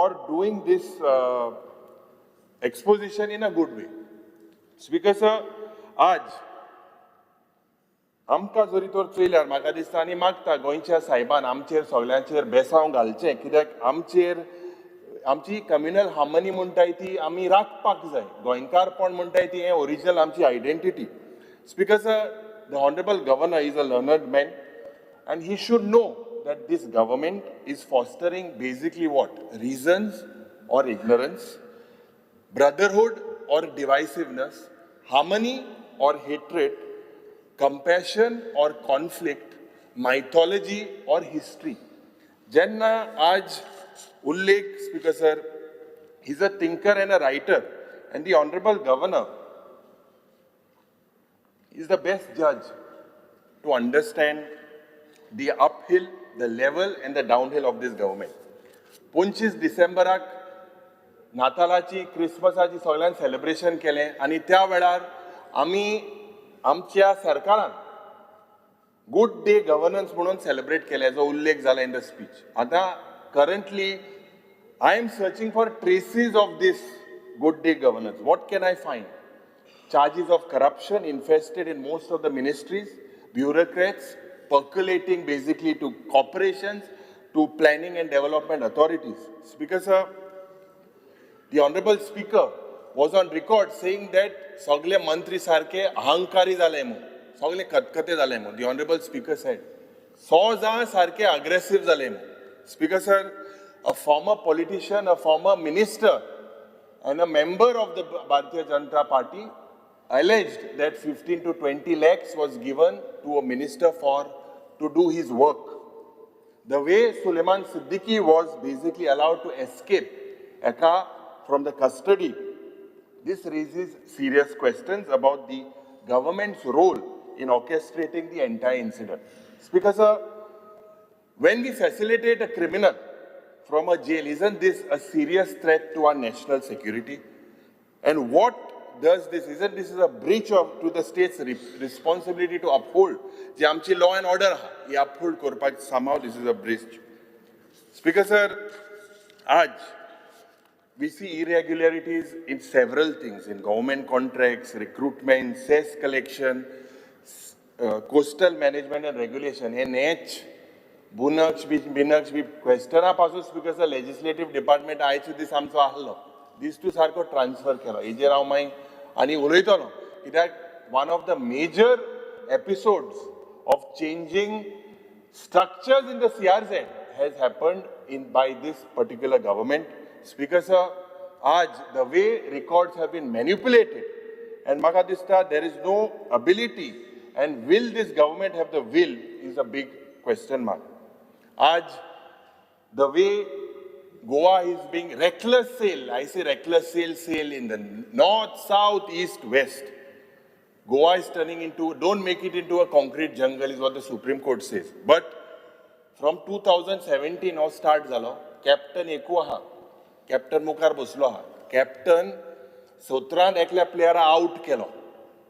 for doing this exposition in a good way. Speaker sir, आज आमकां जरी तर चोयल्यार म्हाका दिसता आनी मागता गोंयच्या सायबान आमचेर सगल्यांचेर बेसांव घालचें, कित्याक आमचेर आमची कम्युनल हार्मनी म्हणटाय ती आमी राखपाक जाय. गोंयकारपण म्हणटाय ती हें ओरिजिनल आमची identity. Speaker sir, the honourable governor is a learned man and he should know that this government is fostering basically what? Reasons or ignorance, brotherhood or divisiveness, harmony or hatred, compassion or conflict, mythology or history. जेन्ना आज उल्लेख, Speaker sir, is a thinker and a writer, and the honourable governor is the best judge to understand the uphill, the level and the downhill of this government. 25 डिसेंबराक नातालाची, क्रिसमसाची सगळ्यान celebration केलें आनी त्या वेळार आमी आमच्या सरकारान गुड डे गव्हर्नन्स म्हणून सेलिब्रेट केलें, जो उल्लेख जाला इन the speech. आतां currently I am searching for traces of this good day governance. What can I find? Charges of corruption infested in most of the ministries, bureaucrats percolating basically to corporations, to planning and development authorities. Speaker sir, the honorable speaker was on record saying that सगळे मंत्री सारखे अहंकारी जाले म्हूण, सगळे खतखते जाले म्हूण. The honorable speaker said, 100 जाण सारखे अग्रेसिव्ह जाले म्हूण. Speaker sir, a former politician, a former minister, and a member of the Bharatiya Janata Party alleged that 15 to 20 lakhs was given to a minister for to do his work. The way Suleiman Siddiqui was basically allowed to escape Eka from the custody, this raises serious questions about the government's role in orchestrating the entire incident. Speaker sir, when we facilitate a criminal from a jail, isn't this a serious threat to our national security? And what does this, isn't this is a breach of to the state's responsibility to uphold जी आमची law and order आहा, ही uphold करपाक somehow this is a breach. Speaker sir, आज we see irregularities in several things, in government contracts, recruitment, cess collection, coastal management and regulation. हे नॅच बुनक्ष बी बिनक्ष बी क्वेश्चना पासून, speaker sir, लेजिस्लेटीव department आयचे दीस आमचो आहलो दीस तूं सारको ट्रान्सफर केलो. हेजेर हांव मागीर आनी उलयतलो, कित्याक one of the major episodes of changing structures in the CRZ has happened in by this particular government. Speaker sir, आज the way records have been manipulated and म्हाका दिसता there is no ability and will this government have the will is a big question mark. आज the way Goa is being reckless sale, I say reckless sale, sale in the north, south, east, west. Goa is turning into, don't make it into a concrete jungle is what the Supreme Court says. But from 2017 हो start जालो. Captain एकू आहा, captain मुखार बसलो आहा. Captain सतरान एकल्या प्लेयराक out केलो,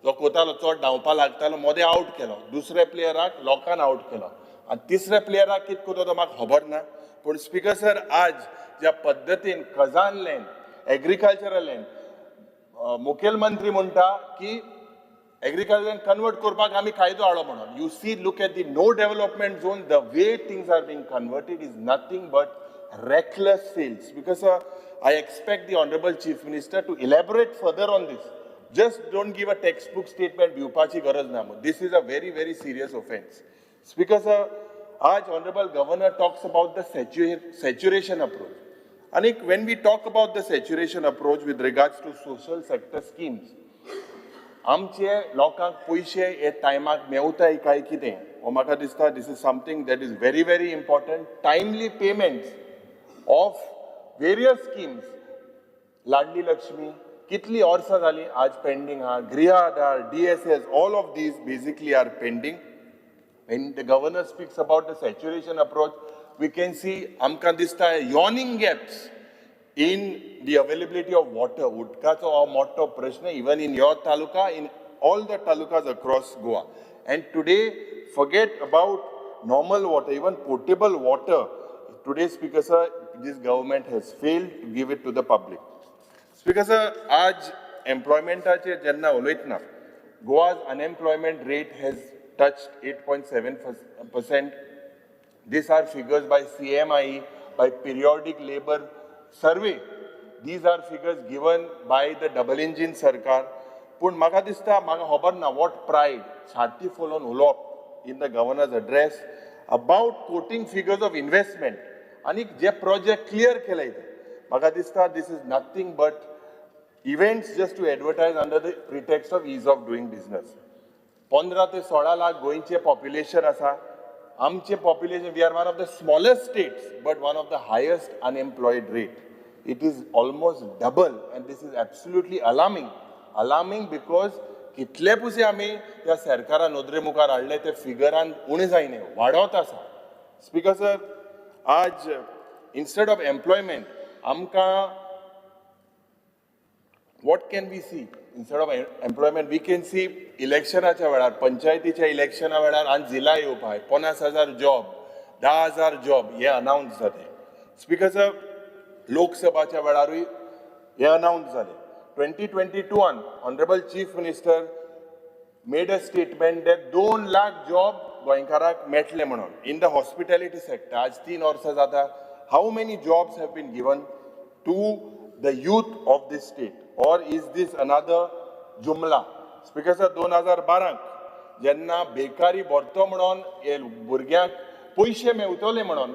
जो कोतालो चड धांवपा लागतालो, मदें आवट केलो. दुसऱ्या प्लेयराक लोकान आवट केलो आनी तिसऱ्या प्लेयराक कितें करता तो म्हाका खबर ना. पूण स्पीकर सर, आज ज्या पद्दतीन खजान लँड, एग्रीकल्चरल लँड, मुखेलमंत्री म्हणटा की एग्रीकल्चर कन्वर्ट करपाक आमी कायदो हाडलो म्हणून. You see, look at the no development zone, the way things are being converted is nothing but reckless sales. Because I expect the Honorable Chief Minister to elaborate further on this. Just don't give a textbook statement, भिवपाची गरज ना. This is a very, very serious offense. Speaker sir, आज Honorable Governor talks about the saturation approach. And when we talk about the saturation approach with regards to social sector schemes, आमचे लोकांक पयशे हे टायमाक मेवताय काय कितें हो म्हाका दिसता this is something that is very, very important. Timely payments of various schemes, Ladli Lakshmi कितली वर्सां जाली आज पेंडींग आहा, गृह आधार, DSS, all of these basically are pending. When the governor speaks about the saturation approach, we can see आमकां दिसता yawning gaps in the availability of water. उदकाचो हो मोठो प्रश्न, even in your taluka, in all the talukas across Goa. And today, forget about normal water, even potable water. Today, Speaker sir, This government has failed to give it to the public. Speaker sir, आज एम्प्लॉयमेंटाचेर जेन्ना उलयतना, Goa's unemployment rate has touched 8.7%. These are figures by CMIE, by periodic labor survey. These are figures given by the double engine सरकार. पूण म्हाका दिसता, म्हाका खबर ना what pride छाती फुलोवन उलोवप in the governor's address about quoting figures of investment आनी जे प्रोजेक्ट क्लियर केले ते. म्हाका दिसता this is nothing but events just to advertise under the pretext of ease of doing business. 15 ते 16 लाख गोंयचें पॉप्युलेशन आसा. आमचें population, we are one of the smallest states but one of the highest unemployed rate. It is almost double and this is absolutely alarming, alarming, because कितले पुसे आमी त्या सरकारा नदरे मुखार हाडले, ते फिगरान उणें जायना, वाडत आसा. स्पीकर सर, आज इन्स्टेड ऑफ एम्प्लॉयमेंट आमकां what can we see? Instead of employment, we can see इलेक्शनाच्या वेळार, पंचायतीच्या इलेक्शना वेळार आनी जिला येवपाक 50,000 जॉब, 10,000 जॉब हे अनाउन्स जाते. स्पीकर सर, लोकसभाच्या वेळारूय हे अनाउन्स जाले. 2022आन Honourable Chief Minister made a statement that 2 lakh job गोंयकाराक मेळटले म्हणून इन the hospitality sector. आज 3 वर्सां जाता, how many jobs have been given to the youth of this state, or is this another जुमला? स्पीकर सर, 2012क जेन्ना बेकारी भरतो म्हणून, हे भुरग्यांक पयशे मेवतले म्हणून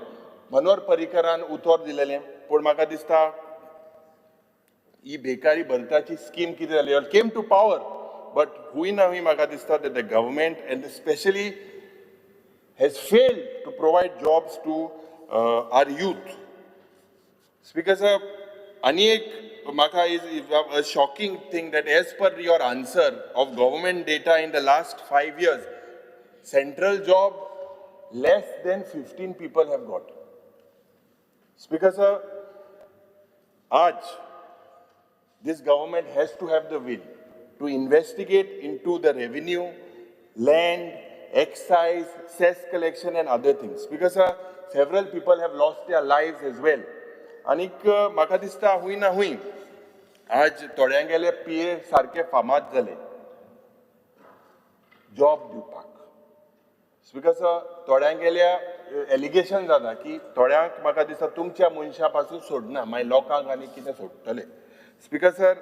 मनोहर पर्रीकरान उतर दिलेलें, पूण म्हाका दिसता ही बेकारी भरताची स्कीम कितें जाली? Came to power, but हुंय ना हुंय म्हाका दिसता that the government and specially has failed to provide jobs to our youth. Speaker sir, आनी एक म्हाका is a shocking thing that as per your answer of government data, in the last 5 years, central job less than 15 people have got. Speaker sir, आज this government has to have the will to investigate into the revenue, land, excise, cess collection and other things. Because sir, several people have lost their lives as well. आनीक म्हाका दिसता हुंय ना हुंय आज थोड्यांगेले पीए सारके फामाद जाले job दिवपाक. स्पीकर सर, थोड्यांगेल्या एलिगेशन जाता की थोड्यांक म्हाका दिसता तुमच्या मनशा पासून सोडना, मागीर लोकांक आनी कितें सोडटले? स्पीकर सर,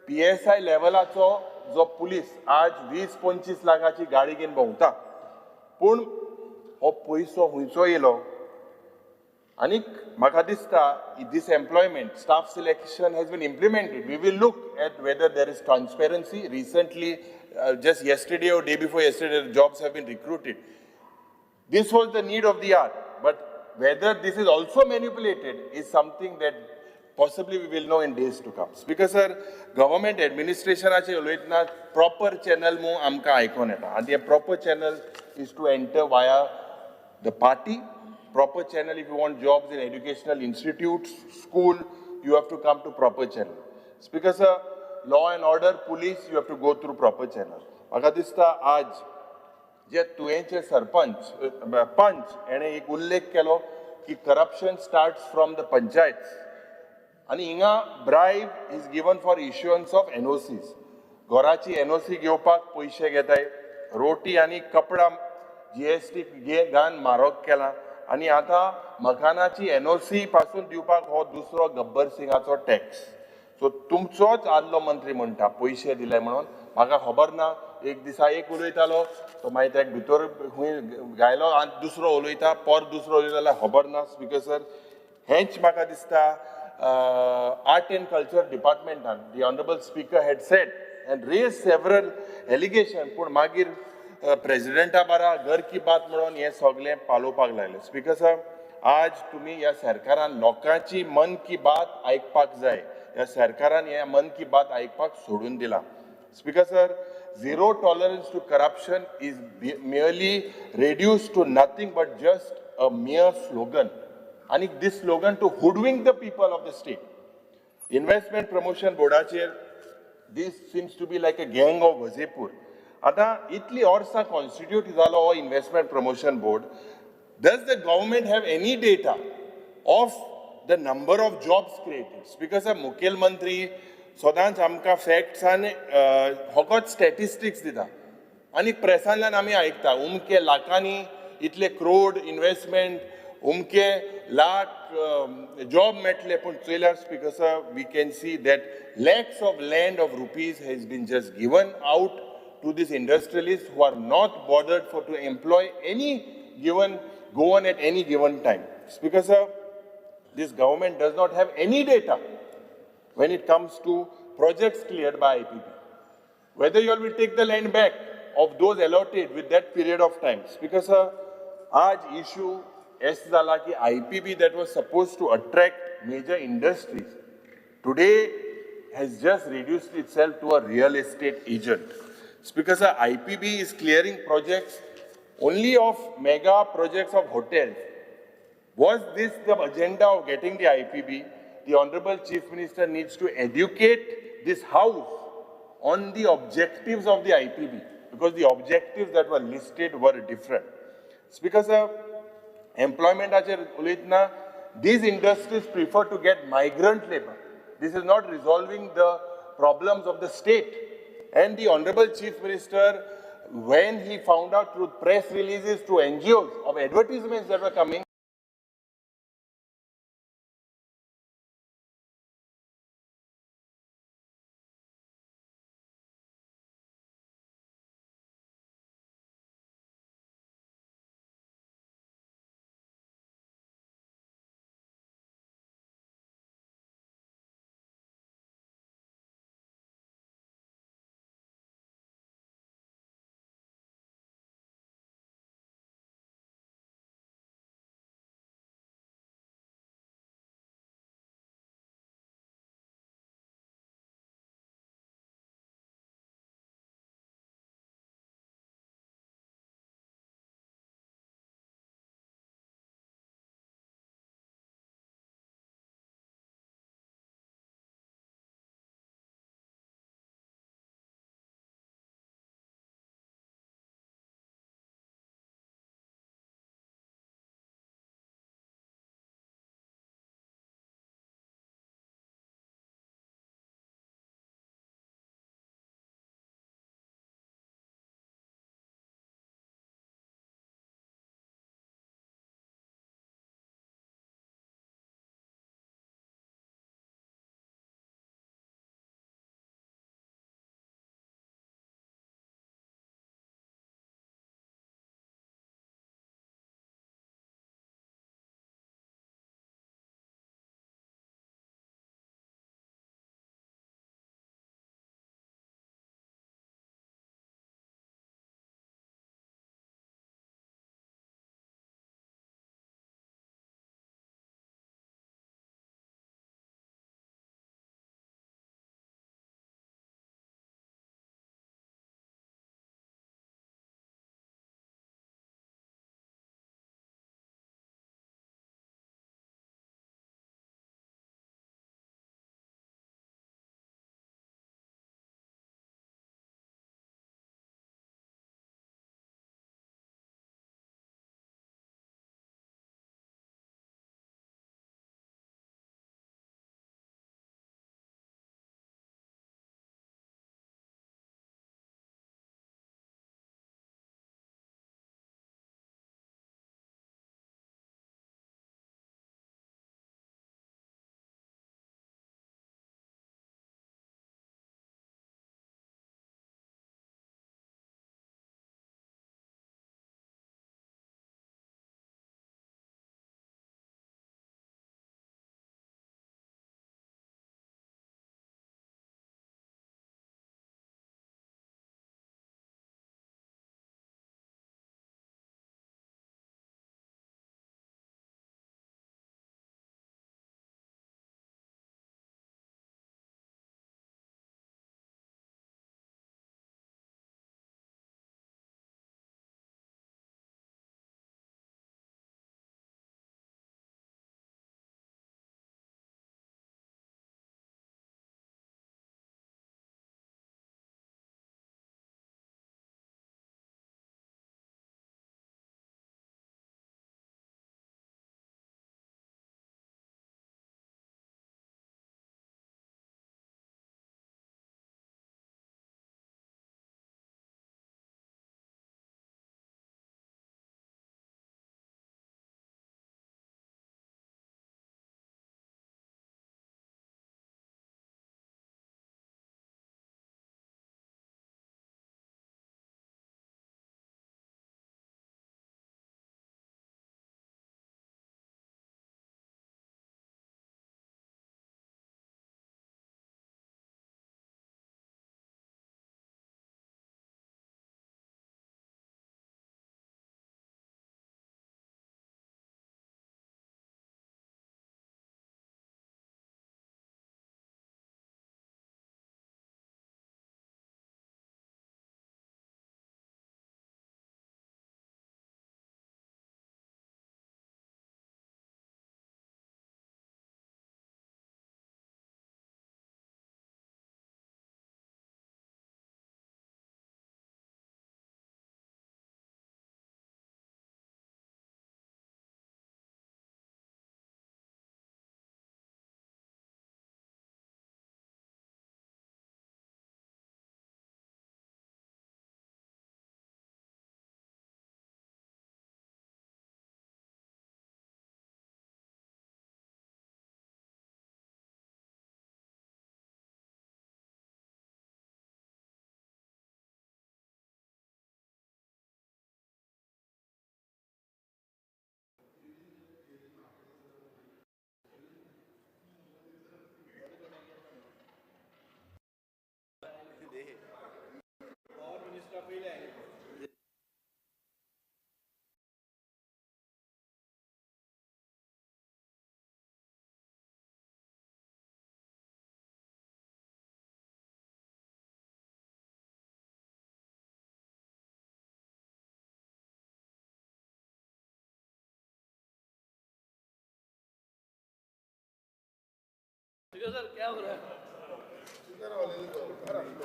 पीएसआय लेवलाचो जो पुलीस आज 20-25 लाखाची गाडी घेवन भोंवता, पूण हो पयसो खुंयचो येयलो? आनीक म्हाका दिसता this employment, staff selection has been implemented. We will look at whether there is transparency. Recently, just yesterday or day before yesterday, jobs have been recruited. This was the need of the hour, but whether this is also manipulated is something that possibly we will know in days to come. Speaker sir, government administrationाचे उलयतना proper channel मू आमकां आयकोन येता आनी ते proper channel is to enter via the party. Proper channel, if you want jobs in educational institutes, school, you have to come to proper channel. Speaker sir, law and order, police, you have to go through proper channel. म्हाका दिसता आज जे तुयेंचे सरपंच, पंच हेणे एक उल्लेख केलो की corruption start from the panchayat आनी हिंगा bribe is given for issuance of NOCs. घराची एनओसी घेवपाक पयशे घेताय. रोटी आनी कपडा जीएसटी घान म्हारग केला आनी आतां मकानाची एनओसी पासून दिवपाक हो दुसरो गब्बर सिंगाचो टॅक्स. सो तुमचोच आदलो मंत्री म्हणटा पयशे दिले म्हणून. म्हाका खबर ना, एक दिसा एक उलयतालो तो, मागीर तेका भितर खंय घायलो आनी दुसरो उलयता, पर दुसरो उलयता जाल्यार खबर ना. स्पीकर सर, हेंच म्हाका दिसता आर्ट एंड कल्चर डिपार्टमेंटान the Honourable Speaker had said and raised several allegation, पूण मागीर प्रेजिडेंटा बारा घर की बात म्हणून हें सगळें पालोवपाक लागलें. स्पीकर सर, आज तुमी ह्या सरकारान लोकांची मन की बात आयकपाक जाय. ह्या सरकारान ह्या मन की बात आयकपाक सोडून दिलां. Speaker sir, zero tolerance to corruption is merely reduced to nothing but just a mere slogan. आनी this slogan to hoodwink the people of the state. Investment promotion बोर्डाचेर this seems to be like a Gang of Wasseypur. आतां इतली वर्सां constitute जालो हो investment promotion board, does the government have any data of the number of jobs created. Speaker sir, मुखेलमंत्री सदांच आमकां facts आनी फकत स्टॅटिस्टिक्स दिता आनी प्रेसांतल्यान आमी आयकता उमके लाखांनी इतले क्रोड इन्वेस्टमेंट, उमके लाख जॉब मेळटले. पूण चोयल्यार, Speaker sir, we can see that lakhs of land of rupees has been just given out to these industrialists who are not bothered for to employ any given Goan at any given time. Speaker sir, this government does not have any data when it comes to projects cleared by IPB. Whether you all will take the land back of those allotted with that period of time. Speaker sir, आज issue S जाला की IPB that was supposed to attract major industries today has just reduced itself to a real estate agent. Speaker sir, IPB is clearing projects only of mega projects of hotels. Was this the agenda of getting the IPB? The Honorable Chief Minister needs to educate this house on the objectives of the IPB, because the objectives that were listed were different. Speaker sir, employment उलयतना, these industries prefer to get migrant labor. This is not resolving the problems of the state. And the Honorable Chief Minister, when he found out through press releases, through NGOs, of advertisements that were coming,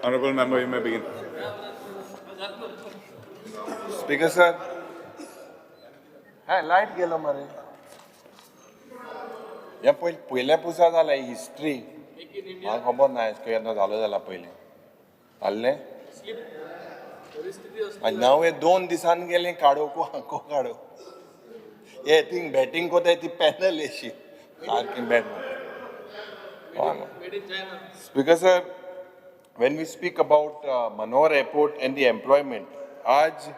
Honorable member, you may begin. Speaker sir, हा light गेलो मरे. हे पयलीं पयल्या पुसा जाला history. म्हाका खबर ना केन्ना जालो जाला पयलीं जाल्लें. आनी नाव हे 2 दिसान गेले काडोवको हांको काडो. हे थिंग बॅटींग कोताय ती पॅनल येशी सारकी bat. Speaker sir, when we speak about Manohar Airport and the employment, आज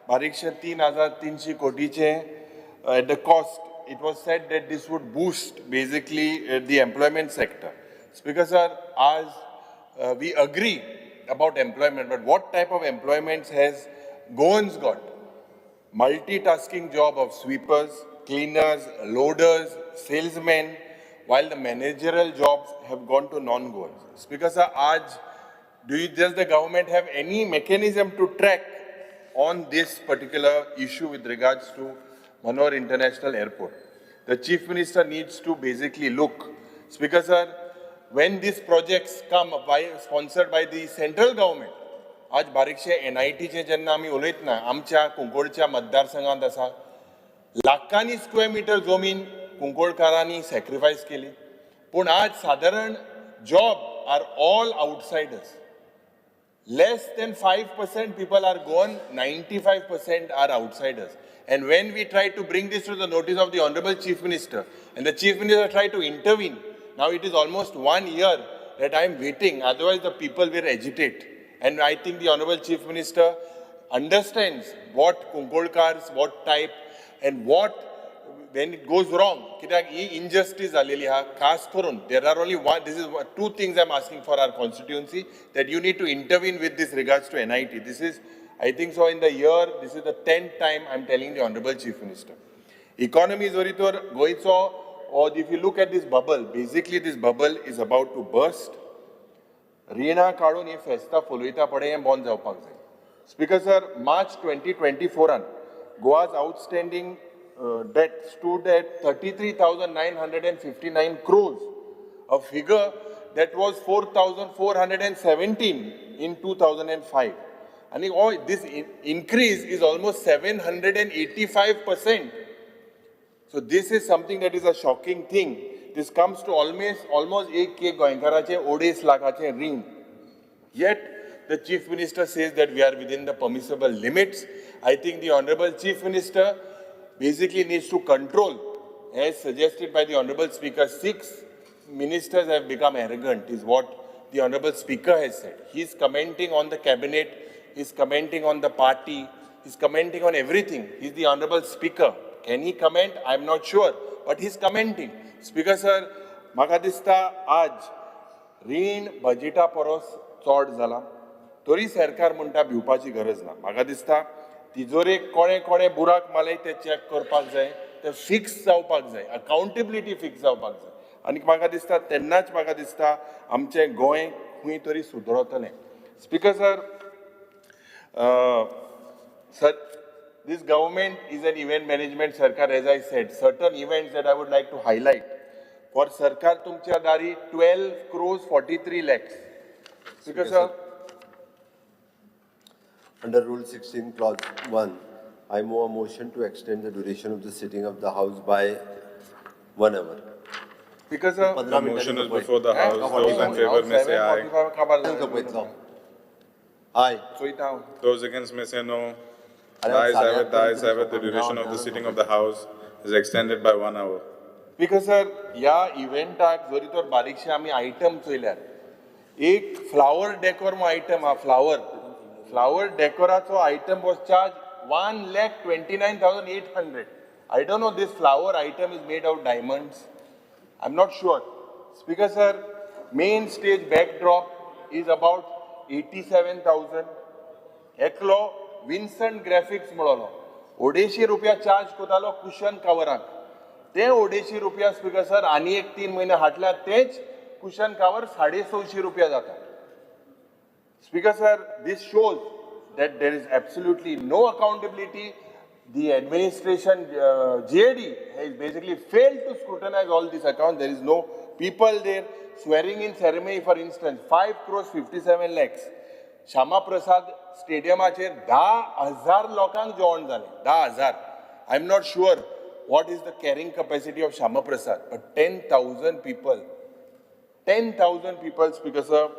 बारीकशे 3,300 कोटीचे at the cost, it was said that this would boost basically the employment sector. Speaker sir, as we agree about employment, but what type of employments has Goans got? Multitasking job of sweepers, cleaners, loaders, salesmen, while the managerial jobs have gone to non-Goans. Speaker sir, aaj, does the government have any mechanism to track on this particular issue with regards to Manohar International Airport? The Chief Minister needs to basically look. Speaker sir, when these projects come by, sponsored by the central government, आज बारीकशे NIT चे जेन्ना आमी उलयतना आमच्या कुंकळच्या मतदारसंघात आसा लाखांनी square metre जमीन कुंकळकारांनी सॅक्रिफायस केली, पूण आज सादारण job are all outsiders. Less than 5% people are gone, 95% are outsiders. And when we try to bring this to the notice of the Honorable Chief Minister, and the Chief Minister tried to intervene, now it is almost 1 year that I am waiting, otherwise the people will agitate. And I think the Honorable Chief Minister understands what Kunkolkars, what type, and what, when it goes wrong, कित्याक ही injustice जालेली आहा, खास करून there are only one, this is two things I am asking for our constituency, that you need to intervene with this regards to NIT. This is, I think so in the year, this is the 10th time I am telling the Honorable Chief Minister. Economy जरी तर गोंयचो, or if you look at this bubble, basically this bubble is about to burst. रिणां काडून ही फेस्तां फुलयता पडे हें बंद जावपाक जाय. Speaker sir, March 2024 Goa's outstanding debt stood at 33,959 crores, a figure that was 4,417 in 2005. And this increase is almost 785%. So this is something that is a shocking thing. This comes to almost 1 K गोंयकाराचे 2.5 लाखाचे रीण. Yet the Chief Minister says that we are within the permissible limits. I think the Honorable Chief Minister basically needs to control, as suggested by the Honorable Speaker. 6 ministers have become arrogant, is what the Honorable Speaker has said. He is commenting on the cabinet, he is commenting on the party, he is commenting on everything. He is the Honorable Speaker. Can he comment? I am not sure, but he is commenting. Speaker sir, म्हाका दिसता आज रीण बजेटा परस चड जाला, तरी सरकार म्हणटा भिवपाची गरज ना. म्हाका दिसता तिजोरेक कोणे कोणे बुराक मारले ते चॅक करपाक जाय, ते फिक्स जावपाक जाय, अकाउंटेबिलिटी फिक्स जावपाक जाय. आनी म्हाका दिसता तेन्नाच म्हाका दिसता आमचें गोंय खंय तरी सुदरतलें. Speaker sir, sir, this government is an event management sarkar. As I said, certain events that I would like to highlight. For Sarkar Tumcha Dari, 12 crores 43 lakhs. Speaker sir, Under Rule 16, Clause 1, I move a motion to extend the duration of the sitting of the House by 1 hour. Speaker sir, The motion is before the House. Those in favor may say aye. Aye. Those against may say no. The ayes have it, the ayes have it. The duration of the sitting of the House is extended by 1 hour. Speaker sir, ह्या इव्हेंटाक जरी तर बारीकशे आमी item चोयल्यार, एक flower decor म्हूण item आहा, flower डेकोराचो item was charge 1,29,800. I don't know this flower item is made of diamonds, I am not sure. Speaker sir, main stage backdrop is about 87,000. एकलो विन्संट graphics म्हणलो 250 रुपया चार्ज करतालो cushion कवराक, ते 250 रुपया speaker sir आनी एक 3 म्हयने हाडल्यार तेच कुशन कवर 650 रुपया जाता. Speaker sir, this shows that there is absolutely no accountability. The administration, GAD, has basically failed to scrutinize all these accounts. There is no people there. swearing in ceremony for instance 5 crores 57 lakhs. Shyama Prasad स्टेडियमाचेर 10,000 लोकांक जेवण जालें, 10,000. I am not sure what is the carrying capacity of Shyama Prasad, but 10,000 people, 10,000 people, Speaker sir,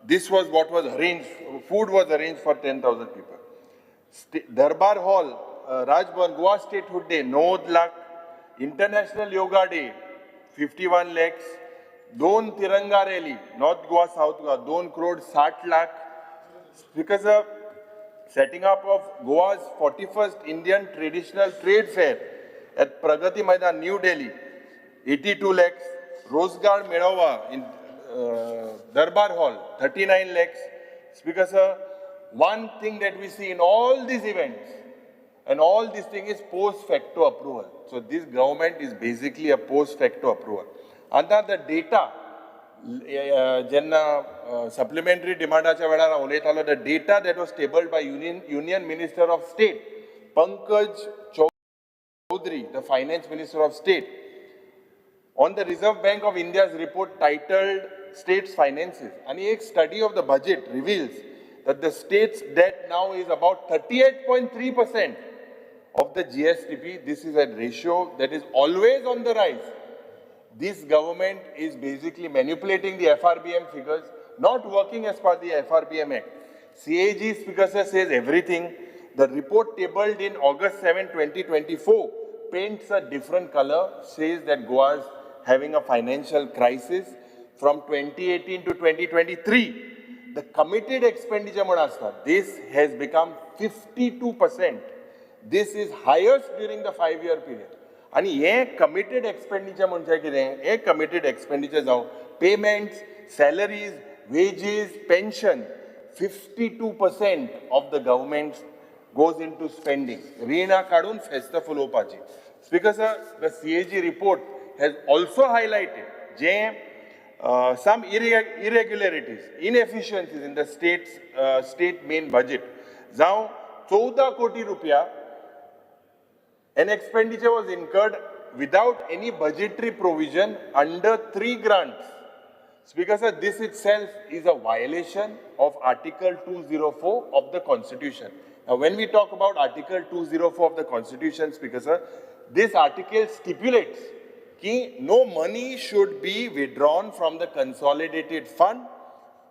this was what was arranged. Food was arranged for 10,000 people. Darbar Hall, Raj Bhavan, Goa Statehood Day, 90 lakh. International Yoga Day, 51 lakhs. दोन तिरंगा rally, North Goa, South Goa, 2 crore 60 lakh. Because of setting up of Goa's 41st Indian Traditional Trade Fair at Pragati Maidan, New Delhi, 82 lakhs. Rozgar Melawa in Darbar Hall, 39 lakhs. Speaker sir, one thing that we see in all these events and all this thing is post facto approval. So this government is basically a post facto approval. आता the data, जेन्ना supplementary डिमांडाच्या वेळार हांव उलयतालो, the data that was tabled by Union Minister of State Pankaj Chaudhary, the Finance Minister of State, on the Reserve Bank of India's report titled States Finances. And a study of the budget reveals that the state's debt now is about 38.3% of the GSDP. This is a ratio that is always on the rise. This government is basically manipulating the FRBM figures, not working as per the FRBM Act. CAG, Speaker sir, says everything. The report tabled in August 7, 2024 paints a different color, says that Goa is having a financial crisis from 2018 to 2023. The committed expenditure म्हण आसता, this has become 52%. This is highest during the 5-year period. आनी हे committed expenditure म्हणजे कितें? हे committed expenditure जावं payments, salaries, wages, pension, 52% of the government goes into spending. रिणां काडून फेस्त फुलोवपाची. Speaker sir, the CAG report has also highlighted J some irregularities, inefficiencies in the state main budget. जावं 14 कोटी रुपया an expenditure was incurred without any budgetary provision under three grants. Speaker sir, this itself is a violation of Article 204 of the Constitution. Now, when we talk about Article 204 of the Constitution, Speaker sir, this article stipulates ki no money should be withdrawn from the consolidated fund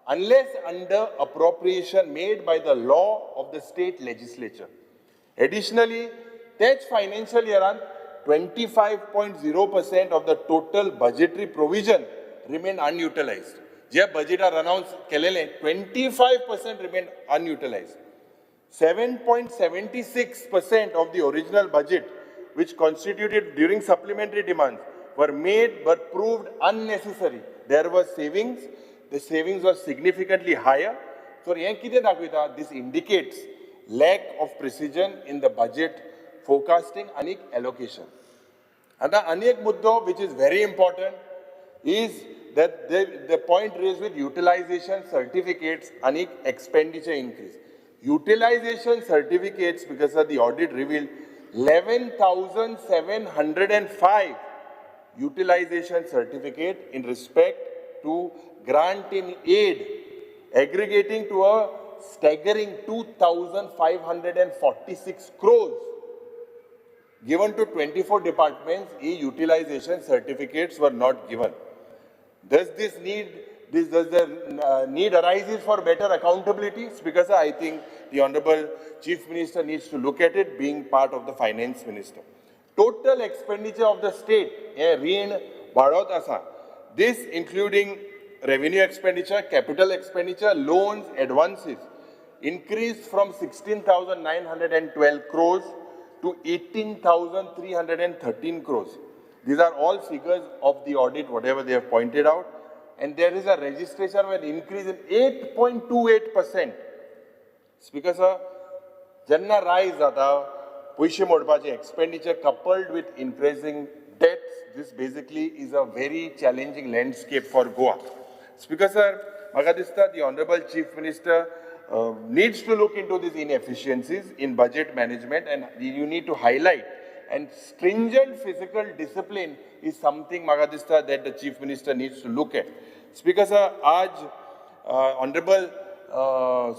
unless under appropriation made by the law of the state legislature. Additionally, तेच financial year 25.0% of the total budgetary provision remain unutilized. J बजेटार announce केलेले 25% remain unutilized. 7.76% of the original budget, which constituted during supplementary demands, were made but proved unnecessary. There were savings, the savings were significantly higher. So, हें कितें दाखयता? This indicates lack of precision in the budget forecasting आनी allocation. आतां आनी एक मुद्दो which is very important is that the point raised with utilization certificates and expenditure increase. Utilization certificates, because of the audit revealed 11,705 utilization certificate in respect to grant in aid, aggregating to a staggering 2,546 crores given to 24 departments. E-utilization certificates were not given. Does the need arises for better accountability? Because I think the Honorable Chief Minister needs to look at it, being part of the Finance Minister. Total expenditure of the state, हे रीण वाडत आसा. This including revenue expenditure, capital expenditure, loans, advances, increased from 16,912 crores to 18,313 crores. These are all figures of the audit, whatever they have pointed out. And there is a registration of an increase in 8.28%. Speaker sir, जेन्ना रायज जाता पयशे मोडपाचे, expenditure coupled with increasing debts, this basically is a very challenging landscape for Goa. Speaker sir, म्हाका दिसता the Honorable Chief Minister needs to look into these inefficiencies in budget management and you need to highlight And stringent physical discipline is something म्हाका दिसता that the Chief Minister needs to look at. Speaker sir, आज honourable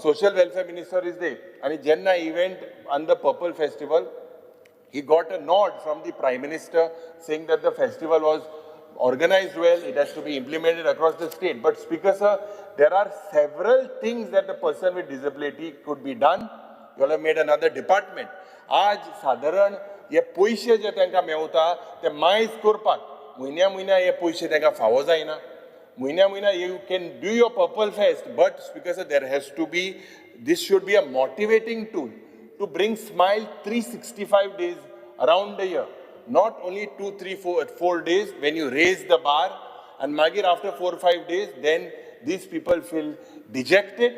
Social Welfare Minister is there आनी जेन्ना event on the Purple Festival, he got a nod from the Prime Minister saying that the festival was organized well, it has to be implemented across the state. But Speaker sir, there are several things that the person with disability could be done. You all have made another department. आज सादारण हे पयशे जे तांकां मेवता ते मायज करपाक म्हयन्या म्हयन्या हे पयशे तांकां फावो जायना. म्हयन्या म्हयन्या you can do your Purple Fest, but because there has to be, this should be a motivating tool to bring smile 365 days around the year, not only 2, 3, 4 days when you raise the bar and मागीर after 4 5 days then these people feel dejected.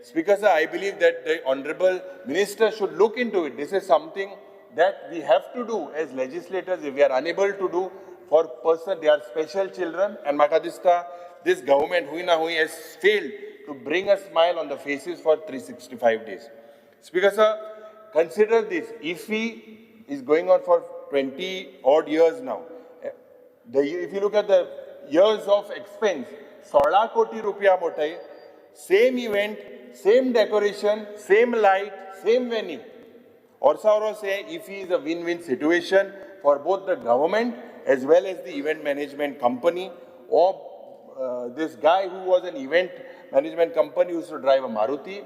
Speaker sir, I believe that the honorable minister should look into it. This is something that we have to do as legislators. If we are unable to do for person, they are special children, and म्हाका दिसता this government हुई ना हुई has failed to bring a smile on the faces for 365 days. Speaker sir, consider this. IFFI is going on for 20 odd years now. If you look at the years of expense, 16 कोटी रुपया मोठे. Same event, same decoration, same light, same venue. वर्सा say IFFI is a win-win situation for both the government as well as the event management company, or this guy who was an event management company used to drive a Maruti.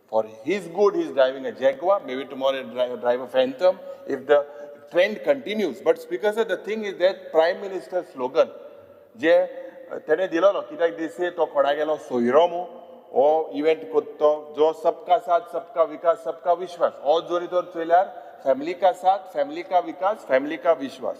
For his good, he's driving a Jaguar. Maybe tomorrow he'll drive a Phantom if the trend continues. But Speaker sir, the thing is that Prime Minister's slogan, जे तेणे दिलोलो कित्याक दिसे तो कोणा गेलो सोयरो मू हो event कोत्तो जो सबका साथ, सबका विकास, सबका विश्वास. हो जरी तर चोयल्यार फॅमिली का साथ, फॅमिली का विकास, फॅमिली का विश्वास.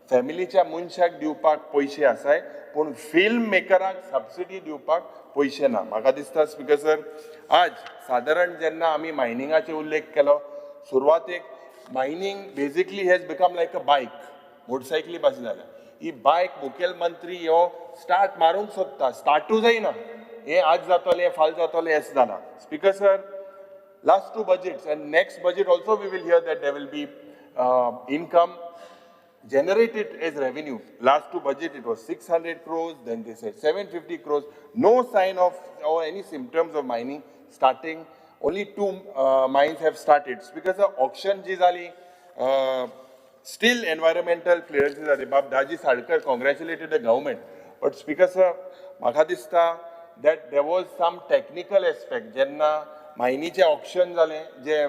फॅमिलीच्या मनशाक दिवपाक पयशे आसाय, पूण फिल्म मेकराक सबसिडी दिवपाक पयशे ना. म्हाका दिसता स्पीकर सर, आज सादारण जेन्ना आमी मायनिंगाचे उल्लेख केलो सुरवातेक, mining basically has become like a bike, मोटरसायकली भाशेन जाल्या ही बायक. मुखेलमंत्री हो स्टार्ट मारूंक सोदता, स्टार्टूय जायना. हें आज जातलें, फाल्यां जातलें, अशें जालां. Speaker sir, last two budgets and next budget also we will hear that there will be income generated as revenue. Last two budget it was 600 crores, then they said 750 crores. No sign of or any symptoms of mining starting. Only two mines have started. It's because the auction जी जाली, still environmental clearances जाली. बाब Daji Sadkar congratulated the government. But Speaker sir, म्हाका दिसता that there was some technical aspect. जेन्ना मायनीचें auction जालें, जे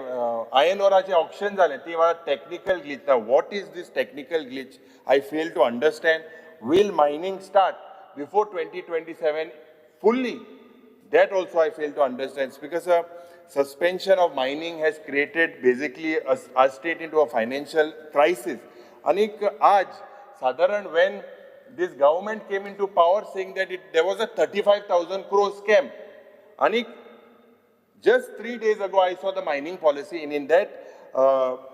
iron ओराचें auction जालें, ती वेळार technical glitch. What is this technical glitch? I fail to understand. Will mining start before 2027 fully? That also I fail to understand. Because a suspension of mining has created basically a state into a financial crisis. आनीक आज सादारण when this government came into power saying that there was a 35,000 crore scam. आनीक just 3 days ago, I saw the mining policy, and in that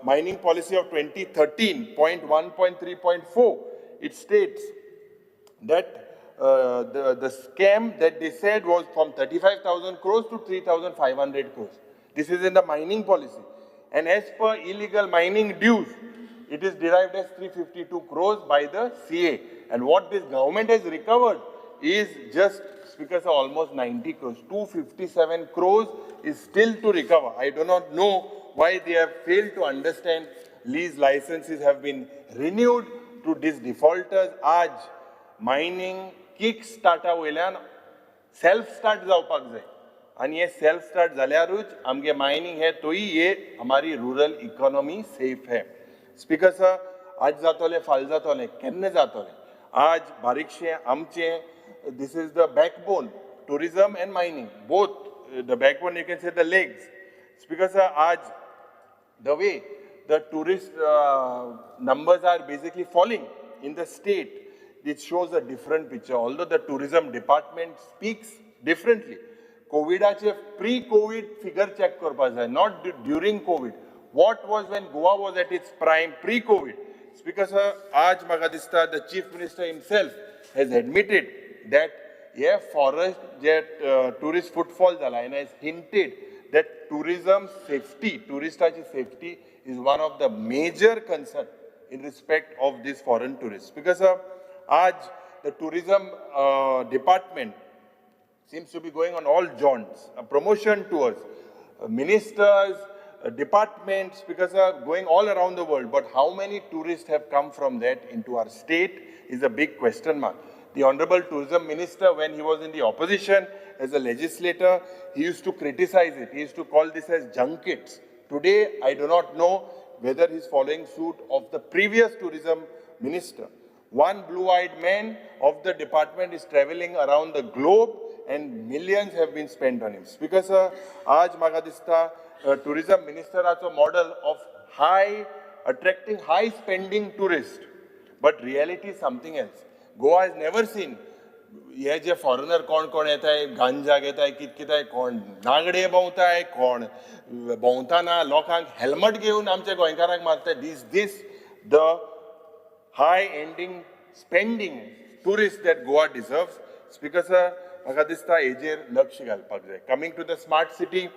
mining policy of 2013.1.3.4, it states that the scam that they said was from 35,000 crores to 3,500 crores. This is in the mining policy. And as per illegal mining dues, it is derived as 352 crores by the CA. And what this government has recovered is just because of almost 90 crores. 257 crores is still to recover. I do not know why they have failed to understand lease licenses have been renewed to these defaulters. आज mining kick स्टार्टा वयल्यान self start जावपाक जाय आनी हे self start जाल्यारूच आमगे mining हे तोय हे हमारी रुरल इकॉनॉमी सेफ है. स्पीकर सर, आज जातोलें, फाल्यां जातोलें, केन्ना जातोलें? आज बारीकशें आमचें, this is the backbone, tourism and mining both the backbone, you can say the legs. Speaker sir, आज the way the tourist numbers are basically falling in the state, it shows a different picture. Although the tourism department speaks differently. कोविडाचे pre Covid figure check करपाक जाय, not during Covid. What was when Goa was at its prime pre Covid? Speaker sir, आज म्हाका दिसता the Chief Minister himself has admitted that hey forest J tourist footfall जाला and has hinted that tourism safety, टुरिस्टाची safety is one of the major concern. in respect of this foreign tourist. Because आज the tourism department seems to be going on all jaunts, promotion tours, ministers, departments, because are going all around the world. But how many tourists have come from that into our state is a big question mark. The Honorable Tourism Minister, when he was in the opposition as a legislator, he used to criticize it. He used to call this as junkets. Today, I do not know whether he's following suit of the previous tourism minister. One blue-eyed man of the department is traveling around the globe and millions have been spent on him. Speaker sir, आज म्हाका दिसता tourism ministerाचो model of high, attracting high spending tourist, but reality is something else. Goa has never seen हे जे foreigner कोण कोण येताय, गांजा घेताय, कित किताय, कोण नागडे भोंवताय, कोण भोंवताना लोकांक हेल्मेट घेवन आमच्या गोंयकारांक मारताय. This the high ending spending tourist that Goa deserves? Speaker sir, म्हाका दिसता हेजेर लक्ष घालपाक जाय. Coming to the smart city,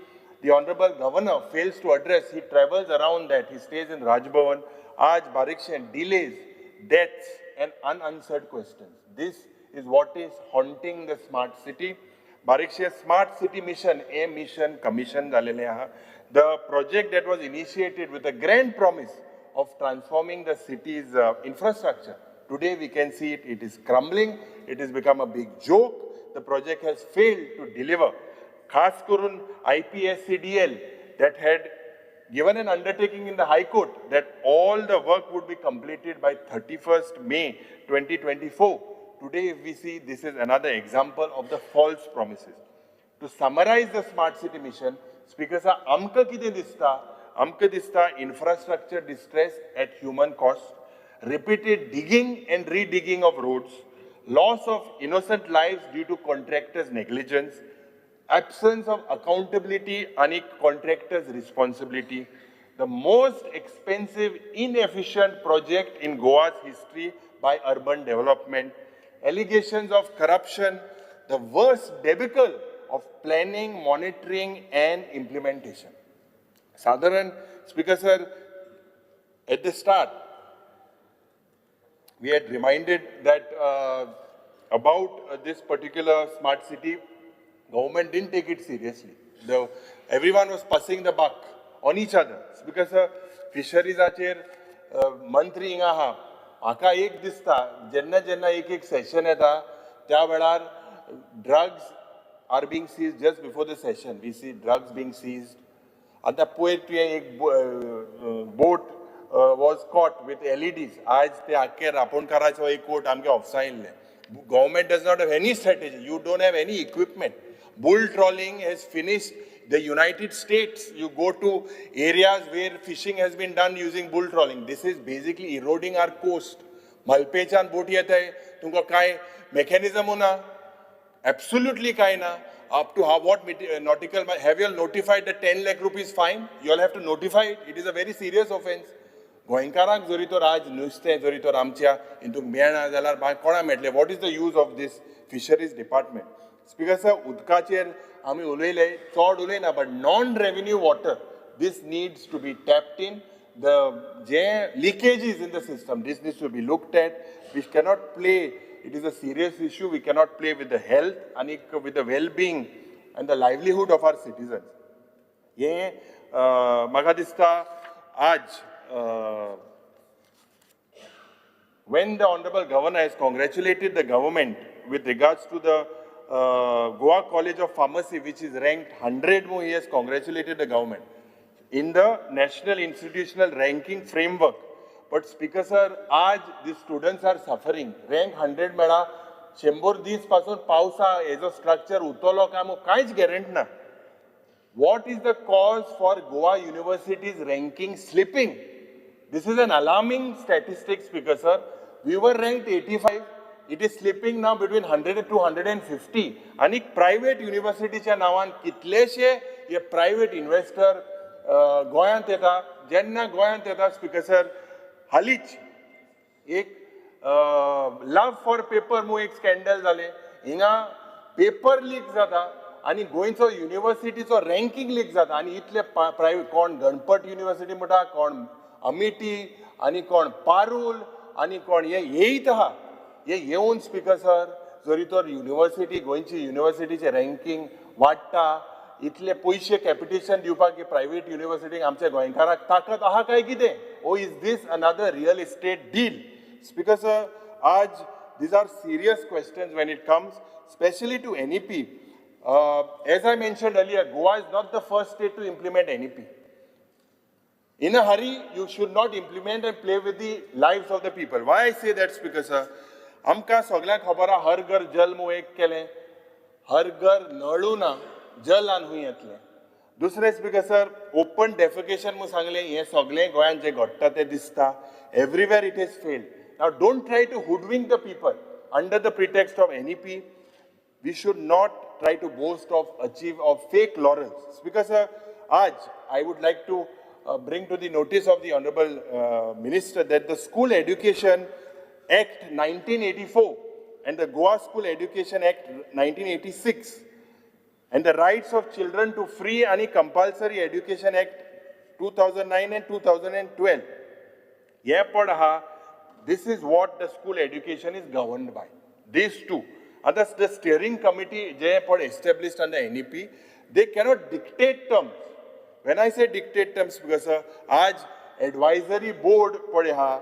the honourable governor fails to address. He travels around that, he stays in Raj Bhavan. आज बारीकशें delays, deaths and unanswered questions. This is what is haunting the smart city. बारीकशें smart city mission हे mission commission जालेलें आहा. The project that was initiated with a grand promise of transforming the city's infrastructure. Today we can see it, it is crumbling, it has become a big joke. The project has failed to deliver. खास करून IPSCDL that had given an undertaking in the High Court that all the work would be completed by 31st May 2024. Today, if we see, this is another example of the false promises. To summarize the Smart City Mission, Speaker sir, आमकां कितें दिसता? आमकां दिसता infrastructure distress at human cost, repeated digging and redigging of roads, loss of innocent lives due to contractors' negligence, absence of accountability and contractors' responsibility, the most expensive, inefficient project in Goa's history by urban development, allegations of corruption, the worst debacle of planning, monitoring and implementation. साधारण Speaker sir, at the start, we had reminded that about this particular smart city, government didn't take it seriously. Everyone was passing the buck on each other. Because फिशरीजाचेर मंत्री हिंगा आहा. म्हाका एक दिसता, जेन्ना जेन्ना एक एक सेशन येता त्या वेळार drugs are being seized. Just before the session we see drugs being seized. आतां पयर तुवें एक boat was caught with LEDs. आयज ते आख्खे रापोणकाराचो एक कोट आमगे ऑफिसा येयल्ले. Government does not have any strategy. You don't have any equipment. Bull trawling has finished the United States. You go to areas where fishing has been done using bull trawling. This is basically eroding our coast. मलपेच्यान बोटी येताय, तुमकां कांय mechanism ना, absolutely काय ना. Up to how, what nautical have you all notified the 10 lakh rupees fine? You all have to notify it. It is a very serious offense. गोंयकारांक जरी तर आज नुस्तें जरी तर आमच्या हितूंक मेळना जाल्यार मागीर कोणाक मेळटलें? What is the use of this fisheries department? Speaker sir, उदकाचेर आमी उलयले, चड उलयना, but non revenue water, this needs to be tapped in. The J leakages in the system, this needs to be looked at. We cannot play, it is a serious issue. We cannot play with the health आनी with the well-being and the livelihood of our citizens. हे म्हाका दिसता आज when the Honorable Governor has congratulated the government with regards to the Goa College of Pharmacy, which is ranked 100 more, he has congratulated the government in the National Institutional Ranking Framework. But Speaker sir, आज the students are suffering. Rank 100 मेळा, 100 दीस पासून पावसा हेजो structure उरतलो काय म्हूण कांयच गॅरंटी ना. What is the cause for Goa University's ranking slipping? This is an alarming statistic, Speaker sir. We were ranked 85. It is slipping now between 100 to 150. आणि प्रायव्हेट युनिव्हर्सिटीच्या नांवान कितलेशे हे प्रायव्हेट इन्व्हेस्टर गोंयांत येता. जेन्ना गोंयांत येता स्पीकर सर, हालींच एक लव फॉर पेपर म्हूण एक स्कॅन्डल जालें. हिंगा पेपर लीक जाता आनी गोंयचो युनिव्हर्सिटीचो रँकींग लीक जाता आनी इतले प्रायवेट, कोण गणपत युनिव्हर्सिटी म्हणटा, कोण अमिटी. आनी कोण पारूल आनी कोण हे येयत आहा. हे येवन, स्पिकर सर, जरी तर युनिवर्सिटी, गोंयची युनिवर्सिटीचे रँकींग वाडटा, इतले पयशे कॅपिटेशन दिवपाक प्रायवेट युनिवर्सिटीक आमच्या गोंयकाराक ताकद आहा काय कितें? Or is this another real estate deal? Speaker sir, आज these are serious questions when it comes specially to NEP. As I mentioned earlier, Goa is not the first state to implement NEP. In a hurry, you should not implement and play with the lives of the people. Why I say that, Speaker sir? आमकां सगळ्यांक खबर आहा, हर घर जल म्हूण एक केलें, हर घर नळू ना, जल आनी खंय येतलें? दुसरें, स्पिकर सर, ओपन डेफिकेशन म्हूण सांगलें. हें सगळें गोंयांत जें घडटा तें दिसता. Everywhere it is failed. Now don't try to hoodwink the people under the pretext of NEP. We should not try to boast of achieve of fake laurels. Because आज I would like to bring to the notice of the Honorable Minister that the School Education Act 1984 and the Goa School Education Act 1986 and the Rights of Children to Free and Compulsory Education Act 2009 and 2012, हे पड आहा, this is what the school education is governed by, these two. आतां the steering committee जे पड established under NEP, they cannot dictate terms. When I say dictate terms, because आज advisory board पळय आहा,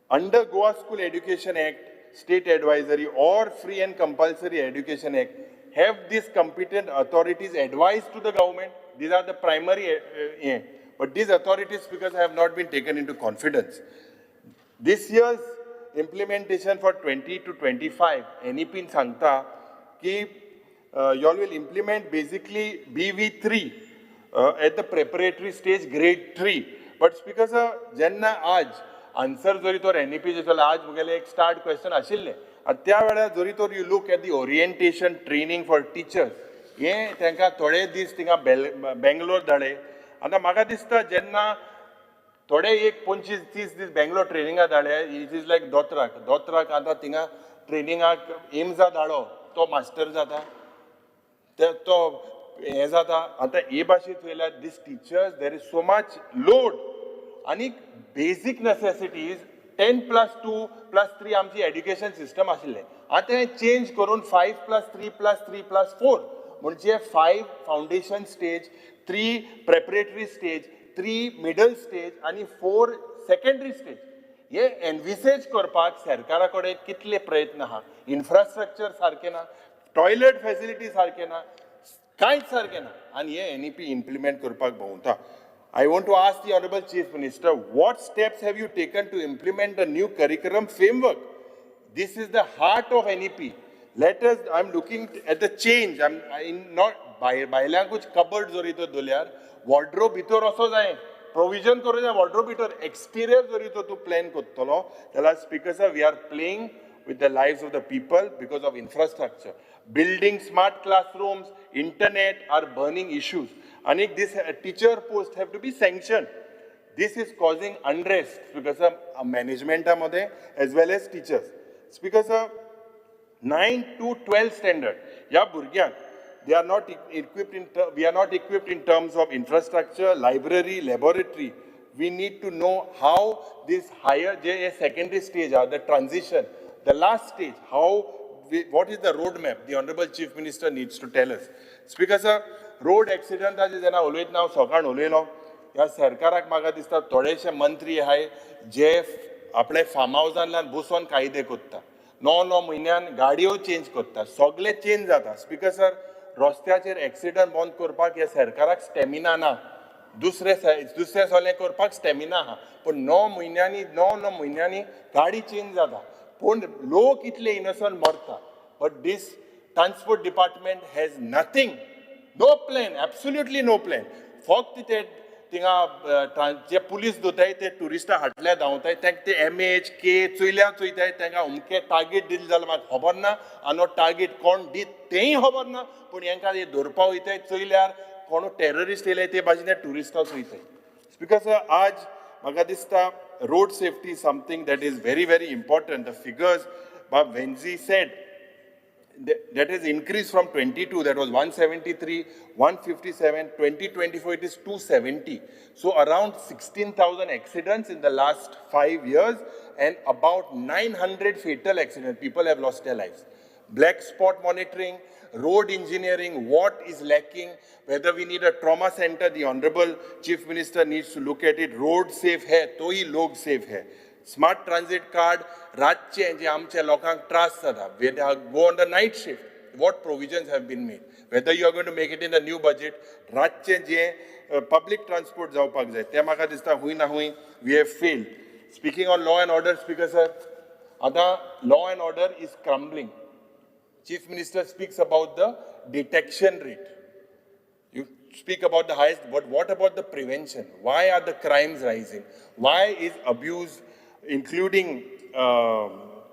under Goa School Education Act, State Advisory or Free and Compulsory Education Act, have these competent authorities advise to the government? These are the primary, yeah. But these authorities, because have not been taken into confidence. This year's implementation for 20 to 25, NEP न सांगता की you all will implement basically BV3 at the preparatory stage, grade 3. But Speaker sir, जेन्ना आज answer जरी तर NEP जाल्यार आज मुगेले एक स्टार्ट क्वेश्चन आशिल्लें. आनी त्या वेळार जरी तर you look at the orientation training for teachers, हें तांकां थोडे दीस थिंगा बेंगलोर धाडले. आतां म्हाका दिसता, जेन्ना थोडे एक 25-30 दीस बेंगलोर ट्रेनिंगाक धाडले, it is like दोतराक दोतराक आतां थिंगा ट्रेनिंगाक एम्सा धाडो, तो मास्टर जाता, ते तो हें जाता. आतां हे भाशेन चोयल्यार these teachers, there is so much load आनी basic necessities, 10+2+3 आमची एड्युकेशन सिस्टम आशिल्लें. आतां हें चेंज करून 5+3+3+4, म्हणजे five foundation stage, three preparatory stage, three middle stage आनी फोर सेकेंडरी स्टेज. हे एनविसेज करपाक सरकारा कडेन कितले प्रयत्न आहा? इन्फ्रास्ट्रक्चर सारकें ना, टॉयलेट फॅसिलिटी सारकें ना, कांयच सारकें ना आनी हे एनईपी इम्प्लिमेंट करपाक भोंवता. I want to ask the Honorable Chief Minister, what steps have you taken to implement the new curriculum framework? This is the heart of NEP. Let us, I'm looking at the change. I'm in not भायल्यांकूच cupboard जरी तर दवरल्यार wardrobe भितर असो जाय, provision करूं जाय wardrobe भितर. एक्सटिरियर जरी तर तूं प्लॅन करतलो जाल्यार, Speaker sir, we are playing with the lives of the people because of infrastructure. Building smart classrooms, internet are burning issues. And if this teacher post have to be sanctioned. This is causing unrest because of management मध्ये as well as teachers. Because of 9 to 12 standard, ह्या भुरग्यांक they are not equipped in, we are not equipped in terms of infrastructure, library, laboratory. We need to know how this higher, J secondary stage are, the transition, the last stage, what is the roadmap? The Honorable Chief Minister needs to tell us. Speaker sir, road accident जेन्ना उलयतना हांव सकाळ उलयलो, ह्या सरकाराक म्हाका दिसता थोडेशे मंत्री आहाय जे आपले फार्म हावजांतल्यान बसोन कायदे करता, णव णव म्हयन्यान गाडयो चेंज करता, सगळे चेंज जाता. स्पिकर सर, रस्त्याचेर एक्सिडंट बंद करपाक ह्या सरकाराक स्टॅमिना ना. दुसरे दुसरे सगळें करपाक स्टॅमिना आहा, पूण णव म्हयन्यांनी, णव णव म्हयन्यांनी गाडी चेंज जाता, पूण लोक इतले इनोसंट मरता. But this transport department has nothing, no plan, absolutely no plan. फक्त ते थिंगा जे पुलीस दवरताय, ते ट्युरिस्टां हाडल्या धांवताय, तांकां ते एम एच के चोयल्या चोयताय. तांकां अमके टार्गेट दिले जाल्यार म्हाका खबर ना आनी हो टार्गेट कोण दीत तेंय खबर ना, पूण हेंकां ते धरपा वयताय, चोयल्यार कोण टेररिस्ट येयले ते भाशेन ते ट्युरिस्टां चोयताय. Because आज म्हाका दिसता road safety, something that is very very important. The figures Bob Venzi said, That has increased from 22, that was 173, 157, 2024 it is 270. So around 16,000 accidents in the last 5 years and about 900 fatal accidents. People have lost their lives. Black spot monitoring, road engineering, what is lacking, whether we need a trauma center, the Honorable Chief Minister needs to look at it. Road safe है तो ही लोग safe है. Smart transit card रातचे जे आमच्या लोकांक त्रास जाता, go on the night shift, what provisions have been made, whether you are going to make it in the new budget. रातचे जे public transport जावपाक जाय तें म्हाका दिसता हूंय ना हूंय we have failed. Speaking on law and order, Speaker sir, आतां law and order is crumbling. Chief Minister speaks about the detection rate. You speak about the highest, but what about the prevention? Why are the crimes rising? Why is abuse, including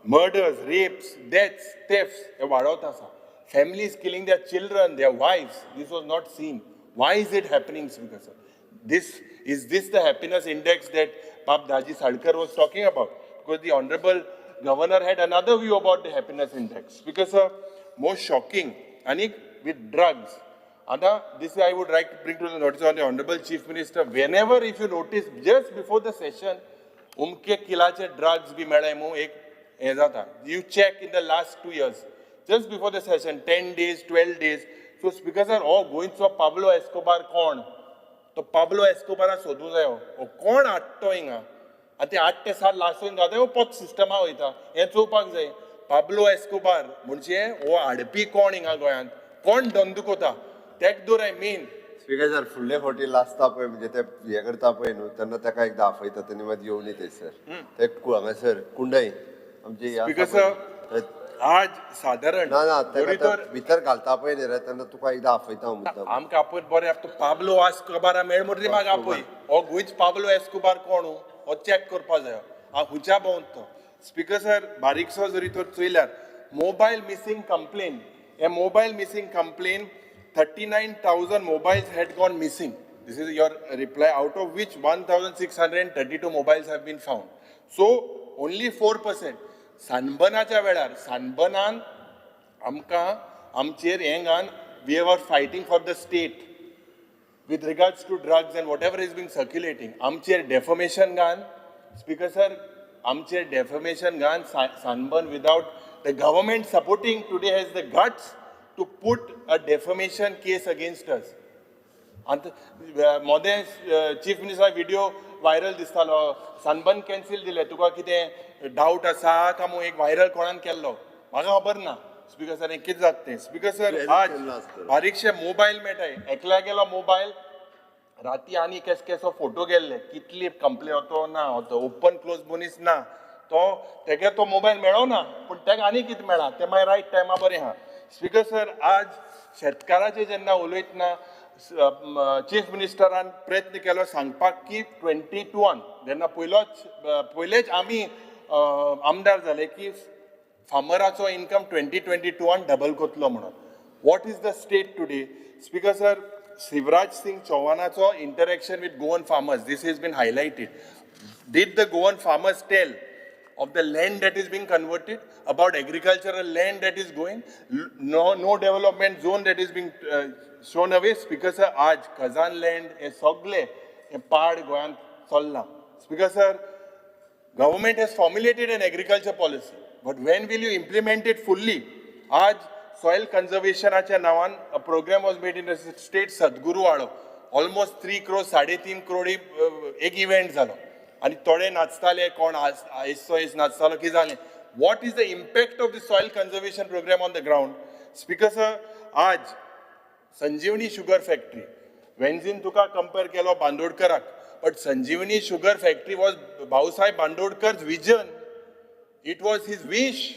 murders, rapes, deaths, thefts, हे वाडत आसा? Families killing their children, their wives. This was not seen. Why is it happening, Speaker sir? This is this the happiness index that Pap Daji Sadkar was talking about? Because the Honorable Governor had another view about the happiness index. Because most shocking, and with drugs. Ada, this I would like to bring to the notice of the Honorable Chief Minister. Whenever, if you notice, just before the session, उमके किलाचे drugs B मेळ्ळे मू एक हें जाता. You check in the last 2 years, just before the session, 10 days, 12 days. So Speaker sir, हो गोंयचो Pablo Escobar कोण? तो Pablo एस्कोबारा सोदूं जायो, हो कोण हाडटा हिंगा आनी ते 8 ते 7 लासून जाता, हो पोत सिस्टमा वयता, हें चोवपाक जाय. पाब्लो एस्कोबार म्हणजे हो हाडपी कोण हिंगा गोंयांत, कोण धंदो कोता तेक दवराय मेन. स्पीकर सर, फुडले फावटी लासता पळय, म्हणजे ते हे करता पळय न्हू, तेन्ना ताका एकदां आपयता तेन्ना मात येवनी थंयसर ते हांगासर कुंडय आमचे हे आसा स्पीकर पळय. सर, आज सादारण ना ना, जरी ताका तर भितर घालता पळय न्ही रे, तेन्ना तुका एकदां आपयता हांव मुद्दाम. आमकां आपय बरें, तो पाब्लो एस्कोबारा मेळ म्हणटरी म्हाका आपय. हो गोंयच पाब्लो एस्कोबार कोण हो चॅक करपा जायो, हांव खंयच्या भोंवत तो. स्पीकर सर, बारीकसो जरी तर चोयल्यार mobile missing complain, hey mobile missing complain, 39,000 mobiles had gone missing. This is your reply, out of which 1,632 mobiles have been found. So only 4%. सानबनाच्या वेळार सानबनान आमकां आमचेर हें घान we are fighting for the state with regards to drugs and whatever is being circulating. आमचेर defamation घान, speaker sir, आमचेर defamation घान Sunburn without the government supporting today has the guts to put a defamation case against us. आतां मोदें chief minister video viral दिसतालो, sunburn cancel दिले, तुका कितें डावट आसा काय म्हूण एक व्हायरल कोणान केल्लो म्हाका खबर ना. स्पीकर सर, हें कितें जाता तें, स्पीकर सर? आज केल्लो आसतलो. बारीकशे मोबायल मेळटाय, एकल्या गेलो मोबायल राती आनी केस केसो फोटो गेल्ले, कितली कंप्लेन तो ना, तो ओपन क्लोज मनीस ना, तो तेगे तो मोबायल मेळो ना, पूण तेका आनी कितें मेळा तें मागीर रायट टायमा बरें आहा. स्पीकर सर, आज शेतकाराचेर जेन्ना उलयतना चीफ मिनिस्टरान प्रयत्न केलो सांगपाक की 22न जेन्ना पयलोच पयलेच आमी आमदार जाले की फार्मराचो इन्कम 2022न डबल कोतलो म्हणून. What is the state today, Speaker sir? Shivraj Singh चौहानाचो interaction with Goan farmers, this has been highlighted. Did the Goan farmers tell of the land that is being converted, about agricultural land that is going, no development zone that is being shown away? Speaker sir, आज Khajan land हे सगळे हे पाड गोंयांत चल्लां. Speaker sir, government has formulated an agriculture policy, but when will you implement it fully? आज soil conservationाच्या नावान a program was made in the state, Sadhguru वाळो, almost 3 crore, 3.5 crore एक इव्हेंट जालो आनी थोडे नाचताले, कोण आयसो आयस नाचतालो, कितें जालें? What is the impact of the soil conservation program on the ground, Speaker sir? आज संजीवनी शुगर फॅक्टरी, वेन्झीन तुका कंपेर केलो बांदोडकराक, but Sanjeevani Sugar Factory was Bhausaheb Bandodkar's vision. It was his wish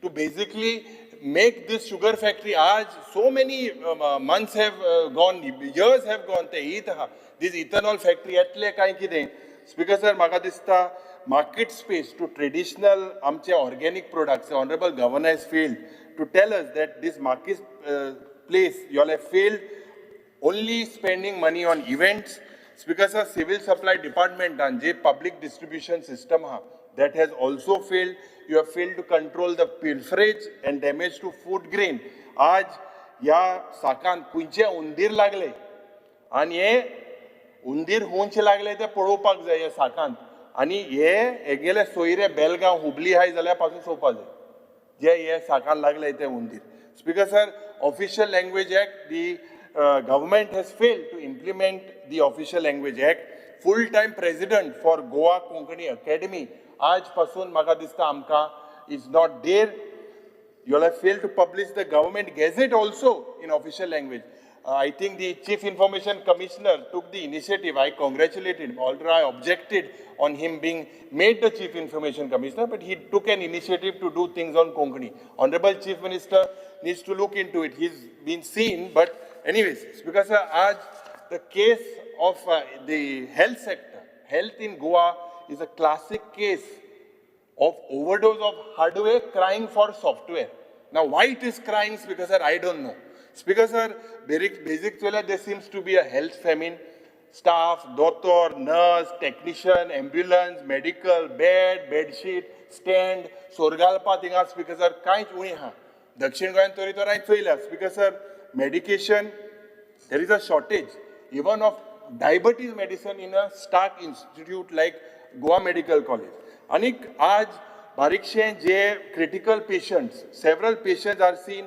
to basically make this sugar factory. आज so many months have gone, years have gone, ते हीत आहा. This ethanol factory येतले काय कितें? Speaker sir, म्हाका दिसता market space to traditional आमचे organic products, Honorable Governor has failed to tell us that this market place you all have failed, only spending money on events. Speaker sir, civil supply डिपार्टमेंटान J public distribution system आहा That has also failed. You have failed to control the pilferage and damage to food grain. आज ह्या साकान खंयचे उंदीर लागले आनी हे उंदीर हुंचे लागले ते पळोवपाक जाय ह्या साकान. आनी हे हेगेले सोयरे बेलगांव हुबली हाय जाल्यार पासून चोवपा जाय जे हे साकान लागले ते उंदीर. Speaker sir, Official Language Act, the government has failed to implement the Official Language Act. Full time president for Goa Konkani Academy आज पासून म्हाका दिसता आमकां is not there. You all have failed to publish the government gazette also in official language. I think the Chief Information Commissioner took the initiative. I congratulate him, although I objected on him being made the Chief Information Commissioner, but he took an initiative to do things on Konkani. Honorable Chief Minister needs to look into it. He's been seen, but anyways, because as the case of the health sector, health in Goa is a classic case of overdose of hardware crying for software. Now, why it is crying, Speaker sir, I don't know. Speaker sir, basic there seems to be a health famine. Staff, doctor, nurse, technician, ambulance, medical, bed, bed sheet, stand, सोरगालपा थिंगा speaker sir कांयच उणें आहा. दक्षिण गोंयांत तरी तर हांवें चोयल्या. Speaker sir, medication, there is a shortage even of diabetes medicine in a stark institute like Goa Medical College. आनीक आज बारीकशे जे critical patients, several patients are seen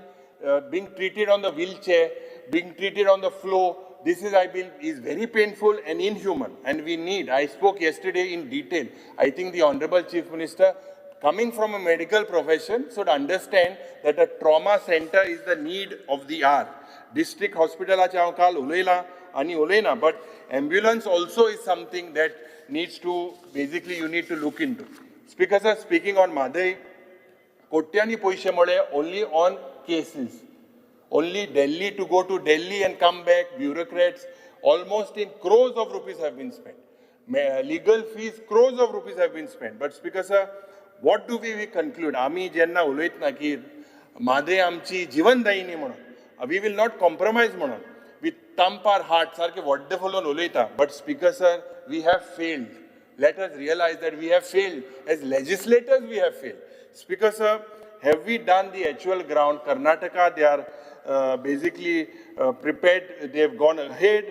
being treated on the wheelchair, being treated on the floor. This is, I believe, is very painful and inhuman. And we need, I spoke yesterday in detail. I think the Honorable Chief Minister, coming from a medical profession, should understand that a trauma center is the need of the hour. District hospitalaचे हांव काल उलयलां आनी उलयना, but ambulance also is something that needs to, basically you need to look into. Speaker sir, speaking on Mhadei, कोट्यांनी पयशे म्हळे only on cases. Only Delhi to go to Delhi and come back, bureaucrats, almost in crores of rupees have been spent. Legal fees, crores of rupees have been spent. But Speaker sir, what do we conclude? आमी जेन्ना उलयतना की म्हादय आमची जिवनदायिनी म्हणून, we will not compromise म्हणून, we thump our heart, सारखे व्हड्डे फुलोवन उलयता. But Speaker sir, we have failed. Let us realize that we have failed. As legislators, we have failed. Speaker sir, have we done the actual ground? Karnataka, they are basically prepared. They've gone ahead.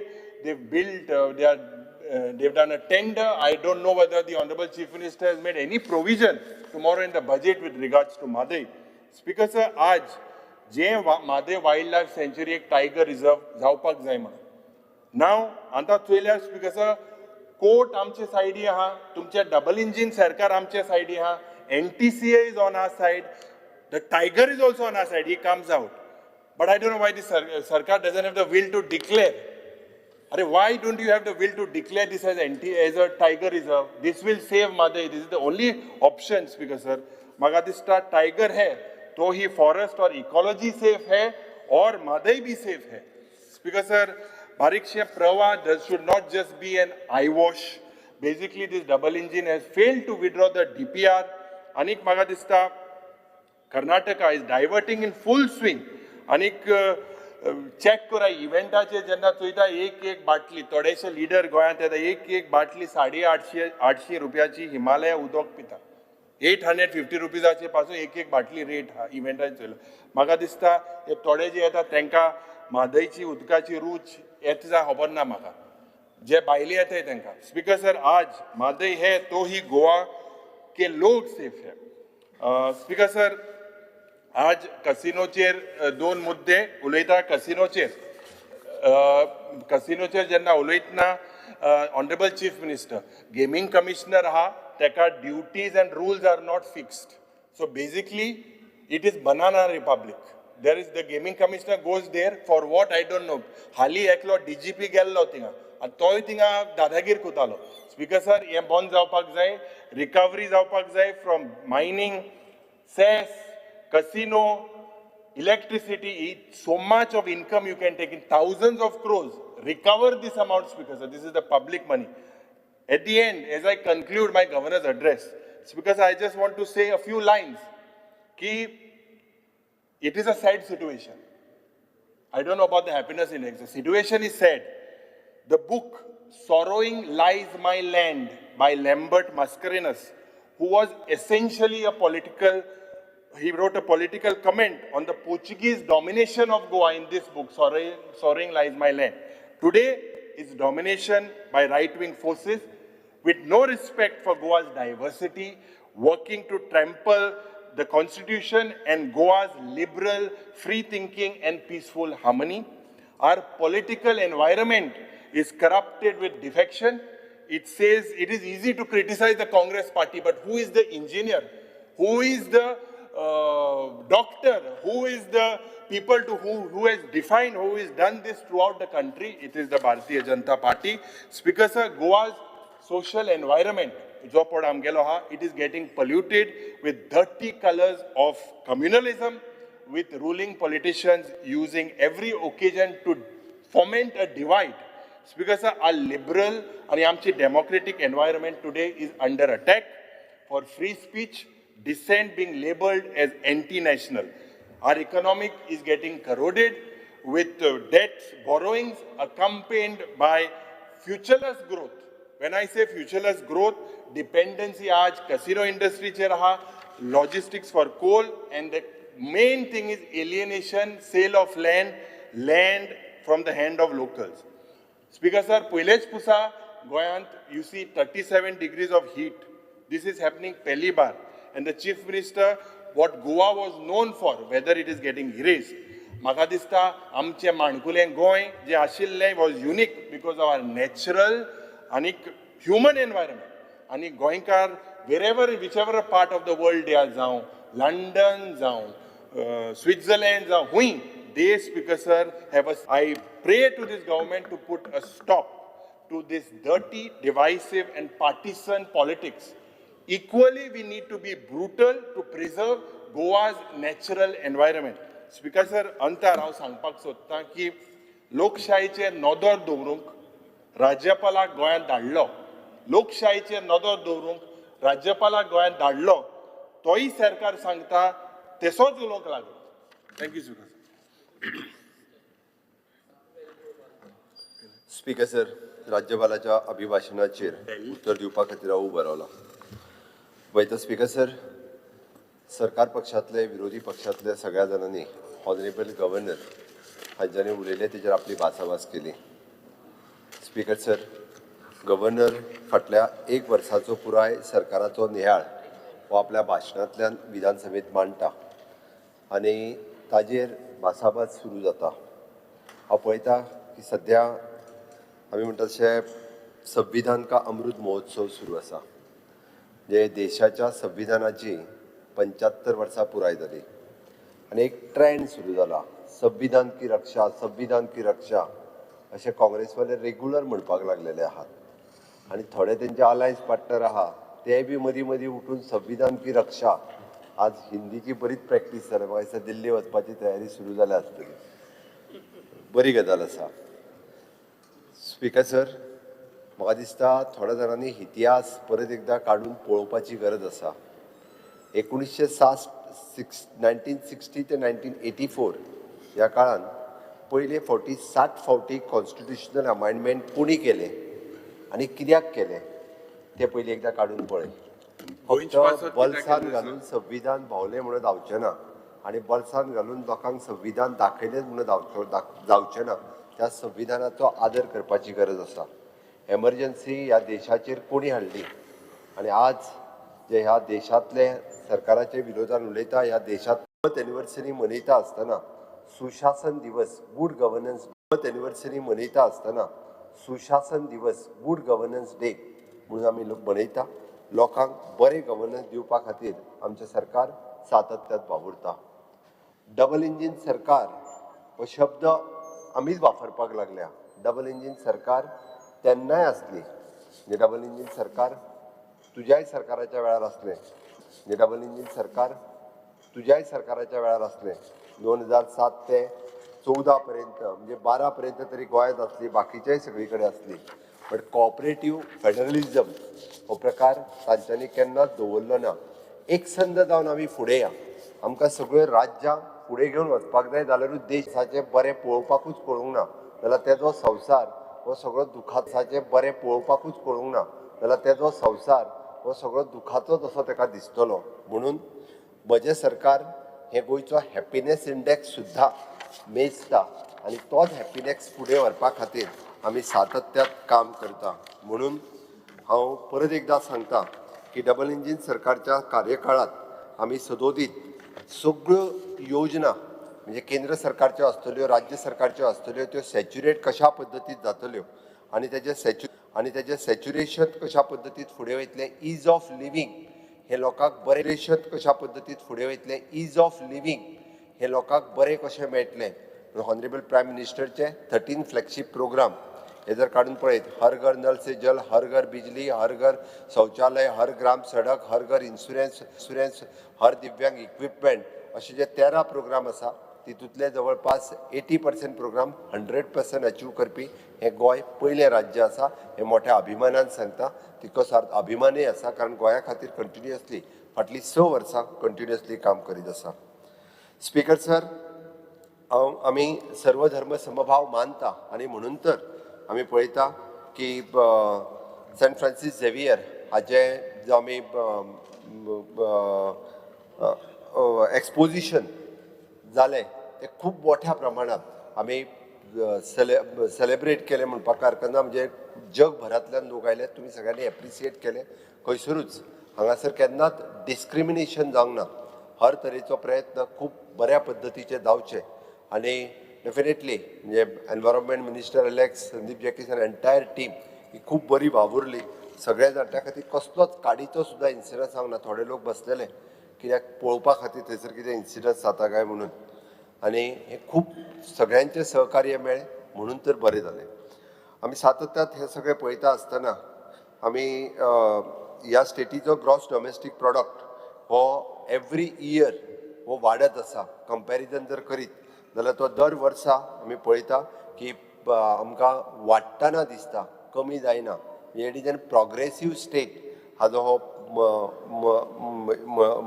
They've built, they've done a tender. I don't know whether the Honorable Chief Minister has made any provision tomorrow in the budget with regards to Mhadei. Speaker sir, आज जे Mhadei wild life सँच्युरी एक tiger reserve जावपाक जाय म्हणून. नाव आतां चोयल्यार speaker sir, court आमचे सायडी आहा, तुमचे डबल इंजीन सरकार आमचे सायडी आहा, NTCA is on our side, the tiger is also on our side, he comes out. But I don't know why the sarkar doesn't have the will to declare. Arey, why don't you have the will to declare this as NT, as a tiger reserve? This will save Mhadei. This is the only option, Speaker sir. म्हाका दिसता tiger है तो ही forest और ecology safe है और म्हादय भी safe है. Speaker sir, बारीकशे प्रवाह should not just be an eye wash. Basically, this double engine has failed to withdraw the DPR. आनीक म्हाका दिसता Karnataka is diverting in full swing. आनीक check करा इव्हेंटाचे जेन्ना चोयता एक एक बाटली, थोडेशे लिडर गोंयांत येता, एक एक बाटली 850 800 रुपयाची हिमालया उदक पिता. 850 रुपीजाचे पासून एक एक बाटली रेट आहा इव्हेंटाचे चोयलो. म्हाका दिसता हे थोडे जे येता तांकां म्हादयची उदकाची रूच येता जाय खबर ना म्हाका, जे भायले येताय तांकां. स्पीकर सर, आज म्हादय हे तो ही गोवा के लोक सेफ है. स्पीकर सर, आज कसिनोचेर दोन मुद्दे उलयता. कसिनोचेर जेन्ना उलयतना Honorable Chief Minister, gaming commissioner आहा ताका duties and rules are not fixed. So basically it is banana republic. There is the gaming commissioner goes there for what I don't know. हालीं एकलो डीजीपी गेल्लो थिंगा आनी तोय थिंगा दादागीर करतालो. स्पीकर सर, हें बंद जावपाक जाय, रिकवरी जावपाक जाय from mining, cess, casino, electricity, so much of income you can take in thousands of crores. Recover this amount, Speaker sir. This is the public money. At the end, as I conclude my governor's address, Speaker sir, I just want to say a few lines. Ki it is a sad situation. I don't know about the happiness index. The situation is sad. The book, Sorrowing Lies My Land by Lambert Mascarenhas, who was essentially a political, he wrote a political comment on the Portuguese domination of Goa in this book, Sorrowing Lies My Land. Today, it's domination by right-wing forces with no respect for Goa's diversity, working to trample the constitution and Goa's liberal, free-thinking and peaceful harmony. Our political environment is corrupted with defection. It says it is easy to criticize the Congress party, but who is the engineer? Who is the doctor? Who is the people to who has defined, who has done this throughout the country? It is the Bharatiya Janata Party. Speaker sir, Goa's social environment, जो पड आमगेलो आहा, it is getting polluted with dirty colors of communalism, with ruling politicians using every occasion to foment a divide. Speaker sir, our liberal and आमची democratic environment today is under attack for free speech, dissent being labeled as anti-national. Our economic is getting corroded with debts, borrowings accompanied by futureless growth. When I say futureless growth, dependency aaj casino industry चेर आहा, logistics for coal, and the main thing is alienation, sale of land from the hand of locals. Speaker sir, पयलेच पुसा गोंयांत you see 37 degrees of heat. This is happening पहली bar. And the Chief Minister, what Goa was known for, whether it is getting erased. म्हाका दिसता आमचें माणकुलें गोंय जें आशिल्लें was unique because of our natural आनी human environment. आनी गोंयकार wherever, whichever part of the world they are, जावं लंडन जावं स्विट्झर्लंड जावं हुंय, they, Speaker sir, have a, I pray to this government to put a stop to this dirty, divisive and partisan politics. Equally, we need to be brutal to preserve Goa's natural environment. Speaker sir, अंतार हांव सांगपाक सोदतां की लोकशायेचेर नदर दवरूंक राज्यपालाक गोंयांत धाडलो, लोकशायेचेर नदर दवरूंक राज्यपालाक गोंयांत धाडलो, तोय सरकार सांगता तेसोच उलोवंक लागलो. Thank you speaker. Speaker sir, राज्यपालाच्या अभिभाशणाचेर उत्तर दिवपा खातीर हांव उबो रावला. वयता स्पीकर सर, सरकार पक्षांतले, विरोधी पक्षांतले सगळ्या जाणांनी ऑनरेबल गव्हर्नर हांच्यांनी उलयले तेजेर आपली भासाभास केली. स्पीकर सर, गव्हर्नर फाटल्या एक वर्साचो पुराय सरकाराचो नियाळ हो आपल्या भाशणांतल्यान विधानसभेंत मांडटा आनी ताजेर भासाभास सुरू जाता. हांव पळयता की सद्या आमी म्हणटा तशें संविधान का अमृत महोत्सव सुरू आसा, जे देशाच्या संविधानाची 75 वर्सां पुराय जाली आनी एक ट्रेंड सुरू जाला, संविधान की रक्षा, संविधान की रक्षा अशें काँग्रेसवाले रेगुलर म्हणपाक लागलेले आहात. आनी थोडे तेंचे अलायन्स पार्टनर आहा ते बी मदीं मदीं उठून संविधान की रक्षा, आज हिंदीची बरीच प्रॅक्टीस जाल्या, म्हाका दिसता दिल्ली वचपाची तयारी सुरू जाल्या आसतली, बरी गजाल आसा. स्पीकर सर, म्हाका दिसता थोड्या जाणांनी इतिहास परत एकदां काडून पळोवपाची गरज आसा. 1960 ते 1984 ह्या काळान पयले फावटी 60 फावटी कॉन्स्टिट्युशनल अमेंडमेंट कोणी केले आनी कित्याक केले ते पयलीं एकदां काडून पळय. फक्त बल्सान घालून संविधान भावलें म्हणून जावचें ना आनी बल्सान घालून लोकांक संविधान दाखयलें म्हणून जावचें ना. त्या संविधानाचो आदर करपाची गरज आसा. एमर्जन्सी ह्या देशाचेर कोणी हाडली आनी आज जे ह्या देशांतले सरकाराचे विरोधान उलयता, ह्या देशांत एनिवर्सरी मनयता आसतना सुशासन दिवस, गुड गव्हर्नन्स एनिवर्सरी मनयता आसतना सुशासन दिवस, गुड गव्हर्नन्स डे म्हणून आमी मनयता. लोकांक बरें गव्हर्नन्स दिवपा खातीर आमचें सरकार सातत्यात वावुरता. डबल इंजीन सरकार हो शब्द आमीच वापरपाक लागल्या. डबल इंजीन सरकार तेन्नाय आसली, म्हणजे डबल इंजीन सरकार तुज्याय सरकाराच्या वेळार आसलें, म्हणजे डबल इंजीन सरकार तुज्याय सरकाराच्या वेळार आसलें. 2007 ते 14 पर्यंत, म्हणजे 12 पर्यंत तरी गोंयांत आसली, बाकीच्याय सगळी कडेन आसली. बट कॉपरेटीव फेडरलिजम हो प्रकार तांच्यांनी केन्नाच दवरलो ना. एकसंध जावन आमी फुडें या, आमकां सगळ्यो राज्यां फुडें घेवन वचपाक जाय जाल्यारूच देशाचें बरें पळोवपाकूच कळूंक ना जाल्यार तेजो संवसार हो सगळो दुखाचें बरें पळोवपाकूच कळूंक ना जाल्यार तेजो संवसार हो सगळो दुखाचोच असो ताका दिसतलो. म्हणून म्हजें सरकार हें गोंयचो हॅपिनेस इंडेक्स सुद्दां मेजता आनी तोच हॅपिनेस फुडें व्हरपा खातीर आमी सातत्यात काम करता. म्हणून हांव परत एकदां सांगता की डबल इंजीन सरकारच्या कार्यकाळात आमी सदोदीत सगळ्यो योजना म्हणजे केंद्र सरकारच्यो आसतल्यो, राज्य सरकारच्यो आसतल्यो, त्यो सॅच्युरेट कशा पद्दतीत जातल्यो आनी तेजें सॅच्युरेशन कशा पद्दतीत फुडें वयतलें, is of living हे लोकांक बरें कशा पद्दतीत फुडें वयतलें, is of living हे लोकांक बरें कशें मेळटलें. ऑनरेबल प्रायम मिनिस्टरचे 13 फ्लॅगशीप प्रोग्राम हे जर काडून पळयत, हर घर नल से जल, हर घर बिजली, हर घर शौचालय, हर ग्राम सडक, हर घर इन्शुरन्स, हर दिव्यांग इक्विपमेंट अशे जे 13 प्रोग्राम आसा तितूंतले जवळपास 80% प्रोग्राम 100% अचीव करपी हें गोंय पयलें राज्य आसा हें मोठ्या अभिमानान सांगता. तितको सार्थ अभिमानूय आसा कारण गोंया खातीर कंटिन्युअसली फाटलीं 6 वर्सां कंटिन्युअसली काम करीत आसा. स्पीकर सर, हांव आमी सर्वधर्म समभाव मानता आनी म्हणून तर आमी पळयता की सेंट फ्रांसीस झेवियर हाजें जो आमी एक्सपोजिशन जालें तें खूब मोठ्या प्रमाणांत आमी सेलेब्रेट केलें म्हणपाक हरकत ना. म्हणजे जगभरांतल्यान लोक आयले, तुमी सगळ्यांनी एप्रिसिएट केलें. खंयसरूच हांगासर केन्नाच डिस्क्रिमिनेशन जावंक ना, हर तरेचो प्रयत्न खूब बऱ्या पद्दतीचे जावचे आनी डेफिनेटली म्हणजे environment minister Alex, Sandeep Jacques आनी एंटायर टीम ही खूब बरी वावुरली. सगळे जाण त्या खातीर कसलोच काडीचो सुद्दां इन्सिडंट जावंक ना. थोडे लोक बसलेले कित्याक पळोवपा खातीर थंयसर कितें इन्सिडंट जाता काय म्हणून, आनी हें खूब सगळ्यांचें सहकार्य मेळ्ळें म्हणून तर बरें जालें. आमी सातत्यात हें सगळें पळयता आसतना आमी ह्या स्टेटीचो ग्रॉस डॉमेस्टीक प्रॉडक्ट हो एवरी इयर हो वाडत आसा. कंपॅरिजन जर करीत जाल्यार तो दर वर्सा आमी पळयता की आमकां वाडटना दिसता, कमी जायना. It is an progressive state हाजो हो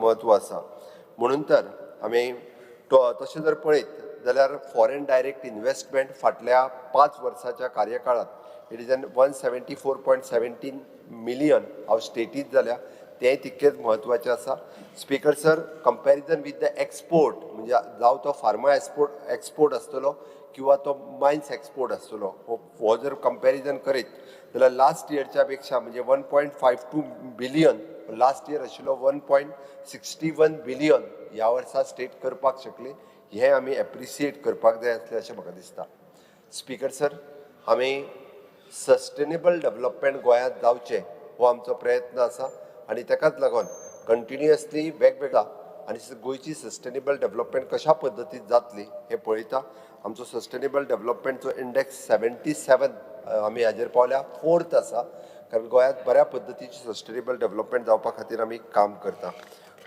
म्हत्व आसा. म्हणून तर आमी तशें जर पळयत जाल्यार फॉरेन डायरेक्ट इन्वेस्टमेंट फाटल्या 5 वर्साच्या कार्यकाळांत it is an 174.17 million हांव स्टेटीत जाल्या, तें तितकेंच म्हत्वाचें आसा. Speaker sir, comparison with the export म्हणजे जावं तो फार्मा एक्सपोर्ट आसतलो किंवा तो मायन्स एक्सपोर्ट आसतलो, हो जर कंपॅरिजन करीत जाल्यार लास्ट इयरच्या पेक्षा म्हणजे 1.52 बिलियन लास्ट इयर आशिल्लो 1.61 बिलियन ह्या वर्सा स्टेट करपाक शकली, हें आमी एप्रिसिएट करपाक जाय आसलें अशें म्हाका दिसता. स्पीकर सर, आमी सस्टेनेबल डेवलपमेंट गोंयांत जावचें हो आमचो प्रयत्न आसा आनी ताकाच लागून कंटिन्युअसली वेगवेगळा आनी गोंयची सस्टेनेबल डेवलपमेंट कशा पद्दतीन जातली हें पळयता. आमचो सस्टेनेबल डेवलपमेंटचो इंडेक्स 77 आमी हाजेर पावल्या, 4th आसा, कारण गोंयांत बऱ्या पद्दतीची सस्टेनेबल डेवलपमेंट जावपा खातीर आमी काम करता.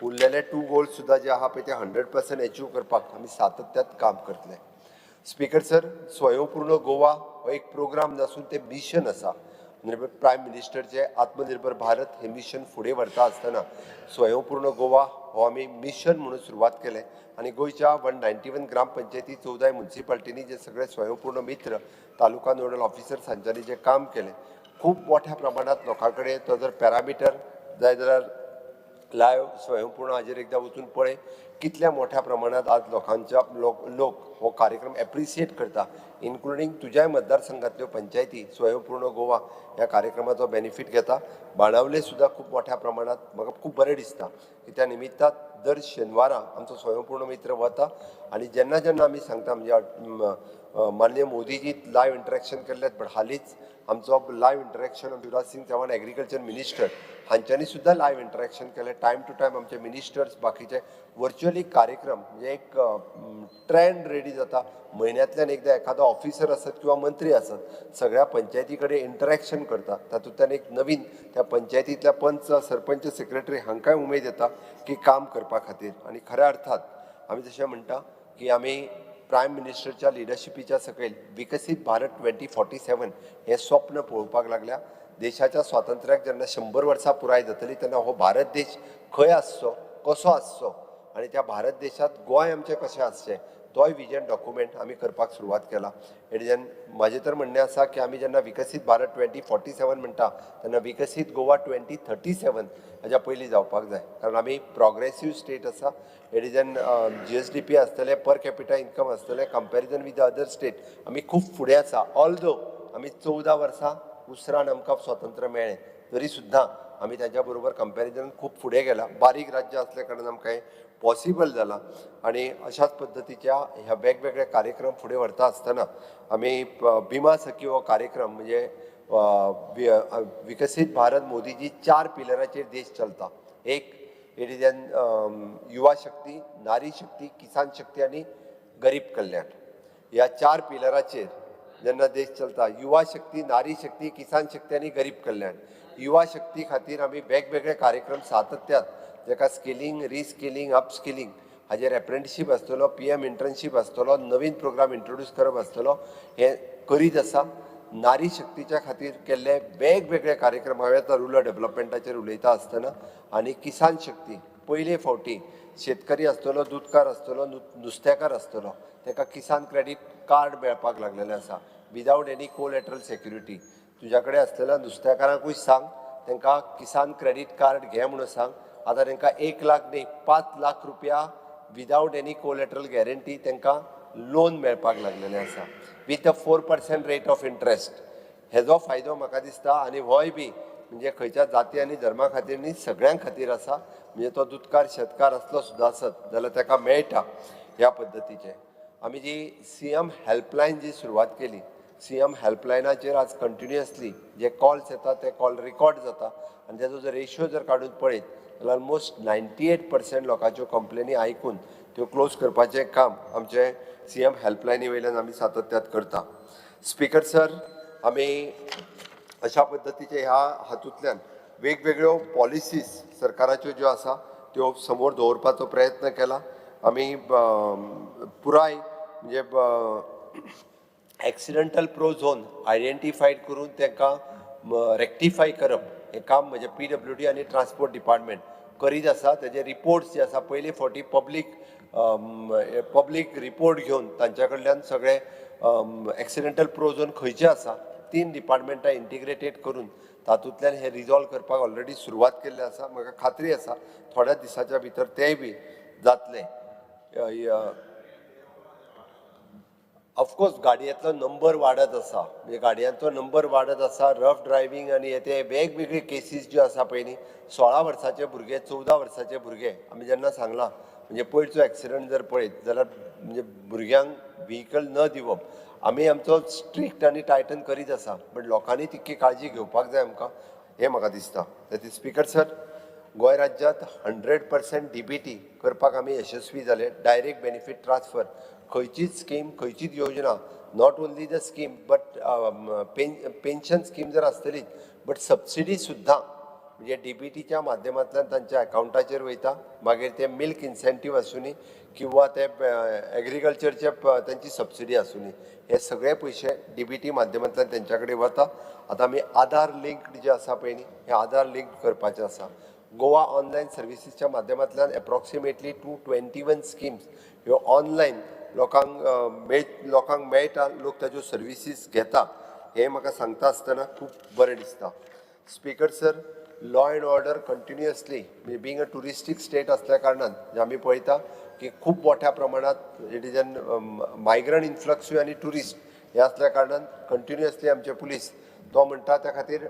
उरलेले 2 गोल्स सुद्दां जे आहा पळय ते 100% अचीव करपाक आमी सातत्यात काम करतले. स्पीकर सर, स्वयंपूर्ण गोवा हो एक प्रोग्राम नासून तें मिशन आसा. प्रायम मिनिस्टरचे आत्मनिर्भर भारत हे मिशन फुडें व्हरता आसतना स्वयंपूर्ण गोवा हो आमी मिशन म्हणून सुरवात केलें आनी गोंयच्या 191 ग्रामपंचायती 14 मुन्सिपाल्टींनी जे सगळे स्वयंपूर्ण मित्र, तालुका नोडल ऑफिसर्स हांच्यांनी जें काम केलें खूब मोठ्या प्रमाणांत लोकां कडेन तो जर पॅरामिटर जाय जाल्यार लायव स्वयंपूर्ण हाजेर एकदां वचून पळय कितल्या मोठ्या प्रमाणांत आज लोकांच्या लोक हो कार्यक्रम एप्रिसिएट करता, इन्क्लुडींग तुज्याय मतदारसंघातल्यो पंचायती स्वयंपूर्ण गोवा ह्या कार्यक्रमाचो बेनिफीट घेता. बाणावले सुद्दां खूब मोठ्या प्रमाणांत म्हाका खूब बरें दिसता की त्या निमित्तान दर शेनवारा आमचो स्वयंपूर्ण मित्र वता आनी जेन्ना जेन्ना आमी सांगता म्हणजे माननीय मोदीजी लायव इंटरेक्शन केल्लें, बट हालींच आमचो live interaction Shivraj Singh Chauhan agriculture minister हांच्यांनी सुद्दां लायव इंटरेक्शन केलें. टायम टू टायम आमचे मिनिस्टर्स बाकीचे वर्च्युअली कार्यक्रम म्हणजे एक ट्रेंड रेडी जाता. म्हयन्यांतल्यान एकदां एखादो ऑफिसर आसत किंवा मंत्री आसत सगळ्या पंचायती कडेन इंटरेक्शन करता, तातूंतल्यान एक नवीन त्या पंचायतींतल्या पंच, सरपंच, सेक्रेटरी हांकांय उमेद येता की काम करपा खातीर. आनी खऱ्या अर्थात आमी जशें म्हणटा की आमी प्रायम मिनिस्टरच्या लिडरशिपीच्या सकयल विकसीत भारत 2047 हें स्वप्न पळोवपाक लागल्या. देशाच्या स्वातंत्र्याक जेन्ना 100 वर्सां पुराय जातली तेन्ना हो भारत देश खंय आसचो, कसो आसचो आनी त्या भारत देशांत गोंय आमचें कशें आसचें तोय विजन डॉक्युमेंट आमी करपाक सुरवात केला. It is an म्हाजें तर म्हणणें आसा की आमी जेन्ना विकसीत भारत 2047 म्हणटा तेन्ना विकसीत गोवा 2037 हाज्या पयलीं जावपाक जाय, कारण आमी प्रोग्रेसीव स्टेट आसा. It is an GSDP आसतलें, पर कॅपिटा इन्कम आसतलें, कंपॅरिजन विथ अदर स्टेट आमी खूब फुडें आसा. ऑल्दो आमी 14 वर्सां उसरान आमकां स्वातंत्र्य मेळ्ळें तरी सुद्दां आमी तांच्या बरोबर कंपॅरिजन खूब फुडें गेला. बारीक राज्य आसल्या कारणान आमकां हें पॉसिबल जालां आनी अशाच पद्दतीच्या ह्या वेगवेगळे कार्यक्रम फुडें व्हरता आसतना आमी बिमा सखी हो कार्यक्रम म्हणजे विकसीत भारत मोदीजी 4 पिलराचेर देश चलता. एक it is an युवा शक्ती, नारी शक्ती, किसान शक्ती आनी गरीब कल्याण. ह्या 4 पिलराचेर जेन्ना देश चलता, युवा शक्ती, नारी शक्ती, किसान शक्ती आनी गरीब कल्याण. युवा शक्ती खातीर आमी वेगवेगळे कार्यक्रम सातत्यात, जाका स्किलिंग, रिस्किलिंग, अपस्किलिंग हाजेर एप्रेंटिशीप आसतलो, PM internship आसतलो, नवीन प्रोग्राम इंट्रोड्यूस करप आसतलो, हें करीत आसा. नारी शक्तीच्या खातीर केल्ले वेगवेगळे कार्यक्रम हांवें आतां रुरल डेवलपमेंटाचेर उलयता आसतना, आनी किसान शक्ती पयले फावटी शेतकरी आसतलो, दुदकार आसतलो, नुस्तेकार आसतलो, ताका किसान क्रेडीट कार्ड मेळपाक लागलेलें आसा विदावट एनी कोलॅटरल सेक्युरिटी. तुज्या कडेन आसलेल्या नुस्तेकारांकूय सांग, तांकां किसान क्रेडीट कार्ड घे म्हणून सांग. आतां तांकां 1 लाख न्ही 5 लाख रुपया विदावट एनी कोलॅटरल गॅरंटी तांकां लोन मेळपाक लागलेलें आसा with a 4% rate of interest. हेजो फायदो म्हाका दिसता आनी होय बी म्हणजे खंयच्या जाती आनी धर्मा खातीर न्ही, सगळ्यां खातीर आसा. म्हणजे तो दुदकार शेतकार आसलो सुद्दां आसत जाल्यार ताका मेळटा. ह्या पद्दतीचें आमी जी CM helpline जी सुरवात केली, CM हेल्पलायनाचेर आज कंटिन्युअसली जे कॉल्स येता ते कॉल रिकॉर्ड जाता आनी तेजो जर रेशियो जर काडून पळयत जाल्यार ऑलमोस्ट 98% लोकांच्यो कंप्लेनी आयकून त्यो क्लोज करपाचें काम आमचें CM हेल्पलायनी वयल्यान आमी सातत्यात करता. स्पीकर सर, आमी अशा पद्दतीचे ह्या हातूंतल्यान वेगवेगळ्यो पॉलिसीज सरकाराच्यो ज्यो आसा त्यो समोर दवरपाचो प्रयत्न केला. आमी पुराय म्हणजे एक्सिडंटल प्रो झोन आयडेंटिफायड करून तांकां रेक्टिफाय करप हें काम म्हणजे PWD आनी ट्रान्सपोर्ट डिपार्टमेंट करीत आसा. तेजे रिपोर्ट्स जे आसा पयले फावटी पब्लीक रिपोर्ट घेवन तांच्या कडल्यान सगळे एक्सिडंटल प्रो झोन खंयचे आसा 3 डिपार्टमेंटां इंटिग्रेटेड करून तातूंतल्यान हें रिजॉल्व करपाक ऑलरेडी सुरवात केल्ली आसा. म्हाका खात्री आसा थोड्या दिसाच्या भितर तेंय बी जातलें. ऑफकोर्स गाडयेंतलो नंबर वाडत आसा, म्हणजे गाडयांचो नंबर वाडत आसा, रफ ड्रायव्हींग आनी हे ते वेगवेगळे केसीस ज्यो आसा पळय न्ही, 16 वर्साचे भुरगे, 14 वर्साचे भुरगे, आमी जेन्ना सांगलां म्हणजे पयरचो एक्सिडंट जर पळयत जाल्यार म्हणजे भुरग्यांक व्हिकल न दिवप, आमी आमचो स्ट्रिक्ट आनी टायटन करीत आसा, बट लोकांनी तितकी काळजी घेवपाक जाय आमकां, हें म्हाका दिसता. तें स्पीकर सर, गोंय राज्यांत 100% DBT करपाक आमी यशस्वी जाले. डायरेक्ट बेनिफीट ट्रान्सफर, खंयचीच स्कीम, खंयचीच योजना, not only the scheme but pension scheme जर आसतलीच, बट सबसिडी सुद्दां म्हणजे DBTच्या माध्यमांतल्यान तांच्या अकावंटाचेर वयता. मागीर ते मिल्क इन्सेंटीव आसूनी किंवा ते एग्रीकल्चरचे तांची सबसिडी आसूनी, हे सगळे पयशे DBT माध्यमांतल्यान तेंच्या कडेन वता. आतां आमी आधार लिंक्ड जे आसा पळय न्ही, हे आधार लिंक करपाचें आसा. गोवा ऑनलायन सर्विसीसच्या माध्यमांतल्यान एप्रॉक्सिमेटली 221 स्किम्स ह्यो ऑनलायन लोकांक मेळटा, लोक ताज्यो सर्विसीस घेता, हें म्हाका सांगता आसतना खूब बरें दिसता. Speaker sir, law and order continuously being a touristic state आसल्या कारणान जे आमी पळयता की खूब मोठ्या प्रमाणात it is an migrant इन्फ्लक्सूय आनी ट्युरिस्ट हे आसल्या कारणान कंटिन्युअसली आमचे पुलीस तो म्हणटा त्या खातीर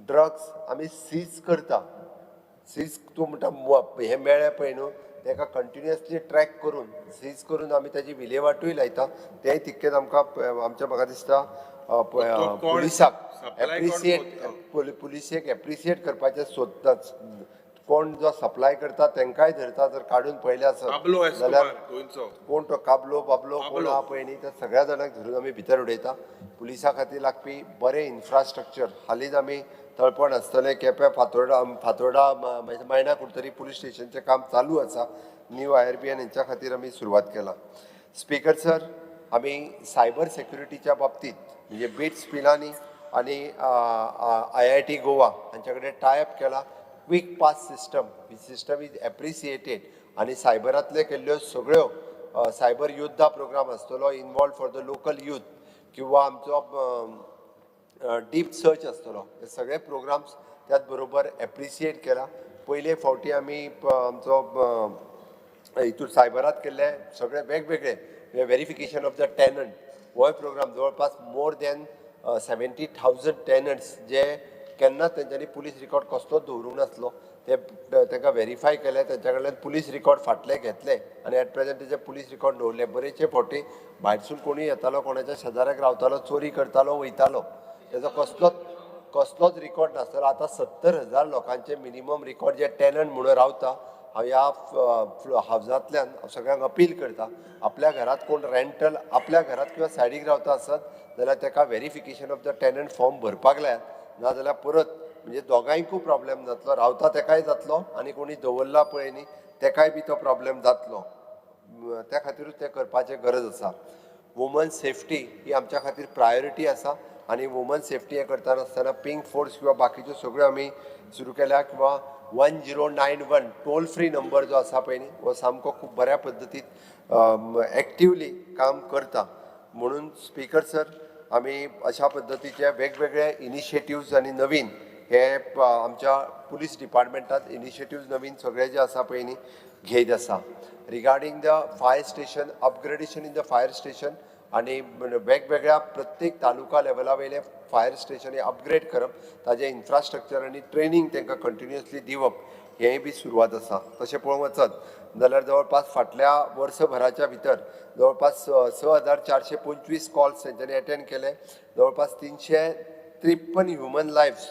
ड्रग्स आमी सीज करता. सीज तूं म्हणटा हें मेळ्ळें पळय न्हू, ताका कंटिन्युअसली ट्रॅक करून सीज करून आमी ताजी विलेवाटूय लायता. तेंय तितकेंच आमकां आमच्या म्हाका दिसता पुलिसाक एप्रिसिएट, पुलिसेक एप्रिसिएट करपाचें सोदता. कोण जो सप्लाय करता तांकांय धरता. जर काडून पळयलें आसत जाल्यार कोण तो काबलो बाबलो कोण आहा पळय न्ही, त्या सगळ्या जाणांक धरून आमी भितर उडयता. पुलिसा खातीर लागपी बरें इन्फ्रास्ट्रक्चर हालींच आमी तळपण आसतलें, केप्यां, फातोर्डा, फातोर्डा, मायणा कुडतरी पुलीस स्टेशनचें काम चालू आसा. न्यू IRBN हेंच्या खातीर आमी सुरवात केला. स्पीकर सर, आमी सायबर सेक्युरिटीच्या बाबतींत म्हणजे बिट्स पिलानी आनी IIT Goa हांच्या कडेन टायप केला. Quick pass system, system is appreciated आनी सायबरांतले केल्ल्यो सगळ्यो सायबर योद्धा प्रोग्राम आसतलो involve for the local youth किंवा आमचो डीप सर्च आसतलो, हे सगळे प्रोग्राम्स त्याच बरोबर एप्रिसिएट केला. पयले फावटी आमी आमचो हितूर सायबरात केल्ले सगळे वेगवेगळे वेरिफिकेशन ऑफ the tenant होय प्रोग्राम जवळपास मोर दॅन 70,000 टॅनंट्स जे केन्नाच तेंच्यांनी पुलीस रिकॉर्ड कसलोच दवरूंक नासलो ते तांकां वेरीफाय केले, तेंच्या कडल्यान पुलीस रिकॉर्ड फाटले घेतले आनी एट प्रेजंट तेजे पुलीस रिकॉर्ड दवरले. बरेचशे फावटी भायरसून कोणूय येतालो, कोणाच्या शेजाऱ्याक रावतालो, चोरी करतालो, वयतालो, तेजो कसलोच रिकॉर्ड नासतालो. आतां 70,000 लोकांचे मिनिमम रिकॉर्ड जे टॅनंट म्हणून रावता. हांव ह्या हावजांतल्यान सगळ्यांक अपील करता, आपल्या घरात कोण रेंटल आपल्या घरात किंवा सायडीक रावता आसत जाल्यार ताका verification of the tenant form भरपाक लायात, नाजाल्यार परत म्हणजे दोगांयकूय प्रॉब्लेम जातलो, रावता तेकाय जातलो आनी कोणी दवरला पळय न्ही तेकाय बी तो प्रॉब्लेम जातलो. त्या खातीरूच तें करपाचें गरज आसा. वुमन सेफ्टी ही आमच्या खातीर प्रायोरिटी आसा आनी वुमन सेफ्टी हें करतना आसतना पिंक फोर्स किंवा बाकीच्यो सगळ्यो आमी सुरू केल्या किंवा 1091 टोल फ्री नंबर जो आसा पळय न्ही हो सामको खूब बऱ्या पद्दतीन एक्टिवली काम करता. म्हणून स्पीकर सर आमी अशा पद्दतीचे वेगवेगळे इनिशिएटिव्ज आनी नवीन हे आमच्या पुलीस डिपार्टमेंटात इनिशिएटिव्ज नवीन सगळे जे आसा पळय न्ही घेयत आसा. Regarding the fire station upgradation in the fire station आनी वेगवेगळ्या प्रत्येक तालुका लेवला वयले फायर स्टेशन हे अपग्रेड करप, ताजें इन्फ्रास्ट्रक्चर आनी ट्रेनींग तांकां कंटिन्युअसली दिवप हेंय बी सुरवात आसा. तशें पळोवंक वचत जाल्यार जवळपास फाटल्या वर्सभराच्या भितर जवळपास 6,425 कॉल्स तेंच्यांनी एटेंड केले, जवळपास 353 ह्युमन लायफ्स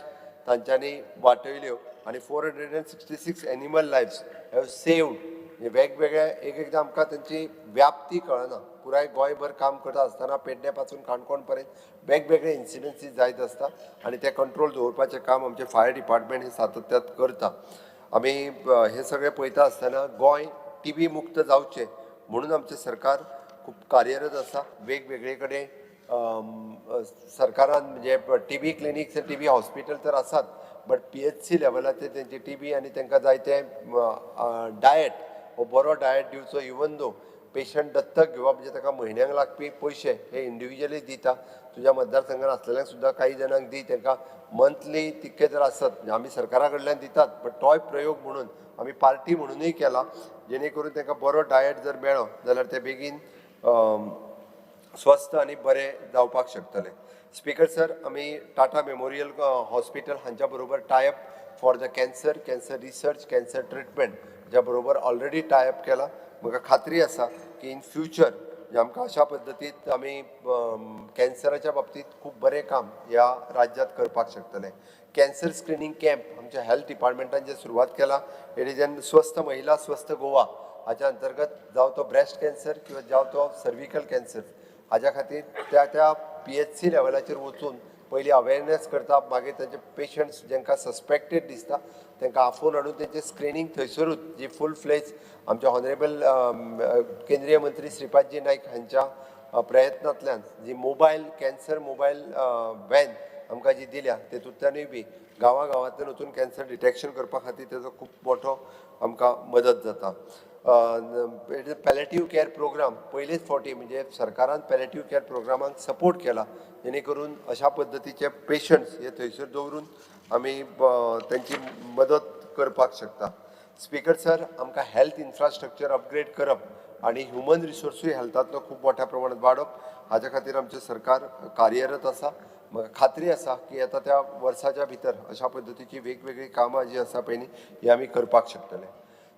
तांच्यांनी वाटयल्यो आनी 466 एनिमल लायफ्स have saved. म्हणजे वेगवेगळे एक एकदां आमकां तेंची व्याप्ती कळना, पुराय गोंयभर काम करता आसतना पेडणे पासून काणकोण पर्यंत वेगवेगळे इन्सिडन्सीस जायत आसता आनी ते कंट्रोल दवरपाचें काम आमचें फायर डिपार्टमेंट हे सातत्यात करता. आमी हे सगळें पळयता आसतना गोंय टीबी मुक्त जावचें म्हणून आमचें सरकार खूब कार्यरत आसा. वेगवेगळे कडेन सरकारान म्हणजे टीबी क्लिनिक्स, टीबी हॉस्पिटल तर आसात, बट PHC लेवलाचेर तेंची टीबी आनी तांकां जाय ते डायट हो बरो डायट दिवचो. इवन दो पेशंट दत्तक घेवप म्हणजे ताका म्हयन्यांक लागपी पयशे हे इंडिविज्युअली दिता, तुज्या मतदारसंघात आसलेल्यांक सुद्दां काही जाणांक दी, तांकां मंथली तितके जर आसत म्हणजे आमी सरकारा कडल्यान दितात, बट तोय प्रयोग म्हणून आमी पार्टी म्हणूनय केला जेणे करून तांकां बरो डायट जर मेळ्ळो जाल्यार ते बेगीन स्वस्थ आनी बरे जावपाक शकतले. स्पीकर सर आमी टाटा मेमोरियल हॉस्पिटल हांच्या बरोबर tie up for the cancer, cancer research, cancer treatment ज्या बरोबर ऑलरेडी टायअप केला. म्हाका खात्री आसा की इन फ्युचर आमकां अशा पद्दतीत आमी कॅन्सराच्या बाबतींत खूब बरें काम ह्या राज्यांत करपाक शकतले. कॅन्सर स्क्रिनींग कॅम्प आमच्या हेल्थ डिपार्टमेंटान जे सुरवात केला, it is an स्वस्थ महिला स्वस्थ गोवा हाच्या अंतर्गत जावं तो ब्रेस्ट कॅन्सर किंवा जावं तो सर्विकल कॅन्सर हाज्या खातीर त्या त्या PHC लेवलाचेर वचून पयलीं अवेरनेस करता, मागीर तांचे पेशंट्स जांकां सस्पेक्टेड दिसता तांकां आफोवन हाडून तेंचें स्क्रिनींग थंयसरूच जी फूल फ्लेज आमचे ऑनरेबल केंद्रीय मंत्री श्रीपादजी नायक हांच्या प्रयत्नांतल्यान जी मोबायल कॅन्सर मोबायल व्हॅन आमकां जी दिल्या तेतूंतल्यानूय बी गांवां गांवांतल्यान वचून कॅन्सर डिटेक्शन करपा खातीर तेजो खूब मोठो आमकां मदत जाता. It is palliative care program पयलेच फावटी म्हणजे सरकारान पॅलेटीव कॅर प्रोग्रामाक सपोर्ट केला, जेणे करून अशा पद्दतीचे पेशंट्स हे थंयसर दवरून आमी तेंची मदत करपाक शकता. स्पीकर सर आमकां हेल्थ इन्फ्रास्ट्रक्चर अपग्रेड करप आनी ह्युमन रिसोर्सूय हेल्थांतलो खूब मोठ्या प्रमाणात वाडप हाज्या खातीर आमचें सरकार कार्यरत आसा. म्हाका खात्री आसा की आतां त्या वर्साच्या भितर अशा पद्दतीची वेगवेगळीं कामां जीं आसा पळय न्ही ही आमी करपाक शकतले.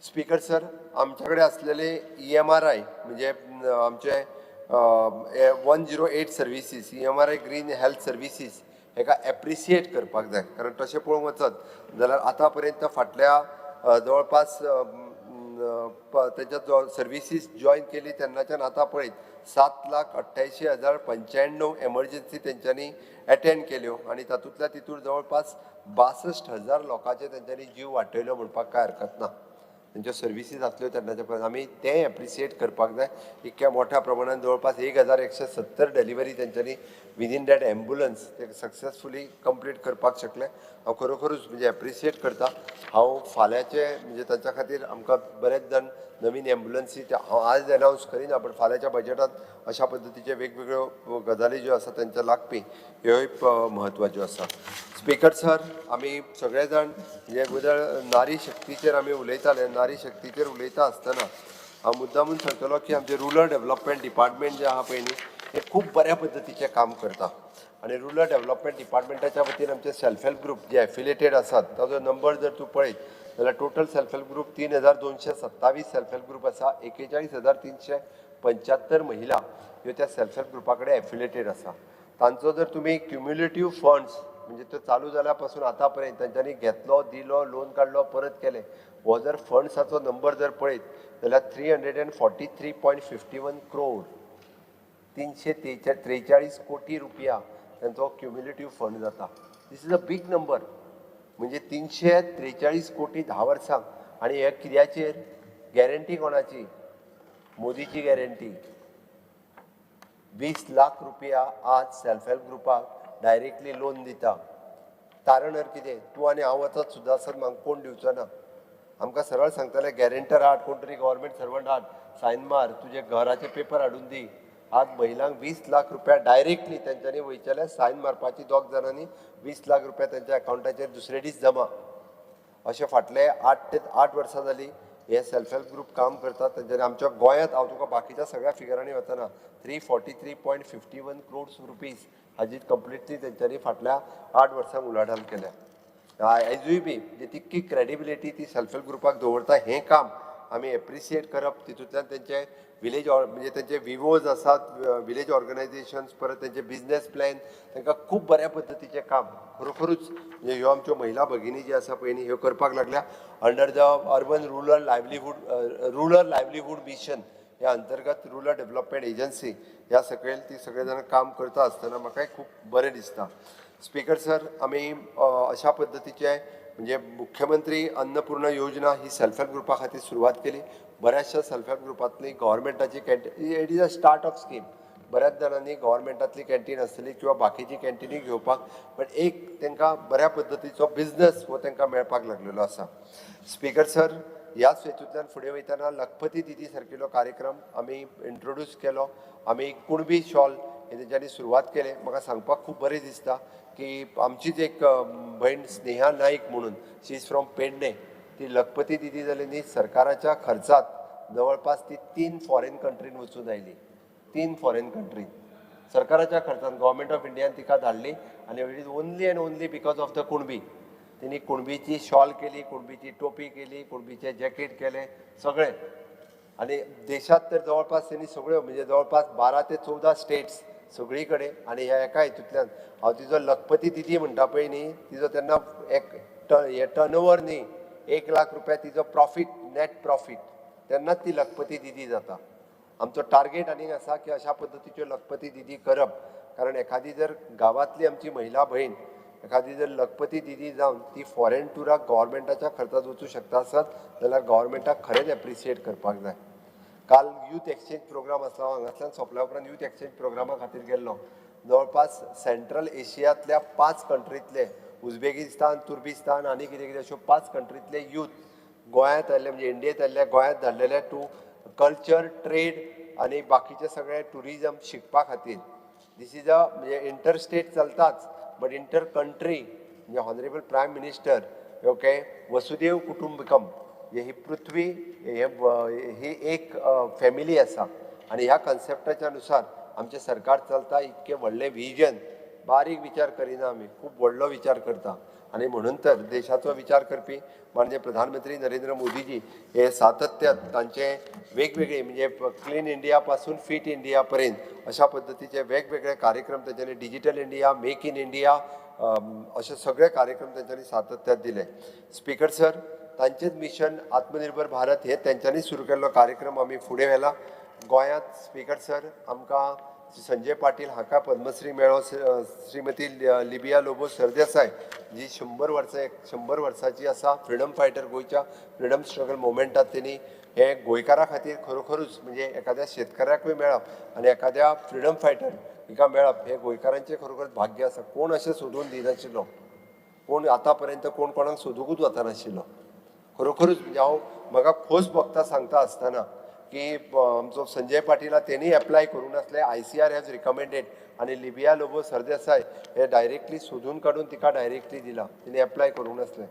स्पीकर सर आमच्या कडेन आसलेले EMRI म्हणजे आमचे 108 services, EMRI green health services हेका एप्रिसिएट करपाक जाय, कारण तशें पळोवंक वचत जाल्यार आतां पर्यंत फाटल्या जवळपास तेच्या सर्विसीस जॉयन केली तेन्नाच्यान आतां पळयत 7,88,095 एमर्जन्सी तेंच्यांनी एटेंड केल्यो आनी तातूंतल्या तितूर जवळपास 62,000 लोकांचे तेंच्यांनी जीव वाटयलो म्हणपाक कांय हरकत ना. तेंच्यो सर्विसीस आसल्यो तेन्नाच्या पर्यंत आमी तें एप्रिसिएट करपाक जाय. इतक्या मोठ्या प्रमाणान जवळपास 1,170 डिलिव्हरी तेंच्यांनी विदीन that ambulance ते सक्सेसफुली कंप्लीट करपाक शकले. हांव खरोखरूच म्हणजे एप्रिसिएट करता. हांव फाल्यांचे म्हणजे तांच्या खातीर आमकां बरेच जाण नवीन एम्बुलन्सी हांव आज अनावन्स करिना, पण फाल्यांच्या बजेटात अशा पद्दतीचे वेगवेगळ्यो गजाली ज्यो आसा तांच्या लागपी ह्योय म्हत्वाच्यो आसा. स्पीकर सर, आमी सगळे जाण म्हणजे उदळ नारी शक्तीचेर आमी उलयताले. नारी शक्तीचेर उलयता आसतना हांव मुद्दामून सांगतलो की आमचें रुरल डेव्हलपमेंट डिपार्टमेंट जें आहा पळय न्ही, हें खूब बऱ्या पद्दतीचें काम करता. आनी रुरल डेव्हलपमेंट डिपार्टमेंटाच्या वतीन आमचे सेल्फ हेल्प ग्रूप जे एफिलिएटेड आसात ताजो नंबर जर तूं पळयत जाल्यार total self help group 3227 self help group आसा. 41,375 महिला ह्यो त्या सेल्फ हेल्प ग्रुपा कडेन एफिलिएटेड आसा. तांचो जर तुमी क्युम्युलेटीव फंड्स म्हणजे तो चालू जाल्या पासून आतां पर्यंत तांच्यांनी घेतलो, दिलो, लोन काडलो, परत केले, हो जर फंड्साचो नंबर जर पळयत जाल्यार 343.51 crore, 343 कोटी रुपया तांचो क्युम्युलेटीव फंड जाता. This is a big number. म्हणजे 343 कोटी 10 वर्सांक. आनी हे कित्याचेर गॅरंटी कोणाची? मोदीची गॅरंटी. 20 लाख रुपया आज सेल्फ हेल्प ग्रुपाक डायरेक्टली लोन दिता. तारणर कितें, तूं आनी हांव वचत सुद्दां आसत म्हाका कोण दिवचो ना. आमकां सरळ सांगतले गॅरंटर हाड, कोण तरी गव्हर्मेंट सर्वंट हाड, सायन मार, तुजे घराचे पेपर हाडून दी. आज महिलांक 20 लाख रुपया डायरेक्टली तेंच्यांनी वयचेले सायन मारपाची दोग जाणांनी 20 लाख रुपया तेंच्या अकावंटाचेर दुसरे दीस जमा. अशें फाटले 8 ते 8 वर्सां जाली हे सेल्फ हेल्प ग्रूप काम करतात. तेंच्यांनी आमच्या गोंयांत, हांव तुका बाकीच्या सगळ्या फिगरांनी वतना 343.51 crores rupees हाजी कंप्लिटली तेंच्यांनी फाटल्या 8 वर्सांक उलाढाल केल्या. आयजूय बी म्हणजे तितकी क्रेडिबिलिटी ती सेल्फ हेल्प ग्रुपाक दवरता. हें काम आमी एप्रिसिएट करप. तितूंतल्यान तेंचे विलेज म्हणजे तेंचे विवोज आसात, विलेज ऑर्गनायझेशन्स, परत तेंचे बिजनेस प्लॅन, तांकां खूब बऱ्या पद्दतीचें काम खरोखरूच म्हणजे ह्यो आमच्यो महिला भगिनी ज्यो आसा पळय न्ही, ह्यो करपाक लागल्या. Under the urban rural livelihood rural livelihood mission ह्या अंतर्गत रुरल डेव्हलपमेंट एजन्सी ह्या सकयल ती सगळे जाणां काम करता आसतना म्हाकाय खूब बरें दिसता. स्पीकर सर, आमी अशा पद्दतीचे म्हणजे मुख्यमंत्री अन्नपूर्णा योजना ही सेल्फ हेल्प ग्रुपा खातीर सुरवात केली. बऱ्याचशा सेल्फ हेल्प ग्रुपांतली गव्हर्मेंटाची canteen, it is a start of scheme. बऱ्याच जाणांनी गव्हर्मेंटांतली कॅन्टीन आसतली किंवा बाकीची कॅन्टिनी घेवपाक, बट एक तांकां बऱ्या पद्दतीचो बिजनस हो तांकां मेळपाक लागलेलो आसा. स्पीकर सर, ह्याच हेतूंतल्यान फुडें वयतना लखपती दिदी सारकिलो कार्यक्रम आमी इंट्रोड्यूस केलो. आमी कुणबी शॉल हे तेंच्यांनी सुरवात केले. म्हाका सांगपाक खूब बरें दिसता की आमचीच एक भयण स्नेहा नाईक म्हणून, शी is from Pedne, ती लखपती दिदी जाली न्ही, सरकाराच्या खर्चात जवळपास ती 3 फॉरेन कंट्रीन वचून आयली. 3 फॉरेन कंट्रीन सरकाराच्या खर्चान गव्हर्मेंट ऑफ इंडियान तिका धाडली. आनी it is only and only because of the Kunbi. तिणी कुणबीची शॉल केली, कुणबीची टोपी केली, कुणबीचें जॅकेट केलें सगळें. आनी देशांत तर जवळपास तेणी सगळ्यो म्हणजे जवळपास 12 ते 14 स्टेट्स सगळी कडेन. आनी ह्या एका हितूंतल्यान हांव तिजो लखपती दिदी म्हणटा पळय न्ही, तिजो तेन्ना एक हे टर्न ओवर न्ही, 1 लाख रुपया तिजो प्रॉफीट, नॅट प्रॉफीट, तेन्नाच ती लखपती दिदी जाता. आमचो टार्गेट आनीक आसा की अशा पद्दतीच्यो लखपती दिदी करप. कारण एखादी जर गांवांतली आमची महिला भयण एखादी जर लखपती दिदी जावन ती फॉरेन टुराक गव्हर्मेंटाच्या खर्चात वचूं शकता आसत जाल्यार गव्हर्मेंटाक खरेंच एप्रिसिएट करपाक जाय. काल यूथ एक्सचेंज प्रोग्राम आसलो, हांगासल्यान सोंपल्या उपरांत यूथ एक्सचेंज प्रोग्रामा खातीर गेल्लो. जवळपास सेंट्रल एशियांतल्या 5 कंट्रींतले, उझबेकिस्तान, तुर्किस्तान आनी कितें कितें अश्यो 5 कंट्रींतले यूथ गोंयांत आयिल्ले, म्हणजे इंडियेंत आयिल्ले, गोंयांत धाडलेले टू कल्चर, ट्रेड आनी बाकीचे सगळे ट्युरिजम शिकपा खातीर. This is a म्हणजे इंटर स्टेट चलताच, बट इंटर कंट्री म्हणजे honourable prime minister, okay, Vasudev Kutumbakam, ही पृथ्वी ही एक फॅमिली आसा. आनी ह्या कन्सेप्टाच्या नुसार आमचें सरकार चलता. इतकें व्हडलें विजन, बारीक विचार करिना आमी, खूब व्हडलो विचार करता. आनी म्हणून तर देशाचो विचार करपी माननीय प्रधानमंत्री नरेंद्र मोदीजी हे सातत्यात तांचे वेगवेगळे म्हणजे क्लीन इंडिया पासून फिट इंडिया पर्यंत अशा पद्दतीचे वेगवेगळे कार्यक्रम तेंच्यांनी, digital India, make in India, अशे सगळे कार्यक्रम तेंच्यांनी सातत्यात दिले. स्पीकर सर, तांचेच मिशन आत्मनिर्भर भारत हे तेंच्यांनी सुरू केल्लो कार्यक्रम आमी फुडें व्हेला गोंयांत. स्पीकर सर, आमकां संजय पाटील हाका पद्मश्री मेळ्ळो. श्रीमती लिबिया लोबो सरदेसाय जी 100 वर्सां, 100 वर्सांची आसा, फ्रिडम फायटर, गोंयच्या फ्रिडम स्ट्रगल मुवमेंटात तेणी हे गोंयकारा खातीर खरोखरूच म्हणजे एखाद्या शेतकऱ्याकूय मेळप आनी एखाद्या फ्रिडम फायटर हिका मेळप हे गोंयकारांचें खरोखर भाग्य आसा. कोण अशें सोदून दिनाशिल्लो, कोण आतां पर्यंत कोण कोणाक सोदुंकूच वचनाशिल्लो. खरोखरूच म्हणजे हांव म्हाका खोस भोगता सांगता आसतना की आमचो संजय पाटील हा तेणी एप्लाय करूंक नासलें, ICAR has recommended आनी लिबिया लोबो सरदेसाय हे डायरेक्टली सोदून काडून तिका डायरेक्टली दिला, तिणे एप्लाय करूंक नासलें.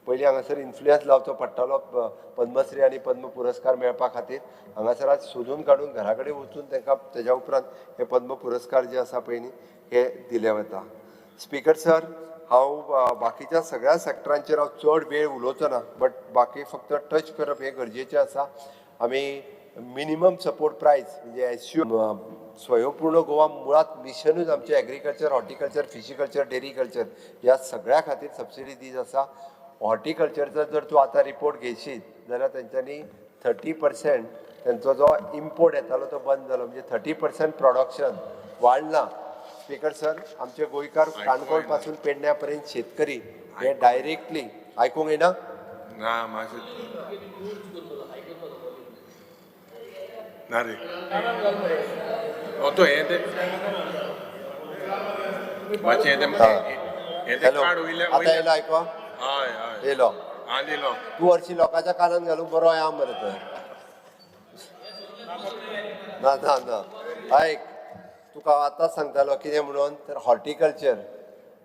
पयलीं हांगासर इन्फ्लुयन्स लावचो पडटालो पद्मश्री आनी पद्म पुरस्कार मेळपा खातीर, हांगासर आज सोदून काडून घरा कडेन वचून तांकां तेज्या उपरांत हे पद्म पुरस्कार जे आसा पळय न्ही हे दिले वता. स्पीकर सर, हांव बाकीच्या सगळ्या सॅक्टरांचेर हांव चड वेळ उलोवचो ना, बट बाकी फक्त टच करप हें गरजेचें आसा. आमी मिनिमम सपोर्ट प्रायस म्हणजे एस यू स्वयंपूर्ण गोवा मुळात मिशनूच आमचें एग्रीकल्चर, हॉर्टिकल्चर, फिशिकल्चर, डेरीकल्चर ह्या सगळ्या खातीर सबसिडी दीत आसा. हॉर्टिकल्चरचो जर तूं आतां रिपोर्ट घेयशीत जाल्यार तेंच्यांनी 30% तेंचो जो इम्पोर्ट येतालो तो बंद जालो, म्हणजे 30% प्रोडक्शन वाडलां. स्पीकर सर, आमचे गोंयकार काणकोण पासून पेडण्या पर्यंत शेतकरी हे डायरेक्टली आयकूंक येना. ना मातशें ना रे, तो हें तें मातशें हें तें हें तें हॅलो, कार्ड वयल्या आतां येयलो आयको? हय हय, येयलो. आं दिलो. तूं हरशीं लोकांच्या कानान घालूंक बरो या मरे तर. ना ना ना, आयक, तुका हांव आतांच सांगतालो कितें म्हणून तर हॉर्टिकल्चर,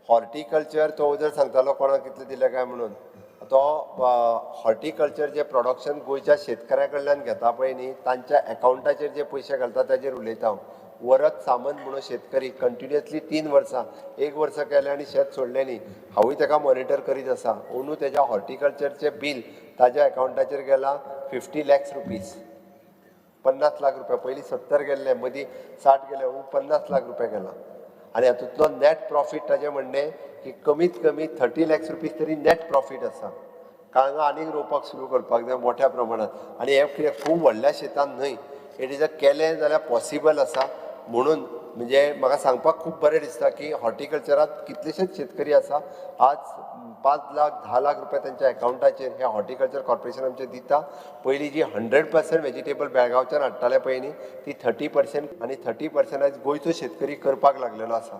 हॉर्टिकल्चर तो जर सांगतालो कोणाक कितले दिले काय म्हणून, तो हॉर्टिकल्चर जे प्रोडक्शन गोंयच्या शेतकऱ्या कडल्यान घेता पळय न्ही, तांच्या एकावंटाचेर जे पयशे घालता ताजेर उलयता हांव. वरत सामंत म्हणून शेतकरी कंटिन्युअसली 3 वर्सां, 1 वर्स केलें आनी शेत सोडलें न्ही, हांवूय ताका मॉनिटर करीत आसा. अंदू तेज्या हॉर्टिकल्चरचें बील ताज्या एकावंटाचेर गेलां 50 लॅक्स रुपीज, 50 लाख रुपया. पयलीं 70 गेल्ले, मदीं 60 गेले, अंदू 50 लाख रुपया गेला. आनी हातूंतलो नॅट प्रॉफीट ताजें म्हणणें की कमीत कमी 30 लॅक्स रुपीज तरी नॅट प्रॉफीट आसा. काळंगां आनीक रोवपाक सुरू करपाक जाय मोठ्या प्रमाणांत. आनी हें कितें खूब व्हडल्या शेतान न्हय, it is a केलें जाल्यार पॉसिबल आसा. म्हणून म्हणजे म्हाका सांगपाक खूब बरें दिसता की हॉर्टिकल्चरांत कितलेशेच शेतकरी आसा आज 5 लाख 10 लाख रुपया तेंच्या एकावंटाचेर हे हॉर्टिकल्चर कॉर्पोरेशन आमचें दिता. पयलीं जी 100% वेजिटेबल बेळगांवच्यान हाडटाले पळय न्ही, ती 30% आनी 30% आयज गोंयचो शेतकरी करपाक लागलेलो आसा.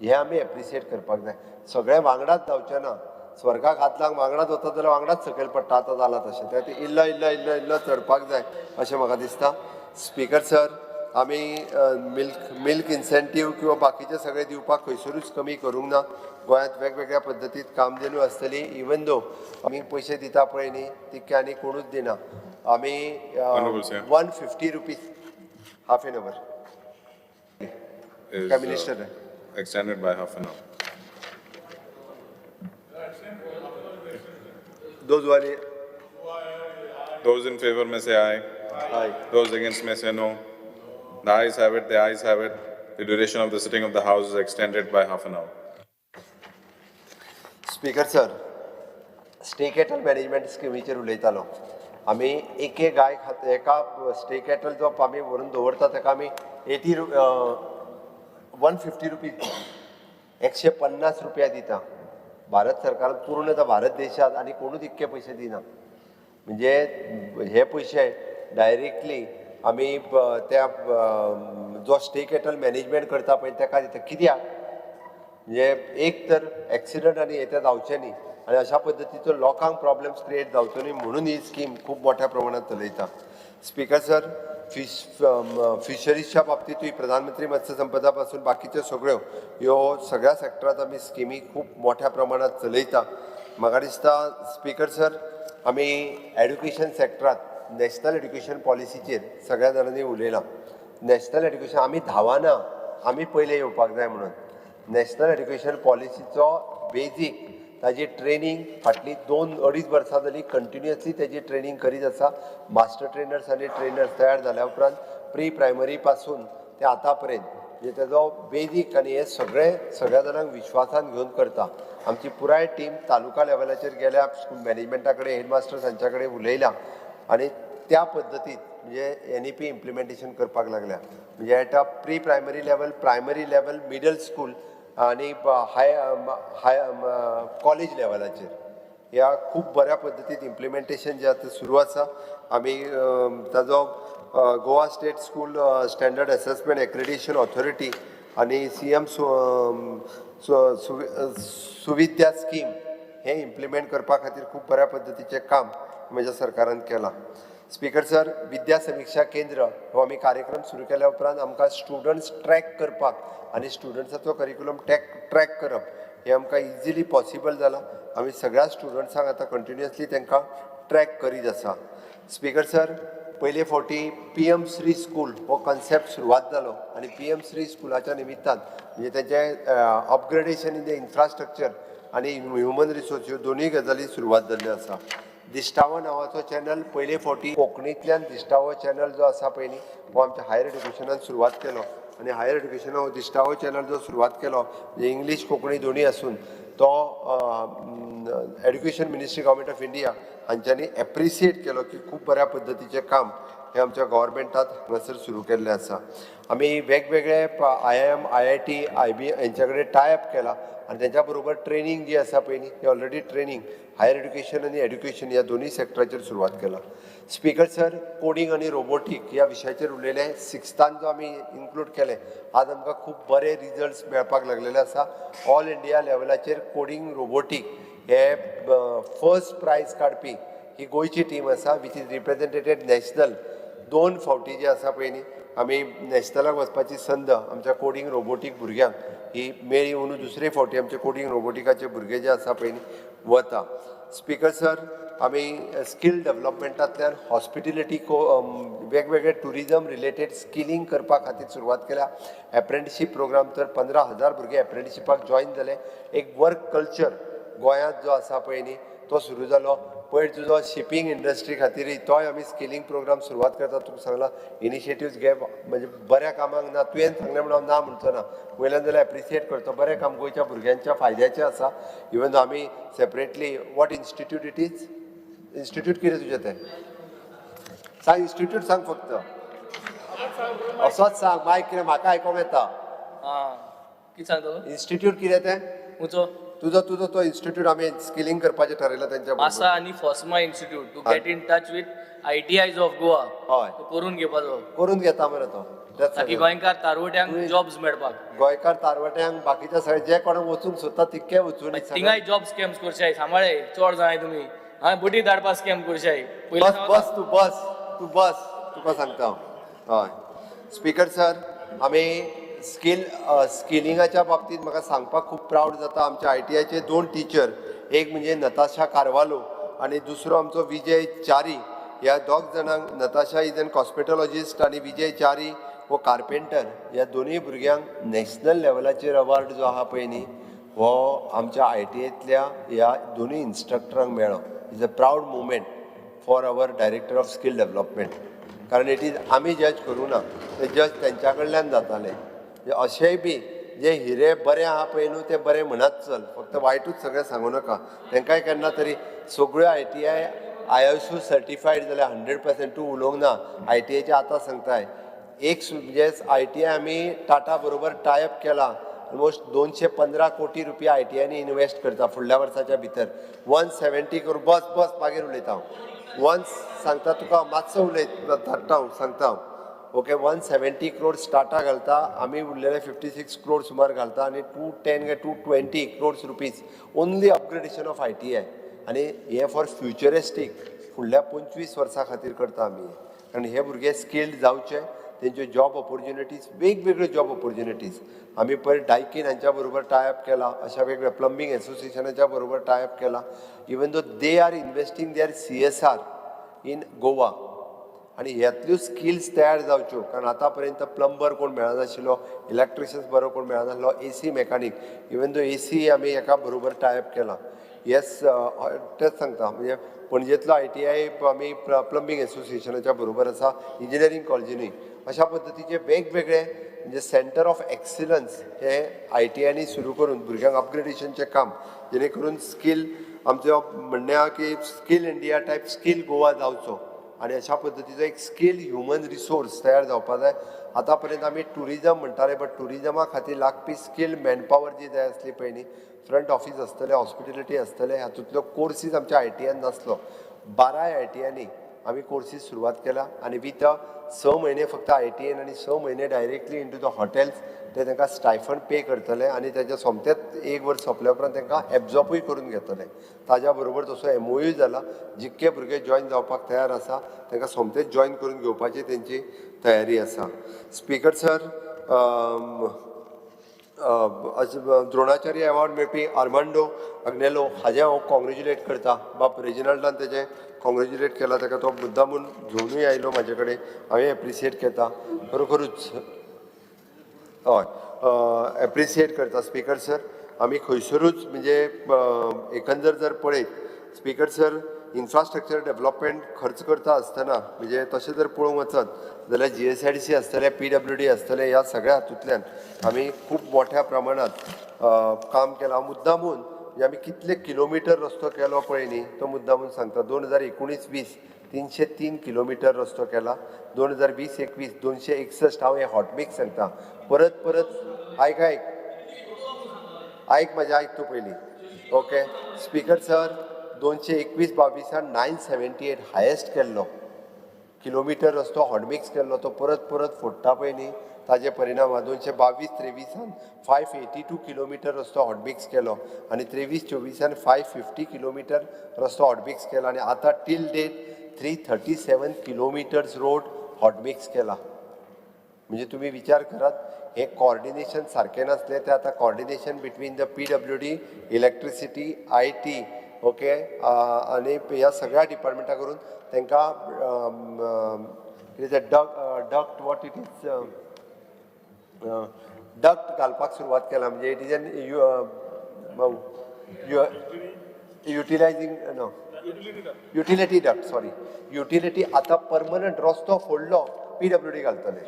हें आमी एप्रिसिएट करपाक जाय. सगळें वांगडाच जावचें ना, स्वर्गाक हात लावन वांगडाच वता जाल्यार वांगडाच सकयल पडटा, आतां जालां तशें. त्या खातीर इल्लो इल्लो इल्लो इल्लो चडपाक जाय अशें म्हाका दिसता. स्पीकर सर, आमी मिल्क इन्सेंटीव किंवा बाकीचे सगळे दिवपाक खंयसरूच कमी करूंक ना. गोंयांत वेगवेगळ्या पद्दतीत कामधेनू आसतली, इवन दो आमी पयशे दिता पळय न्ही तितके आनी कोणूच दिना. आमी 150 rupees half an hour Is, Prime Minister. Extended by half an hour. Those who are Those in favor may say aye. Aye. Those against may say no. The ayes have it, the ayes have it. The duration of the sitting of the House is extended by half an hour. Speaker sir, stray cattle management स्किमीचेर उलयतालो. आमी एके गाय खात एका stay cattle जो आमी व्हरून दवरता ताका आमी 150 रुपीज, 150 रुपया दिता. भारत सरकारान पूर्ण भारत देशांत आनी कोणूच इतके पयशे दिना. म्हणजे हे पयशे डायरेक्टली आमी त्या जो स्टे कॅटल मॅनेजमेंट करता पळय ताका दिता. कित्याक म्हणजे एक तर एक्सिडंट आनी हे ते जावचे न्ही आनी अशा पद्दतीचो लोकांक प्रॉब्लम्स क्रिएट जावचो न्ही म्हणून ही स्कीम खूब मोठ्या प्रमाणात चलयता. स्पीकर सर, फिशरीजच्या बाबतींतूय प्रधानमंत्री मत्स्य संपदा पासून बाकीच्यो सगळ्यो ह्यो सगळ्या सॅक्टरांत आमी स्किमी खूब मोठ्या प्रमाणात चलयता. म्हाका दिसता स्पीकर सर, आमी एड्युकेशन सॅक्टरांत नॅशनल एड्युकेशन पॉलिसीचेर सगळ्या जाणांनी उलयलां. नॅशनल एड्युकेशन आमी धांवना, आमी पयलें येवपाक जाय म्हणून नॅशनल एड्युकेशन पॉलिसीचो बेजीक ताजी ट्रेनींग फाटलीं 2-2.5 वर्सां जाली कंटिन्युअसली ताजी ट्रेनींग करीत आसा. मास्टर ट्रेनर्स आनी ट्रेनर्स तयार जाल्या उपरांत प्री प्रायमरी पासून ते आतां पर्यंत म्हणजे तेजो बेजीक आनी हे सगळें सगळ्या जाणांक विश्वासान घेवन करता. आमची पुराय टीम तालुका लेवलाचेर गेल्या, स्कूल मॅनेजमेंटा कडेन, हेडमास्टर्स हांच्या कडेन उलयल्या आनी त्या पद्दतीत म्हणजे NEP implementation करपाक लागल्या. म्हणजे at a pre primary level, primary level, middle school आनी हाय हाय कॉलेज लेवलाचेर ह्या खूब बऱ्या पद्दतीत इम्प्लिमेंटेशन जें आतां सुरू आसा. आमी ताजो Goa state school standard assessment accreditation authority आनी CM Suvidya scheme हें इम्प्लिमेंट करपा खातीर खूब बऱ्या पद्दतीचें काम म्हज्या सरकारान केलां. स्पीकर सर, विद्या समिक्षा केंद्र हो आमी कार्यक्रम सुरू केल्या उपरांत आमकां स्टुडंट्स ट्रॅक करपाक आनी स्टुडंट्साचो करिकुलम ट्रॅक करप हें आमकां इजिली पॉसिबल जालां. आमी सगळ्या स्टुडंट्सांक आतां कंटिन्युअसली तांकां ट्रॅक करीत आसा. स्पीकर सर, पयले फावटी पीएम श्री स्कूल हो कॉन्सेप्ट सुरवात जालो आनी पीएम श्री स्कुलाच्या निमित्तान म्हणजे तेजें अपग्रेडेशन इन the infrastructure आनी ह्युमन रिसोर्स ह्यो दोनूय गजाली सुरवात जाल्ल्यो आसा. दिश्टावो नांवाचो चॅनल पयले फावटी कोंकणींतल्यान दिश्टावो चॅनल जो आसा पयलीं हो आमच्या हायर एड्युकेशनान सुरवात केलो आनी हायर एड्युकेशनान हो दिश्टावो चॅनल जो सुरवात केलो म्हणजे इंग्लीश कोंकणी दोनूय आसून तो Education Ministry, Government of India हांच्यांनी एप्रिसिएट केलो की खूब बऱ्या पद्दतीचें काम हें आमच्या गव्हर्मेंटात हांगासर सुरू केल्लें आसा. आमी वेगवेगळे आयआयएम, आयआयटी, आयबी हेंच्या कडेन टाय अप केला आनी तेंच्या बरोबर ट्रेनींग जी आसा पळय न्ही, ती ऑलरेडी ट्रेनींग हायर एड्युकेशन आनी एड्युकेशन ह्या दोनूय सेक्टराचेर सुरवात केला. स्पीकर सर, कोडींग आनी रोबोटीक ह्या विशयाचेर उलयले. सिक्स्थान जो आमी इन्क्लूड केले, आज आमकां खूब बरे रिजल्ट्स मेळपाक लागलेले आसा. ऑल इंडिया लेवलाचेर कोडींग रोबोटीक हे फर्स्ट प्रायज काडपी ही गोंयची टीम आसा, which is रिप्रेजेंटेटेड नॅशनल. दोन फावटी जे आसा पळय न्ही, आमी नॅशनलाक वचपाची संद आमच्या कोडींग रोबोटीक भुरग्यांक ही मेळ्ळी. अंदू दुसरे फावटी आमचे कोडींग रोबोटिकाचे भुरगे जे आसा पळय न्ही वता. स्पीकर सर, आमी स्कील डेवलपमेंटांतल्यान हॉस्पिटेलिटी को वेगवेगळे टुरिजम रिलेटेड स्किलिंग करपा खातीर सुरवात केल्या. एप्रेंटिशीप प्रोग्राम तर 15,000 भुरगे एप्रेंटिशिपाक जॉयन जाले. एक वर्क कल्चर गोंयांत जो आसा पळय न्ही तो सुरू जालो. पयर तुजो शिपींग इंडस्ट्री खातीर तोय आमी स्किलिंग प्रोग्राम सुरवात करता. तुका सांगलां, इनिशिएटिव्स घे म्हणजे बऱ्या कामाक ना तुवें सांगलें म्हणून हांव ना म्हणचो ना. वयल्यान जाल्यार एप्रिसिएट करता. बरें काम गोंयच्या भुरग्यांच्या फायद्याचें आसा. इवन आमी separately, what institute it is, institute कितें तुजें तें सांग. इन्स्टिट्यूट सांग फक्त, असोच सांग. मायक कितें म्हाका आयकोंक येता. आं, कितें सांगता? इन्स्टिट्यूट कितें तें? खंयचो? तुजो तो इन्स्टिट्यूट आमी स्किलिंग करपाचें ठरयलां तेंच्या बरोबर. आसा आनी FOSMA Institute to get in touch with ITIs of Goa. तो करून घेवपाचो. करून घेता मरे तो. तेच ताकी सगळें. गोंयकार तारवट्यांक जॉब्स मेळपाक. गोंयकार तारवट्यांक, बाकीच्या सगळे जे कोणाक वचूंक सोदता तितके वचून. थिंगाय जॉब स्कॅम्स करशाय. सांबाळे चड जाणाय तुमी. हांवें बटी धाडपा स्कॅम करशाय पयलीं. बस बस, तूं बस, तूं बस, तुका सांगता हांव. हय स्पीकर सर, आमी स्किलिंगाच्या बाबतींत म्हाका सांगपाक खूब प्रावड जाता. आमच्या आयटीआयचे दोन टिचर, एक म्हणजे नताशा कार्वालो आनी दुसरो आमचो विजय च्यारी. ह्या दोग जाणांक, नताशा is an cosmetologist आनी विजय च्यारी हो कार्पेंटर, ह्या दोनूय भुरग्यांक नॅशनल लेवलाचेर अवॉर्ड जो आहा पळय न्ही हो आमच्या आयटीआयतल्या ह्या दोनूय इन्स्ट्रक्टरांक मेळ्ळो. Is a proud moment for our Director of Skill Development, कारण it is आमी जज करूं ना, ते जज तेंच्या कडल्यान जाताले. म्हणजे अशेंय बी जे हिरे बरे आहा पळय न्हू ते बरे म्हणत चल, फक्त वायटूच सगळें सांगू नाका. तेंकांय केन्ना तरी सगळ्यो आयटीआय आयएसओ सर्टिफायड जाल्यार 100%. तूं उलोवंक ना आयटीआयचे, आतां सांगताय. एक म्हणजे आयटीआय आमी टाटा बरोबर टायअप केला. ऑलमोस्ट 215 कोटी रुपया आयटीआयनी इन्वेस्ट करता फुडल्या वर्साच्या भितर. 170 करोड. बस बस, मागीर उलयता हांव. वन सांगता तुका, मातसो उलयत धाडटा हांव, सांगता हांव. ओके, 170 क्रोड्स टाटा घालता, आमी उरलेले 56 क्रोड सुमार घालता आनी 210 काय 220 crores rupees only upgradation of ITI. आनी हे फॉर फ्युचरिस्टीक फुडल्या 25 वर्सां खातीर करता आमी हें, कारण हे भुरगे स्किल्ड जावचे, तेंच्यो जॉब ऑपॉर्च्युनिटीज, वेगवेगळ्यो जॉब ऑपॉर्च्युनिटीज. आमी पयर डायकीन हांच्या बरोबर टायअप केला, अशा वेगवेगळ्या प्लंबींग एसोसिएशनाच्या बरोबर टायअप केला. Even though they are investing their CSR in Goa आनी ह्यातल्यो स्किल्स तयार जावच्यो, कारण आतां पर्यंत प्लंबर कोण मेळनाशिल्लो, इलेक्ट्रिशियन्स बरो कोण मेळनासलो, AC mechanic, even though AC आमी एका बरोबर टायअप केला. येस, तेच सांगता, म्हणजे पणजेंतलो आयटीआय आमी प्लंबींग एसोसिएशनाच्या बरोबर आसा, इंजिनियरींग कॉलेजीनूय. अशा पद्दतीचे वेगवेगळे म्हणजे सेंटर ऑफ एक्सिलन्स हे आयटीआयनी सुरू करून भुरग्यांक अपग्रेडेशनचें काम, जेणे करून स्कील, आमचें म्हणणें आहा की Skill India type Skill Goa जावचो आनी अशा पद्दतीचो एक स्कील ह्युमन रिसोर्स तयार जावपा जाय. आतां पर्यंत आमी टुरिजम म्हणटाले, बट टुरिजमा खातीर लागपी स्कील मॅनपावर जी जाय आसली पळय न्ही, फ्रंट ऑफीस आसतलें, हॉस्पिटेलिटी आसतलें, हातूंतल्यो कोर्सीस आमच्या आयटीआयन नासलो. बाराय आयटीआयनी आमी कोर्सीस सुरवात केला आनी विथ 6 म्हयने फक्त ITN आनी 6 म्हयने directly into the hotels ते तांकां स्टायफंड पे करतले आनी ताच्या सोमतेच एक वर्स सोंपल्या उपरांत तांकां एब्जॉर्बूय करून घेतले. ताज्या बरोबर तसो MOU जाला, जितके भुरगे जॉयन जावपाक तयार आसा तांकां सोमतेच जॉयन करून घेवपाची तेंची तयारी आसा. स्पीकर सर, द्रोणाचार्य अवॉर्ड मेळपी आर्मांडो अग्नेलो हाजें हांव कॉंग्रेच्युलेट करता. बाब रेजिनाल्डान तेजें कॉंग्रेच्युलेट केला, ताका तो मुद्दामून घेवनूय आयलो म्हाजे कडेन, हांवें एप्रिसिएट करता खरोखरूच. हय, एप्रिसिएट करता स्पीकर सर. आमी खंयसरूच म्हणजे एकंदर जर पळयत स्पीकर सर, इन्फ्रास्ट्रक्चर डेवलपमेंट खर्च करता आसतना म्हणजे तशें जर पळोवंक वचत जाल्यार GSIDC आसतलें, PWD आसतलें, ह्या सगळ्या हातूंतल्यान आमी खूब मोठ्या प्रमाणांत काम केलां. मुद्दामून म्हणजे आमी कितले किलोमिटर रस्तो केलो पळय न्ही तो मुद्दामून सांगता. 2019-20 303 किलोमिटर रस्तो केला, 2020-21 261. हांव हें हॉटमिक्स सांगता परत परत. आयक आयक आयक म्हाजें आयक तूं पयलीं. ओके स्पीकर सर, 221-22 978 हायेस्ट केल्लो किलोमिटर रस्तो हॉटमिक्स केल्लो, तो परत परत फोडटा पळय न्ही ताजे परिणाम. 222-23 582 किलोमिटर रस्तो हॉटमिक्स केलो आनी 23-24 550 किलोमिटर रस्तो हॉटमिक्स केलो आनी आतां till date 337 kilometres road hotmix केला. म्हणजे तुमी विचार करात, हें कॉर्डिनेशन सारकें नासलें तें आतां coordination between the PWD, electricity, IT, okay आनी ह्या सगळ्या डिपार्टमेंटा करून तांकां कितें तें duct what it is duct घालपाक सुरवात केला. म्हणजे it is an utilizing no utility duct, sorry, utility. आतां परमनंट रस्तो फोडलो PWD घालतले,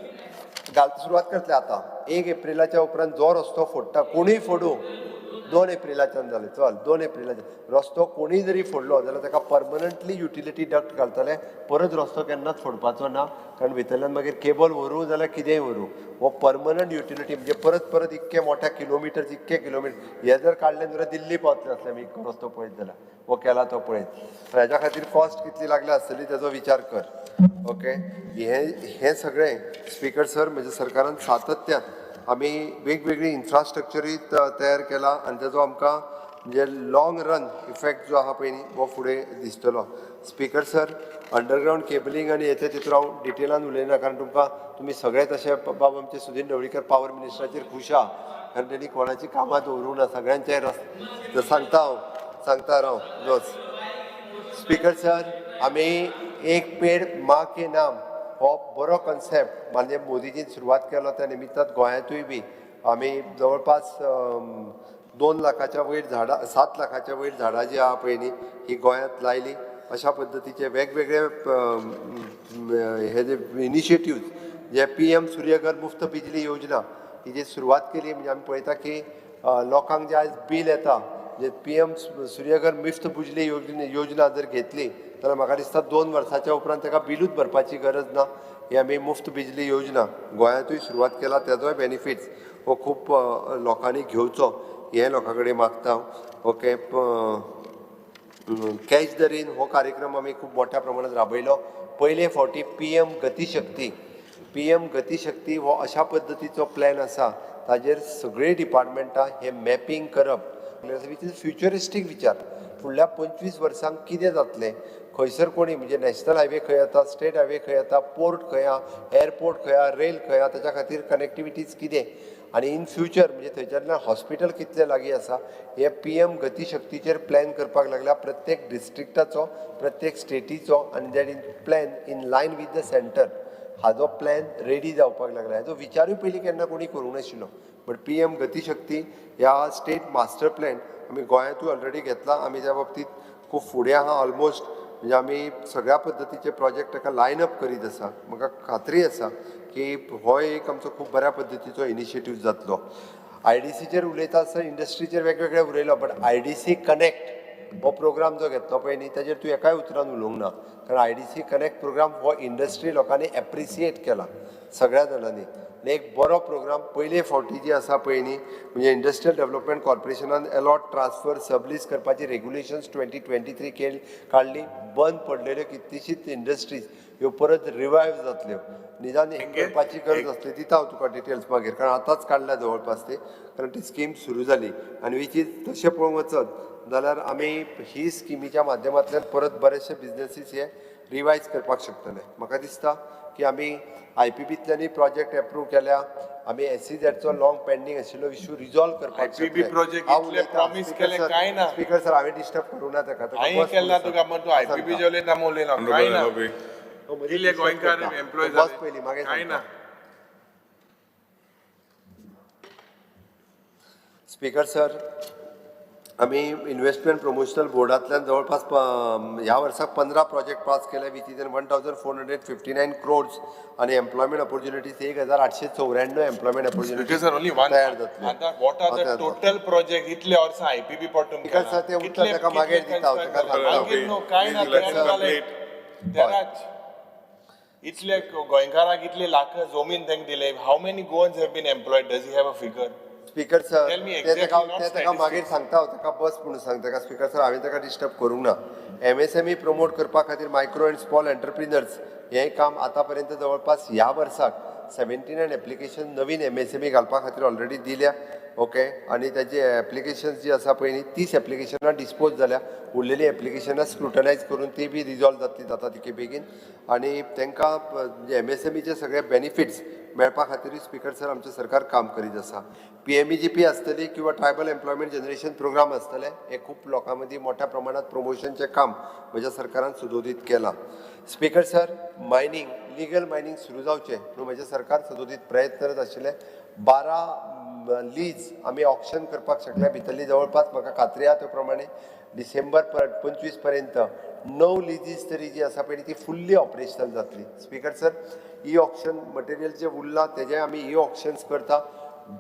घाल सुरवात करतले आतां 1 एप्रिलाच्या उपरांत. जो रस्तो फोडटा कोणूय फोडूं, 2 एप्रिलाच्यान जालें, चल 2 एप्रिलाच्यान रस्तो कोणूय जरी फोडलो जाल्यार ताका परमनंटली युटिलिटी डक्ट घालतले. परत रस्तो केन्नाच फोडपाचो ना, कारण भितरल्यान मागीर केबल व्हरूं जाल्यार कितेंय व्हरूं, हो परमनंट युटिलिटी. म्हणजे परत परत इतके मोठ्या किलोमिटर इतके किलोमिटर हे जर काडले जाल्यार दिल्ली पावतले आसले आमी इतको रस्तो पळयत जाल्यार, हो केला तो पळयत. हेज्या खातीर कॉस्ट कितली लागल्या आसतली तेजो विचार कर. ओके, हें सगळें स्पीकर सर म्हणजे सरकारान सातत्यान आमी वेगवेगळी इन्फ्रास्ट्रक्चरूय तयार केला आनी तेजो आमकां म्हणजे लाँग रन इफेक्ट जो आहा पळय न्ही हो फुडें दिसतलो. स्पीकर सर, अंडरग्रावंड केबलिंग आनी हेते तितून हांव डिटेलान उलयना, कारण तुमकां तुमी सगळे तशे बाब आमचे सुदीन ढवळीकर पावर मिनिस्टराचेर खूश आहा, कारण तेणी कोणाची कामां दवरूंक ना सगळ्यांचे रस सांगता हांव, सांगता राव दोस. स्पीकर सर, आमी एक पेड माँ के नाम हो बरो कॉन्सेप्ट माननीय मोदीजीन सुरवात केलो, त्या निमित्तान गोंयांतूय बी आमी जवळपास 2 लाखाच्या वयर झाडां, 7 लाखाच्या वयर झाडां जी आहा पळय न्ही ही गोंयांत लायली. अशा पद्दतीचे वेगवेगळे हे जे इनिशिएटिव्ज जे PM Suryaghar मुफ्त बिजली योजना ही जी सुरवात केली, म्हणजे आमी पळयता की लोकांक जे आयज बील येता, जे PM Suryaghar मुफ्त बिजली योजना जर घेतली जाल्यार म्हाका दिसता 2 वर्साच्या उपरांत ताका बिलूच भरपाची गरज ना. ही आमी मुफ्त बिजली योजना गोंयांतूय सुरवात केला, तेजोय बेनिफिट्स हो खूब लोकांनी घेवचो हें लोकां कडेन मागता हांव. ओके, कॅच the rain हो कार्यक्रम आमी खूब मोठ्या प्रमाणात राबयलो. पयले फावटी PM Gatishakti, PM Gatishakti हो अशा पद्दतीचो प्लॅन आसा, ताजेर सगळे डिपार्टमेंटां हें मॅपिंग करप which is futuristic विचार. फुडल्या 25 वर्सांक कितें जातलें, खंयसर कोणी म्हणजे नॅशनल हायवे खंय येता, स्टेट हायवे खंय येता, पोर्ट खंय आहा, एअरपोर्ट खंय आहा, रेल खंय आहा, ताच्या खातीर कनेक्टिविटीज कितें आनी इन फ्युचर म्हणजे थंयच्यान हॉस्पिटल कितलें लागीं आसा, हे PM गतीशक्तीचेर प्लॅन करपाक लागल्या. प्रत्येक डिस्ट्रिक्टाचो, प्रत्येक स्टेटीचो आनी that in plan in line with the centre हाजो प्लॅन रेडी जावपाक लागला. हाजो विचारूय पयलीं केन्ना कोणी करूंक नाशिल्लो, बट PM Gatishakti ह्या स्टेट मास्टर प्लॅन आमी गोंयांतूय ऑलरेडी घेतला. आमी त्या बाबतींत खूब फुडें आहा ऑलमोस्ट, म्हणजे आमी सगळ्या पद्दतीचे प्रोजेक्ट ताका लायन अप करीत आसा. म्हाका खात्री आसा की हो एक आमचो खूब बऱ्या पद्दतीचो इनिशिएटीव जातलो. IDCचेर उलयता आसतना इंडस्ट्रीचेर वेगवेगळे उलयलो, बट IDC connect हो प्रोग्राम जो घेतलो पळय न्ही ताजेर तूं एकाय उतरान उलोवंक ना, कारण IDC connect programme हो इंडस्ट्री लोकांनी एप्रिसिएट केला सगळ्या जाणांनी. आनी एक बरो प्रोग्राम पयले फावटी जी आसा पळय न्ही, म्हणजे इंडस्ट्रियल डेव्हलपमेंट कॉर्पोरेशनान अलॉट, ट्रान्सफर, सबलीज करपाची रेगुलेशन्स 2023 केली, काडली. बंद पडलेल्यो कितलीशीच इंडस्ट्रीज ह्यो परत रिवायव जातल्यो. निदान हे करपाची गरज आसली. दिता हांव तुका डिटेल्स मागीर, कारण आतांच काडल्या जवळपास ते, कारण ती स्कीम सुरू जाली. आनी which is तशें पळोवंक वचत जाल्यार आमी ही स्किमीच्या माध्यमांतल्यान परत बरेचशे बिजनसीस हे रिवायज करपाक शकतले. म्हाका दिसता की आमी आयपीबींतल्यानूय प्रोजेक्ट एप्रूव केल्या, आमी एसईझेडचो लाँग पेंडींग आशिल्लो इशू रिजॉल्व करपाक IPB शकले. project हांव इतले उलयतां. promise Speaker केले, sir, काय ना? स्पीकर सर, हांवें डिस्टर्ब करूं ना ताका. ताका हांवें बस केलें ना म्हणून तुका, मग तूं सांग. आयपीबी जेवले ना उलयना काय Honorable ना. LOB. हो, मदीं इल्ले disturb गोंयकार करता. एम्प्लॉय बस पयलीं, जाले मागीर काय सांगता. ना. स्पीकर सर, आमी इन्व्हेस्टमेंट प्रमोशनल बोर्डांतल्यान जवळपास ह्या वर्साक 15 प्रोजेक्ट पास केले, which is 1459 crores आनी employment opportunities 1894 employment Speaker sir, only opportunities one. तयार जातले. आता what are the total project इतले वर्सां आयपीबी पडटून Speaker sir, ते उत्तर ताका मागीर दिता हांव, ताका सांगता. मागीर न्हू, काय ना. Please let him तेराच जाले. complete. तेराच इतले गोंयकाराक इतले लाख जमीन तांकां दिले. How many Goans have been employed? Does you have a figure? Speaker sir, Tell me ते exactly, ताका not ते ताका मागीर statistics. सांगता हांव, ताका बस म्हणून सांग ताका. स्पीकर सर, हांवें ताका डिस्टर्ब करूंक ना. एमएसएमई प्रमोट करपा खातीर मायक्रो अँड स्मॉल एंटरप्रिनर्स हें काम आतां पर्यंत जवळपास ह्या वर्साक 79 एप्लिकेशन नवीन एमएसएमई घालपा खातीर ऑलरेडी दिल्या. ओके, आनी ताजी एप्लिकेशन्स जी आसा पळय न्ही, 30 एप्लिकेशनां डिस्पोज जाल्या. उरलेली एप्लिकेशनां स्क्रुटनायज करून ती बी रिजॉल्व जातली जाता तितके बेगीन. आनी तांकां म्हणजे एमएसएमईचे सगळे बेनिफिट्स मेळपा खातीरूय, स्पीकर सर, आमचें सरकार काम करीत आसा. पीएमईजीपी आसतली किंवा ट्रायबल एम्प्लॉयमेंट जनरेशन प्रोग्राम आसतले, हे खूब लोकां मदीं मोठ्या प्रमाणात प्रमोशनचें काम म्हज्या सरकारान सदोदीत केलां. Speaker sir, mining, legal mining सुरू जावचें म्हणून म्हजें सरकार सदोदीत प्रयत्नरत आशिल्लें. 12 लीज आमी ऑक्शन करपाक शकले. भितरली जवळपास म्हाका खात्री आहा त्या प्रमाणे डिसेंबर 25 पर्यंत णव लिजीस तरी जी आसा पळय ती फुल्ली ऑपरेशनल जातली. Speaker sir, e auction material जे उरलां तेजें आमी ई ऑक्शन्स करता.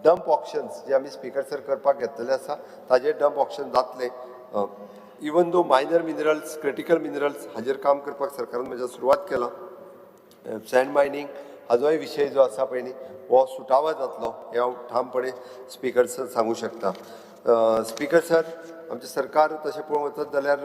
डंप ऑक्शन्स जे आमी, स्पीकर सर, करपाक घेतलेले आसा, ताजेर डंप ऑक्शन जातले. Even though minor minerals, critical minerals हाजेर काम करपाक सरकारान म्हज्या सुरवात केला. सँड मायनींग हाजोय विशय जो आसा पळय न्ही, हो सुटावो जातलो हें हांव ठामपणे, स्पीकर सर, सांगूं शकता. स्पीकर सर, आमचें सरकार तशें पळोवंक वचत जाल्यार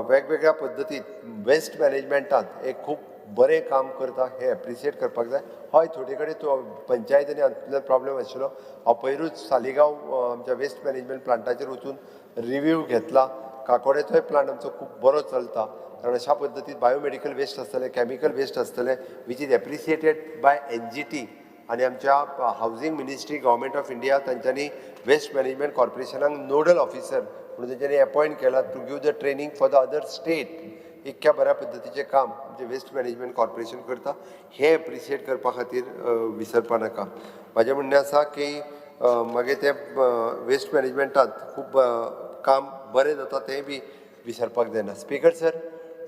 वेगवेगळ्या पद्दतीत वेस्ट मॅनेजमेंटात एक खूब बरें काम करता हें एप्रिसिएट करपाक जाय. हय, थोडे कडेन तो पंचायत आनी हातूंतल्यान प्रॉब्लेम आशिल्लो. हांव पयरूच सालिगांव आमच्या वेस्ट मॅनेजमेंट प्लांटाचेर वचून रिव्यू घेतला. काकोड्याचोय प्लांट आमचो खूब बरो चलता, कारण अशा पद्दतीन बायोमेडिकल वेस्ट आसतलें, कॅमिकल वेस्ट आसतलें, which is appreciated by NGT आनी आमच्या Housing Ministry, Government of India. तांच्यांनी वेस्ट मॅनेजमेंट कॉर्पोरेशनाक नोडल ऑफिसर म्हणून तेंच्यांनी अपॉयंट केला to give the training for the other state. इतक्या बऱ्या पद्दतीचें काम आमचें वेस्ट मॅनेजमेंट कॉर्पोरेशन करता हें एप्रिसिएट करपा खातीर विसरपा नाका. म्हाजें म्हणणें आसा की मागीर तें वेस्ट मॅनेजमेंटात खूब काम बरें जाता तें बी विसरपाक जायना. स्पीकर सर,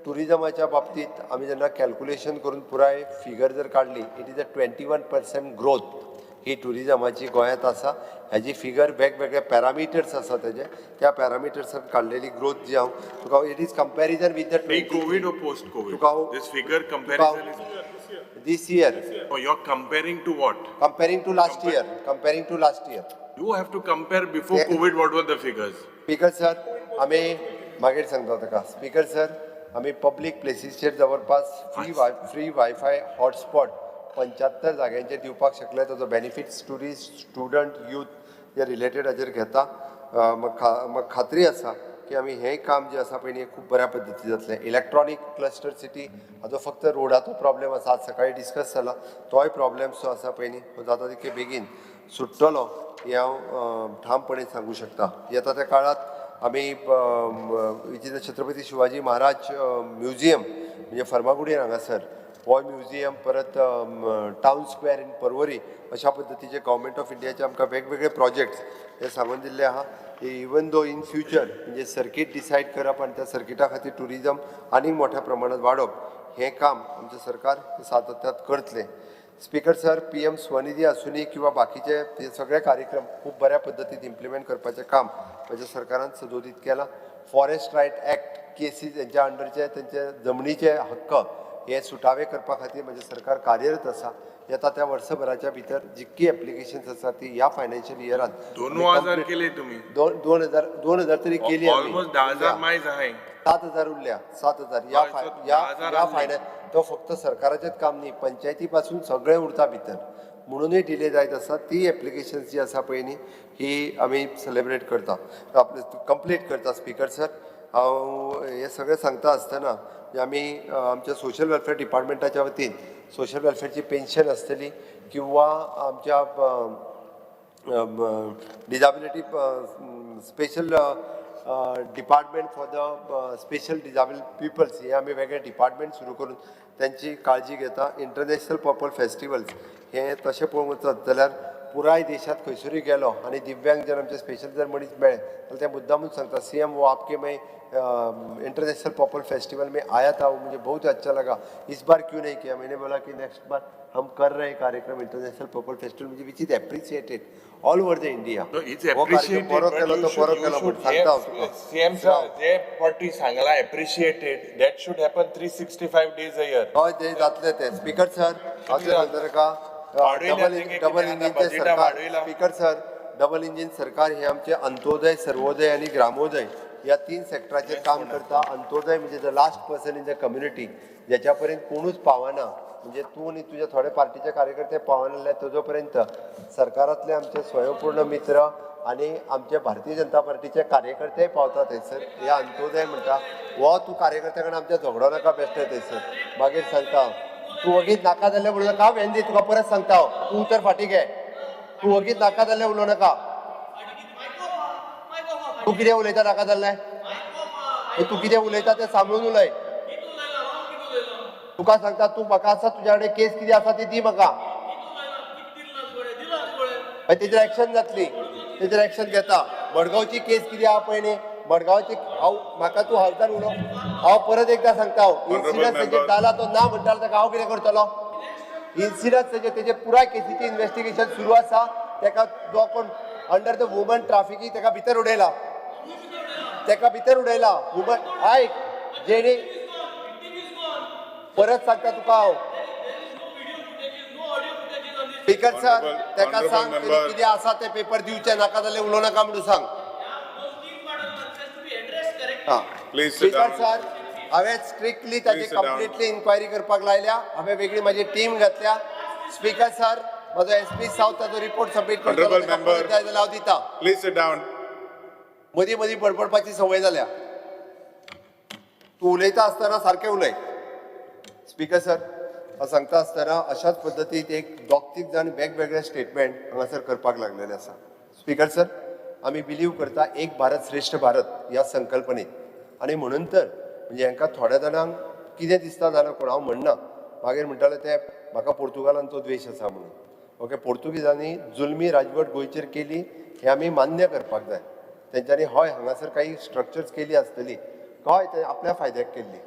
टुरिजमाच्या बाबतींत आमी जेन्ना कॅल्कुलेशन करून पुराय फिगर जर काडली, it is a 21% growth ही टुरिजमाची गोंयांत आसा. हेजी फिगर वेगवेगळे पॅरामिटर्स आसा तेजे, त्या पॅरामिटर्सान काडलेली ग्रोथ जी हांव तुका, it is comparison with the Pre COVID or post COVID? तुका हांव This figure comparison is, this year. Oh, you're comparing to what? Comparing to last year, comparing to last year. You have to compare before COVID, what were the figures? Speaker sir, आमी मागीर सांगता ताका. Speaker sir, आमी public प्लेसीसचेर जवळपास free WiFi hotspot 75 जाग्यांचेर दिवपाक शकले. ताजो बेनिफिट्स ट्युरिस्ट, स्टुडंट, यूथ हे रिलेटेड हाजेर घेता. म्हाका खात्री आसा की आमी हें काम जें आसा पळय न्ही, खूब बऱ्या पद्दतीन जातलें. इलेक्ट्रॉनीक क्लस्टर सिटी हाजो फक्त रोडाचो प्रॉब्लेम आसा, आज सकाळी डिस्कस जाला. तोय प्रॉब्लेम जो आसा पळय न्ही, हो जाता तितके बेगीन सुट्टलो हें हांव ठामपणे सांगूं शकता. येता त्या काळात आमी which is Chhatrapati Shivaji Maharaj museum, म्हणजे फर्मागुडीर हांगासर हो म्युझियम, परत टावन स्क्वेअर इन परवरी, अशा पद्दतीचे गव्हर्मेंट ऑफ इंडियाचे आमकां वेगवेगळे प्रोजेक्ट्स हे सांगून दिल्ले आहा. इवन दो इन फ्युचर म्हणजे सर्कीट डिसायड करप आनी त्या सर्किटा खातीर ट्युरिजम आनीक मोठ्या प्रमाणात वाडोवप हें काम आमचें सरकार सातत्यात करतलें. स्पीकर सर, पीएम स्वनिधी आसुनी किंवा बाकीचे हे सगळे कार्यक्रम खूब बऱ्या पद्दतीन इम्प्लिमेंट करपाचें काम म्हज्या सरकारान सदोदीत केलां. फॉरेस्ट रायट एक्ट केसीस हेंच्या अंडरचे तेंचे जमनीचे हक्क हे सुटावे करपा खातीर म्हजें सरकार कार्यरत आसा. येता त्या वर्सभराच्या भितर जितकी एप्लिकेशन्स आसा ती ह्या फायनान्शियल इयरान 2000 केले तुम्ही. 2000 2000 तरी केली आमी. ऑलमोस्ट 10,000 मायज आहाय. 7,000 उरल्या, 7,000 ह्या हय, so ह्या 10,000 ह्या आसले. फायनान्स तो फक्त सरकाराचेंच काम न्ही, पंचायती पासून सगळें उरता भितर, म्हणूनय डिले जायत आसा. ती एप्लिकेशन्स जी आसा पळय न्ही, ही आमी सेलेब्रेट करता, आपले कंप्लीट करता. स्पीकर सर, हांव हें सगळें सांगता आसतना म्हणजे आमी आमच्या सोशल वेलफेअर डिपार्टमेंटाच्या वतीन सोशल वेलफेअरची पेन्शन आसतली किंवा आमच्या disability special department for the special disable peoples हे आमी वेगळे डिपार्टमेंट सुरू करून त्यांची काळजी घेता. इंटरनॅशनल पर्पल फेस्टिवल्स हे तशें पळोवंक वचत जाल्यार पुराय देशांत खंयसरूय गेलो आनी दिव्यांग जर आमचे स्पेशल जर मनीस मेळ्ळे जाल्यार ते मुद्दामूच सांगता, सी एम वो आपके मैं इंटरनेशनल पर्पल फेस्टिवल में आया था, वो मुझे बहुत अच्छा लगा, इस बार क्यों नहीं किया? मैंने बोला कि नेक्स्ट बार हम कर रहे हैं कार्यक्रम इंटरनेशनल पर्पल फेस्टिवल, म्हणजे which is appreciated all over the India. No, it's appreciated, बरो but केलो you तो should, बरो you केलो म्हूण should सांगता हांव तुका. CM sir, जे पटी सांगला appreciated, that should happen 365 days a year. हय, ते जातले ते. स्पीकर सर, हांव तुका सांगता तुका, वाडयला डबल तेंगे डबल कितें आतां इंजीनचें बजेटा सरकार. वाडयला. स्पीकर सर, डबल इंजीन सरकार हे आमचे अंत्योदय, सर्वोदय आनी ग्रामोदय ह्या तीन सेक्टराचेर काम करता. अंत्योदय म्हणजे the last person in the community, ज्याच्या पर्यंत कोणूच पावना, म्हणजे तूं आनी तुज्या थोडे पार्टीचे कार्यकर्ते पावनासले ताजो पर्यंत सरकारांतले आमचे स्वयंपूर्ण मित्र आनी आमचे भारतीय जनता पार्टीचे कार्यकर्तेय पावता थंयसर. हे अंत्योदय म्हणटा हो तूं कार्यकर्त्या कडेन आमच्या झगडो नाका बेश्टे थंयसर. मागीर सांगता हांव, तूं वगीत नाका जाल्यार उलोवं नाका. वेंदी तुका परत सांगता हांव, तूं उतर फाटीं घे. तूं वगीत नाका जाल्यार उलोवं नाका. तूं कितें उलयता नाका जाल्लें? तूं कितें उलयता तें सांबाळून उलय. तुका सांगता, तूं म्हाका आसा तुज्या कडेन केस कितें आसा ती दी म्हाका. मागीर तेजेर एक्शन जातली, तेजेर एक्शन घेता. मडगांवची केस कितें आहा पळय न्ही, मडगांवची हांव म्हाका तूं हावजार उलो. हांव परत एकदां सांगता, हांव इन्सिडंट तेजेर जाला तो ना म्हणटा ताका हांव कितें करतलो? इन्सिडंट तेजे तेजे पुराय केसीचें इन्वेस्टिगेशन सुरू आसा. तेका जो कोण अंडर the woman trafficking तेका भितर उडयला, तेका भितर उडयला. वुमन आयक, जेणे परत सांगता तुका हांव. स्पीकर सर, तेका Honorable सांग member. कितें आसा ते पेपर दिवचे, नाका जाल्यार उलोवं नाका म्हणून सांग. हा. Please sit speaker down. Sir, हांवें स्ट्रिक्टली ताची Please sit down. Completely inquiry करपाक लायल्या. हांवें वेगळी म्हाजी टीम घातल्या. स्पीकर सर, म्हजो एस पी सावथ ताजो रिपोर्ट सबमीट करतलो. Honorable ताका member. परत जाय जाल्यार हांव दिता. Please sit down. मदीं मदीं बडबडपाची संवय जाल्या. तूं उलयता आसतना सारकें उलय. स्पीकर सर, हांव सांगता आसतना अशाच पद्दतीन एक दोग तीग जाण वेगवेगळे स्टेटमेंट हांगासर करपाक लागलेले आसा. स्पीकर सर, आमी बिलीव करता एक भारत श्रेश्ठ भारत ह्या संकल्पनेत, आनी म्हणून तर म्हणजे हांकां थोड्या जाणांक कितें दिसता जाणा कोण, हांव म्हणना, मागीर म्हणटाले ते म्हाका पोर्तुगालांचो द्वेश आसा म्हणून. ओके, पोर्तुगीजांनी जुलमी राजवट गोंयचेर केली हें आमी मान्य करपाक जाय. तेंच्यांनी हय हांगासर काही स्ट्रक्चर्स केली आसतली, हय ते आपल्या फायद्याक केल्ली,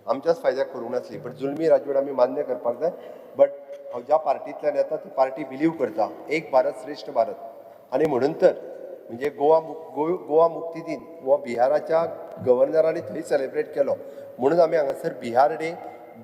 आमच्याच फायद्याक करूंक नासली, बट जुलमी राजवट आमी मान्य करपाक जाय. बट हांव ज्या पार्टींतल्यान येता ती पार्टी बिलीव करता एक भारत श्रेश्ठ भारत, आनी म्हणून तर म्हणजे गोवा मुक्ती दिन हो बिहाराच्या गव्हर्नरांनी थंय सेलेब्रेट केलो, म्हणून आमी हांगासर बिहार डे,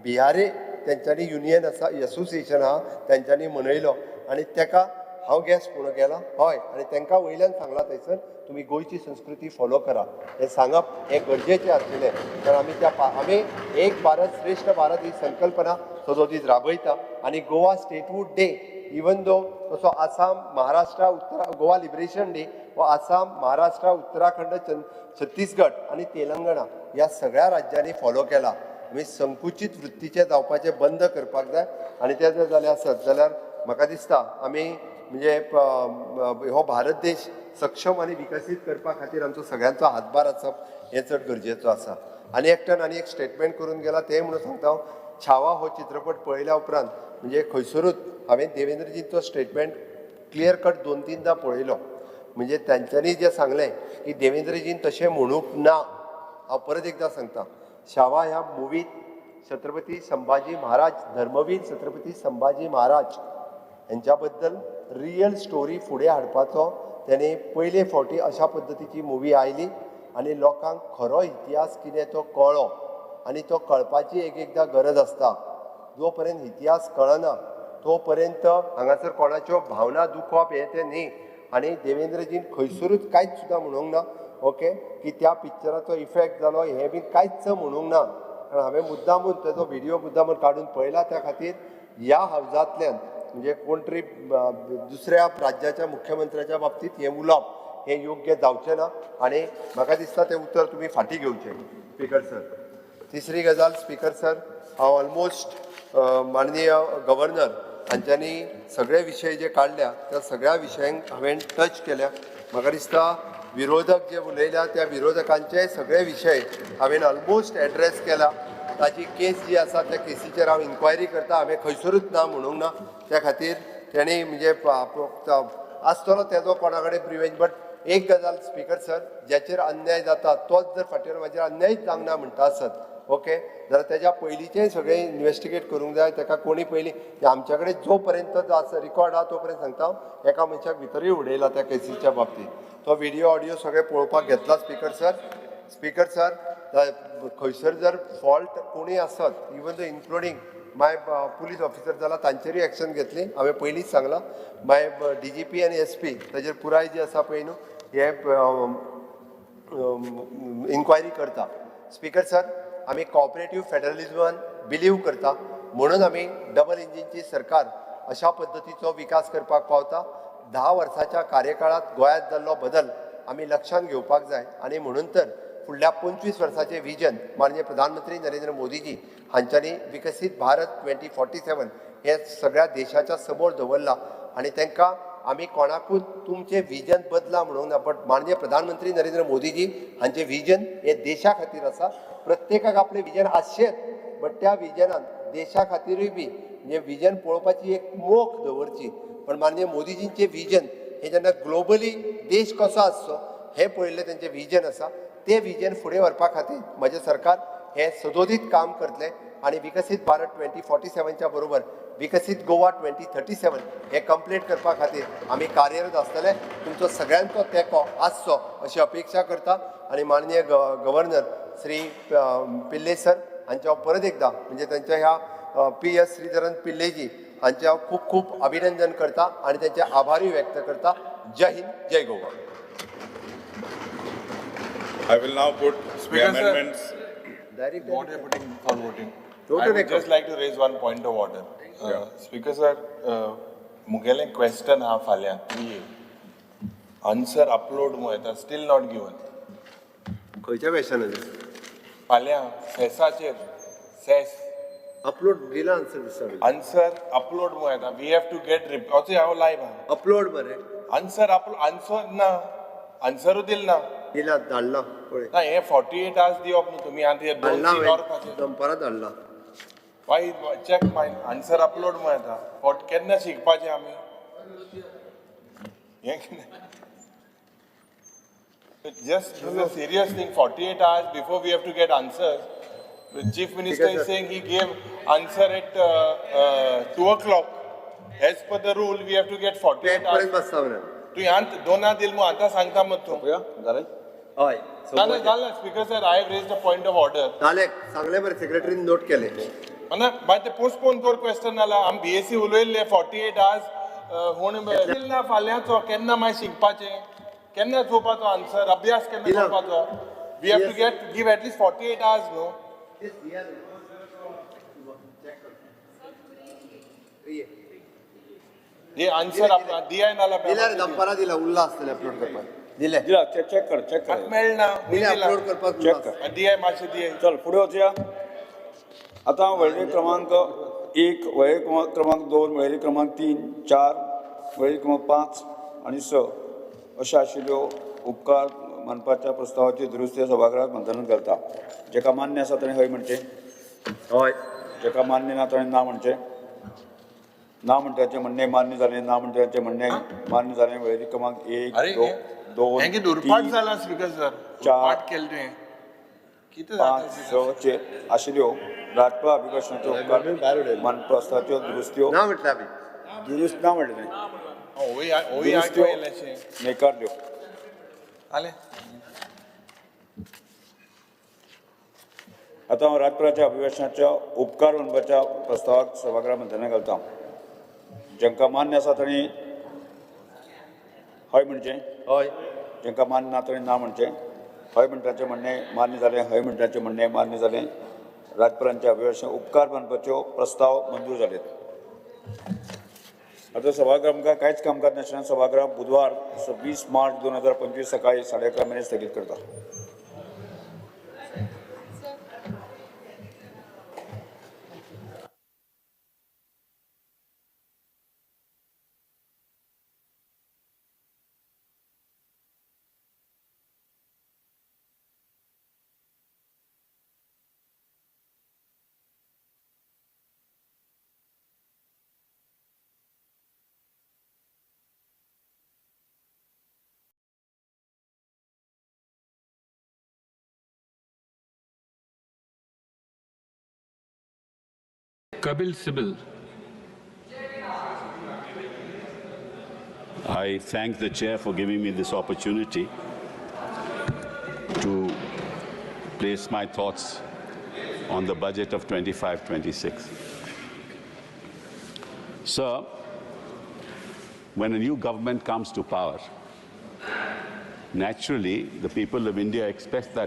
बिहारे तेंच्यांनी युनियन आसा, एसोसिएशन आहा, तेंच्यांनी मनयलो आनी तेका हांव गॅस म्हणून गेला. हय, आनी तांकां वयल्यान सांगलां थंयसर तुमी गोंयची संस्कृती फॉलो करा, हें सांगप हें गरजेचें आसलेलें. कारण आमी त्या आमी एक भारत श्रेश्ठ भारत ही संकल्पना सदोदीत राबयता. आनी Goa statehood day even though तसो आसाम, महाराष्ट्र, गोवा लिबरेशन डे हो आसाम, महाराष्ट्र, उत्तराखंड, छत्तीसगड आनी तेलंगणा ह्या सगळ्या राज्यांनी फॉलो केला. आमी संकुचीत वृत्तीचें जावपाचें बंद करपाक जाय, आनी तें जर जालें आसत जाल्यार म्हाका दिसता आमी म्हणजे हो भारत देश सक्षम आनी विकसीत करपा खातीर आमचो सगळ्यांचो हातभार आसप हें चड गरजेचो आसा. आनी एकट्यान आनी एक स्टेटमेंट करून गेला तें म्हणून सांगता हांव, छावा हो चित्रपट पळयल्या उपरांत म्हणजे खंयसरूच हांवें देवेंद्रजींचो स्टेटमेंट क्लियर कट 2-3दा पळयलो, म्हणजे तांच्यांनी जें सांगलें की देवेंद्रजीन तशें म्हणूंक ना. हांव परत एकदां सांगता, छावा ह्या मुवीत छत्रपती संभाजी महाराज, धर्मवीर छत्रपती संभाजी महाराज हेंच्या बद्दल रियल स्टोरी फुडें हाडपाचो तेणें पयले फावटी अशा पद्दतीची मुवी आयली आनी लोकांक खरो इतिहास कितें तो कळ्ळो, आनी तो कळपाची एक एकदां गरज आसता. जो पर्यंत इतिहास कळना तो पर्यंत हांगासर कोणाच्यो भावना दुखोवप हें तें न्ही. आनी देवेंद्रजीन खंयसरूच कांयच सुद्दां म्हणूंक ना, ओके, की त्या पिक्चराचो इफेक्ट जालो हें बी कांयच म्हणूंक ना. कारण हांवें मुद्दामून तेजो व्हिडियो मुद्दामून काडून पळयला. त्या खातीर ह्या हावजांतल्यान म्हणजे कोण तरी दुसऱ्या राज्याच्या मुख्यमंत्र्याच्या बाबतींत हें उलोवप हें योग्य जावचें ना आनी म्हाका दिसता तें उतर तुमी फाटीं घेवचें स्पीकर सर. तिसरी गजाल स्पीकर सर, हांव ऑलमोस्ट माननीय गव्हर्नर हांच्यांनी सगळे विशय जे काडल्या त्या सगळ्या विशयांक हांवें टच केल्या. म्हाका दिसता विरोधक जे उलयल्या त्या विरोधकांचे सगळे विशय हांवें ऑलमोस्ट एड्रेस केला. ताजी केस जी आसा त्या केसीचेर हांव इन्क्वायरी करता. हांवें खंयसरूच ना म्हणूंक ना. त्या खातीर तेणी म्हणजे आसतलो तेजो कोणा कडेन प्रिवेंज. बट एक गजाल स्पीकर सर, ज्याचेर अन्याय जाता तोच जर फाटीर म्हाजेर अन्यायच जावंक ना म्हणटा आसत, ओके, जाल्यार तेज्या पयलींचेंय सगळें इन्वेस्टिगेट करूंक जाय. ताका कोणी पयलीं आमच्या कडेन जो पर्यंत जो आसा रिकॉर्ड आहा तो पर्यंत सांगता हांव, एका मनशाक भितरूय उडयला त्या केसीच्या बाबतींत. तो व्हिडियो ऑडियो सगळें पळोवपाक घेतला स्पीकर सर. स्पीकर सर, खंयसर जर फॉल्ट कोणूय आसत, even though including my police officer जाल्यार तांचेरूय एक्शन घेतली. हांवें पयलींच सांगलां माय DGP आनी SP ताजेर पुराय जी आसा पळय न्हू हे इन्क्वायरी करता. स्पीकर सर, आमी कॉपरेटीव फेडरलिजमान बिलीव करता म्हणून आमी डबल इंजिनची सरकार अशा पद्दतीचो विकास करपाक पावता. 10 वर्साच्या कार्यकाळांत गोंयांत जाल्लो बदल आमी लक्षांत घेवपाक जाय आनी म्हणून तर फुडल्या 25 वर्साचें विजन माननीय प्रधानमंत्री नरेंद्र मोदीजी हांच्यांनी विकसीत भारत 2047 हे सगळ्या देशाच्या समोर दवरला आनी तांकां आमी कोणाकूच तुमचें विजन बदला म्हणूंक ना, बट माननीय प्रधानमंत्री नरेंद्र मोदीजी हांचें विजन हें देशा खातीर आसा. प्रत्येकाक आपलें विजन आसचेंच, बट त्या विजनान देशा खातीरूय बी म्हणजे विजन पळोवपाची एक मोख दवरची. पण माननीय मोदीजींचें विजन हें जेन्ना ग्लोबली देश कसो आसचो हें पळयल्लें तेंचें विजन आसा. तें विजन फुडें व्हरपा खातीर म्हजें सरकार हें सदोदीत काम करतलें आनी विकसीत भारत 2047च्या बरोबर विकसीत गोवा 2037 हें कंप्लीट करपा खातीर आमी कार्यरत आसतले. तुमचो सगळ्यांचो तेंको आसचो अशी अपेक्षा करता आनी माननीय गव्हर्नर श्री पिल्ले सर हांचे हांव परत एकदां म्हणजे तांच्या ह्या PS Sreedharan पिल्लेजी हांचे हांव खूब खूब अभिनंदन करता आनी तांचे आभारूय व्यक्त करता. जय हिंद, जय Goa. I will now put the Speaker, sir. amendments. Direct What are putting for voting? Total I would record. just like to raise one point of order. Speaker sir, मुगेलें क्वेश्चन आहा फाल्यां 3 आन्सर अपलोड मु येता, steel not given. खंयच्या क्वेश्चनाचेर? फाल्यां सेसाचेर, cess upload दिला answer दिसता. Answer upload मु येता. We have to get अचो हांव लायव आहा. अपलोड मरे आन्सर अपलोड, आन्सर ना, आन्सरूय दिल ना. दिला, धाडला पळय. ना, हे 48 आवर्स दिवप न्हू तुमी आतां हे धाडला 2-3 वरां हांवें दनपारां धाडला. Why check mine answer upload म्हूण येता. फॉट केन्ना शिकपाचें आमी हें कितें? Just this is a serious thing. 48 hours before we have to get answers. The Chief Minister is saying he gave answer at 2 o'clock. As per the rule, we have to get 48 hours. पर्यंत बसता म्हणून तूं ह्यान दोना दिल मु आतां सांगता मग तूं. जालें? हय. ना ना जालें speaker sir, I have raised a point of order. जालें, सांगलें बरें, सेक्रेटरीन नोट केलें. ना मागीर ते पोस्टपोन कर क्वेश्चन जाला. आमी बीएसी उलयल्ले 48 आवर्स हूण दिल ना फाल्यांचो. केन्ना मागीर शिकपाचें, केन्ना चोवपाचो आन्सर, अभ्यास केन्ना दिला. करपाचो? We have to get give at least 48 hours न्हू. हे आन्सर आपला दियाय नाल्या दिला रे, दनपारां दिला, उरला आसतलें अपलोड करपाक. दिलें दिला, चॅक कर, चॅक कर. मेळना. दिलें अपलोड करपाक उरला चॅक कर. दियाय मातशें दियाय. चल फुडें वचया. आतां हांव वळेरी क्रमांक 1, वळेरी क्रमांक 2, वळेरी क्रमांक 3, 4, वळेरी क्रमांक 5 आनी 6 अश्यो आशिल्ल्यो उपकार मानपाच्या प्रस्तावाची दुरुस्ती सभाघरात मंथनात घालता. जेका मान्य आसा ताणें हय म्हणचें, हय. जेका मान्य ना ताणें ना म्हणचें. ना म्हणटाचें म्हणणें मान्य जालें, ना म्हणटाचें म्हणणें मान्य जालें. वळेरी क्रमांक 1, 2, हें कितें उरफाट 3, जाला स्पीकर सर? 4, उरफाट केलें तुवें. कितें जाता 5, 6 चेर आशिल्ल्यो राज्यपाल अभिभाशणाच्यो उपकार मान प्रस्तावाच्यो दुरुस्त्यो ना म्हटलें आमी दुरुस्त ना म्हणलें, दुरुस्त्यो न्हयकारल्यो. जालें. आतां हांव राज्यपालाच्या अभिभाशणाच्या उपकार मानपाच्या प्रस्तावाक सभाघरा मंथना घालता. जांकां मान्य आसा तांणी हय म्हणचें, हय. जांकां मान्य ना तांणी ना म्हणचें. हय म्हणटाचें म्हणणें मान्य जालें, हय म्हणटाचें म्हणणें मान्य जालें. राज्यपालांच्या अभिभाशण उपकार मानपाच्यो प्रस्ताव मंजूर जाले. आतां सभागृह कांयच कामकाज नाशिल्ल्यान सभागृह बुधवार 26 मार्च 2025 सकाळी 11:30 मेरेन स्थगीत करता. Kapil Sibal. I thank the chair for giving me this opportunity to place my thoughts on the budget of 25-26. Sir, when a new government comes to power, naturally the people of India expect that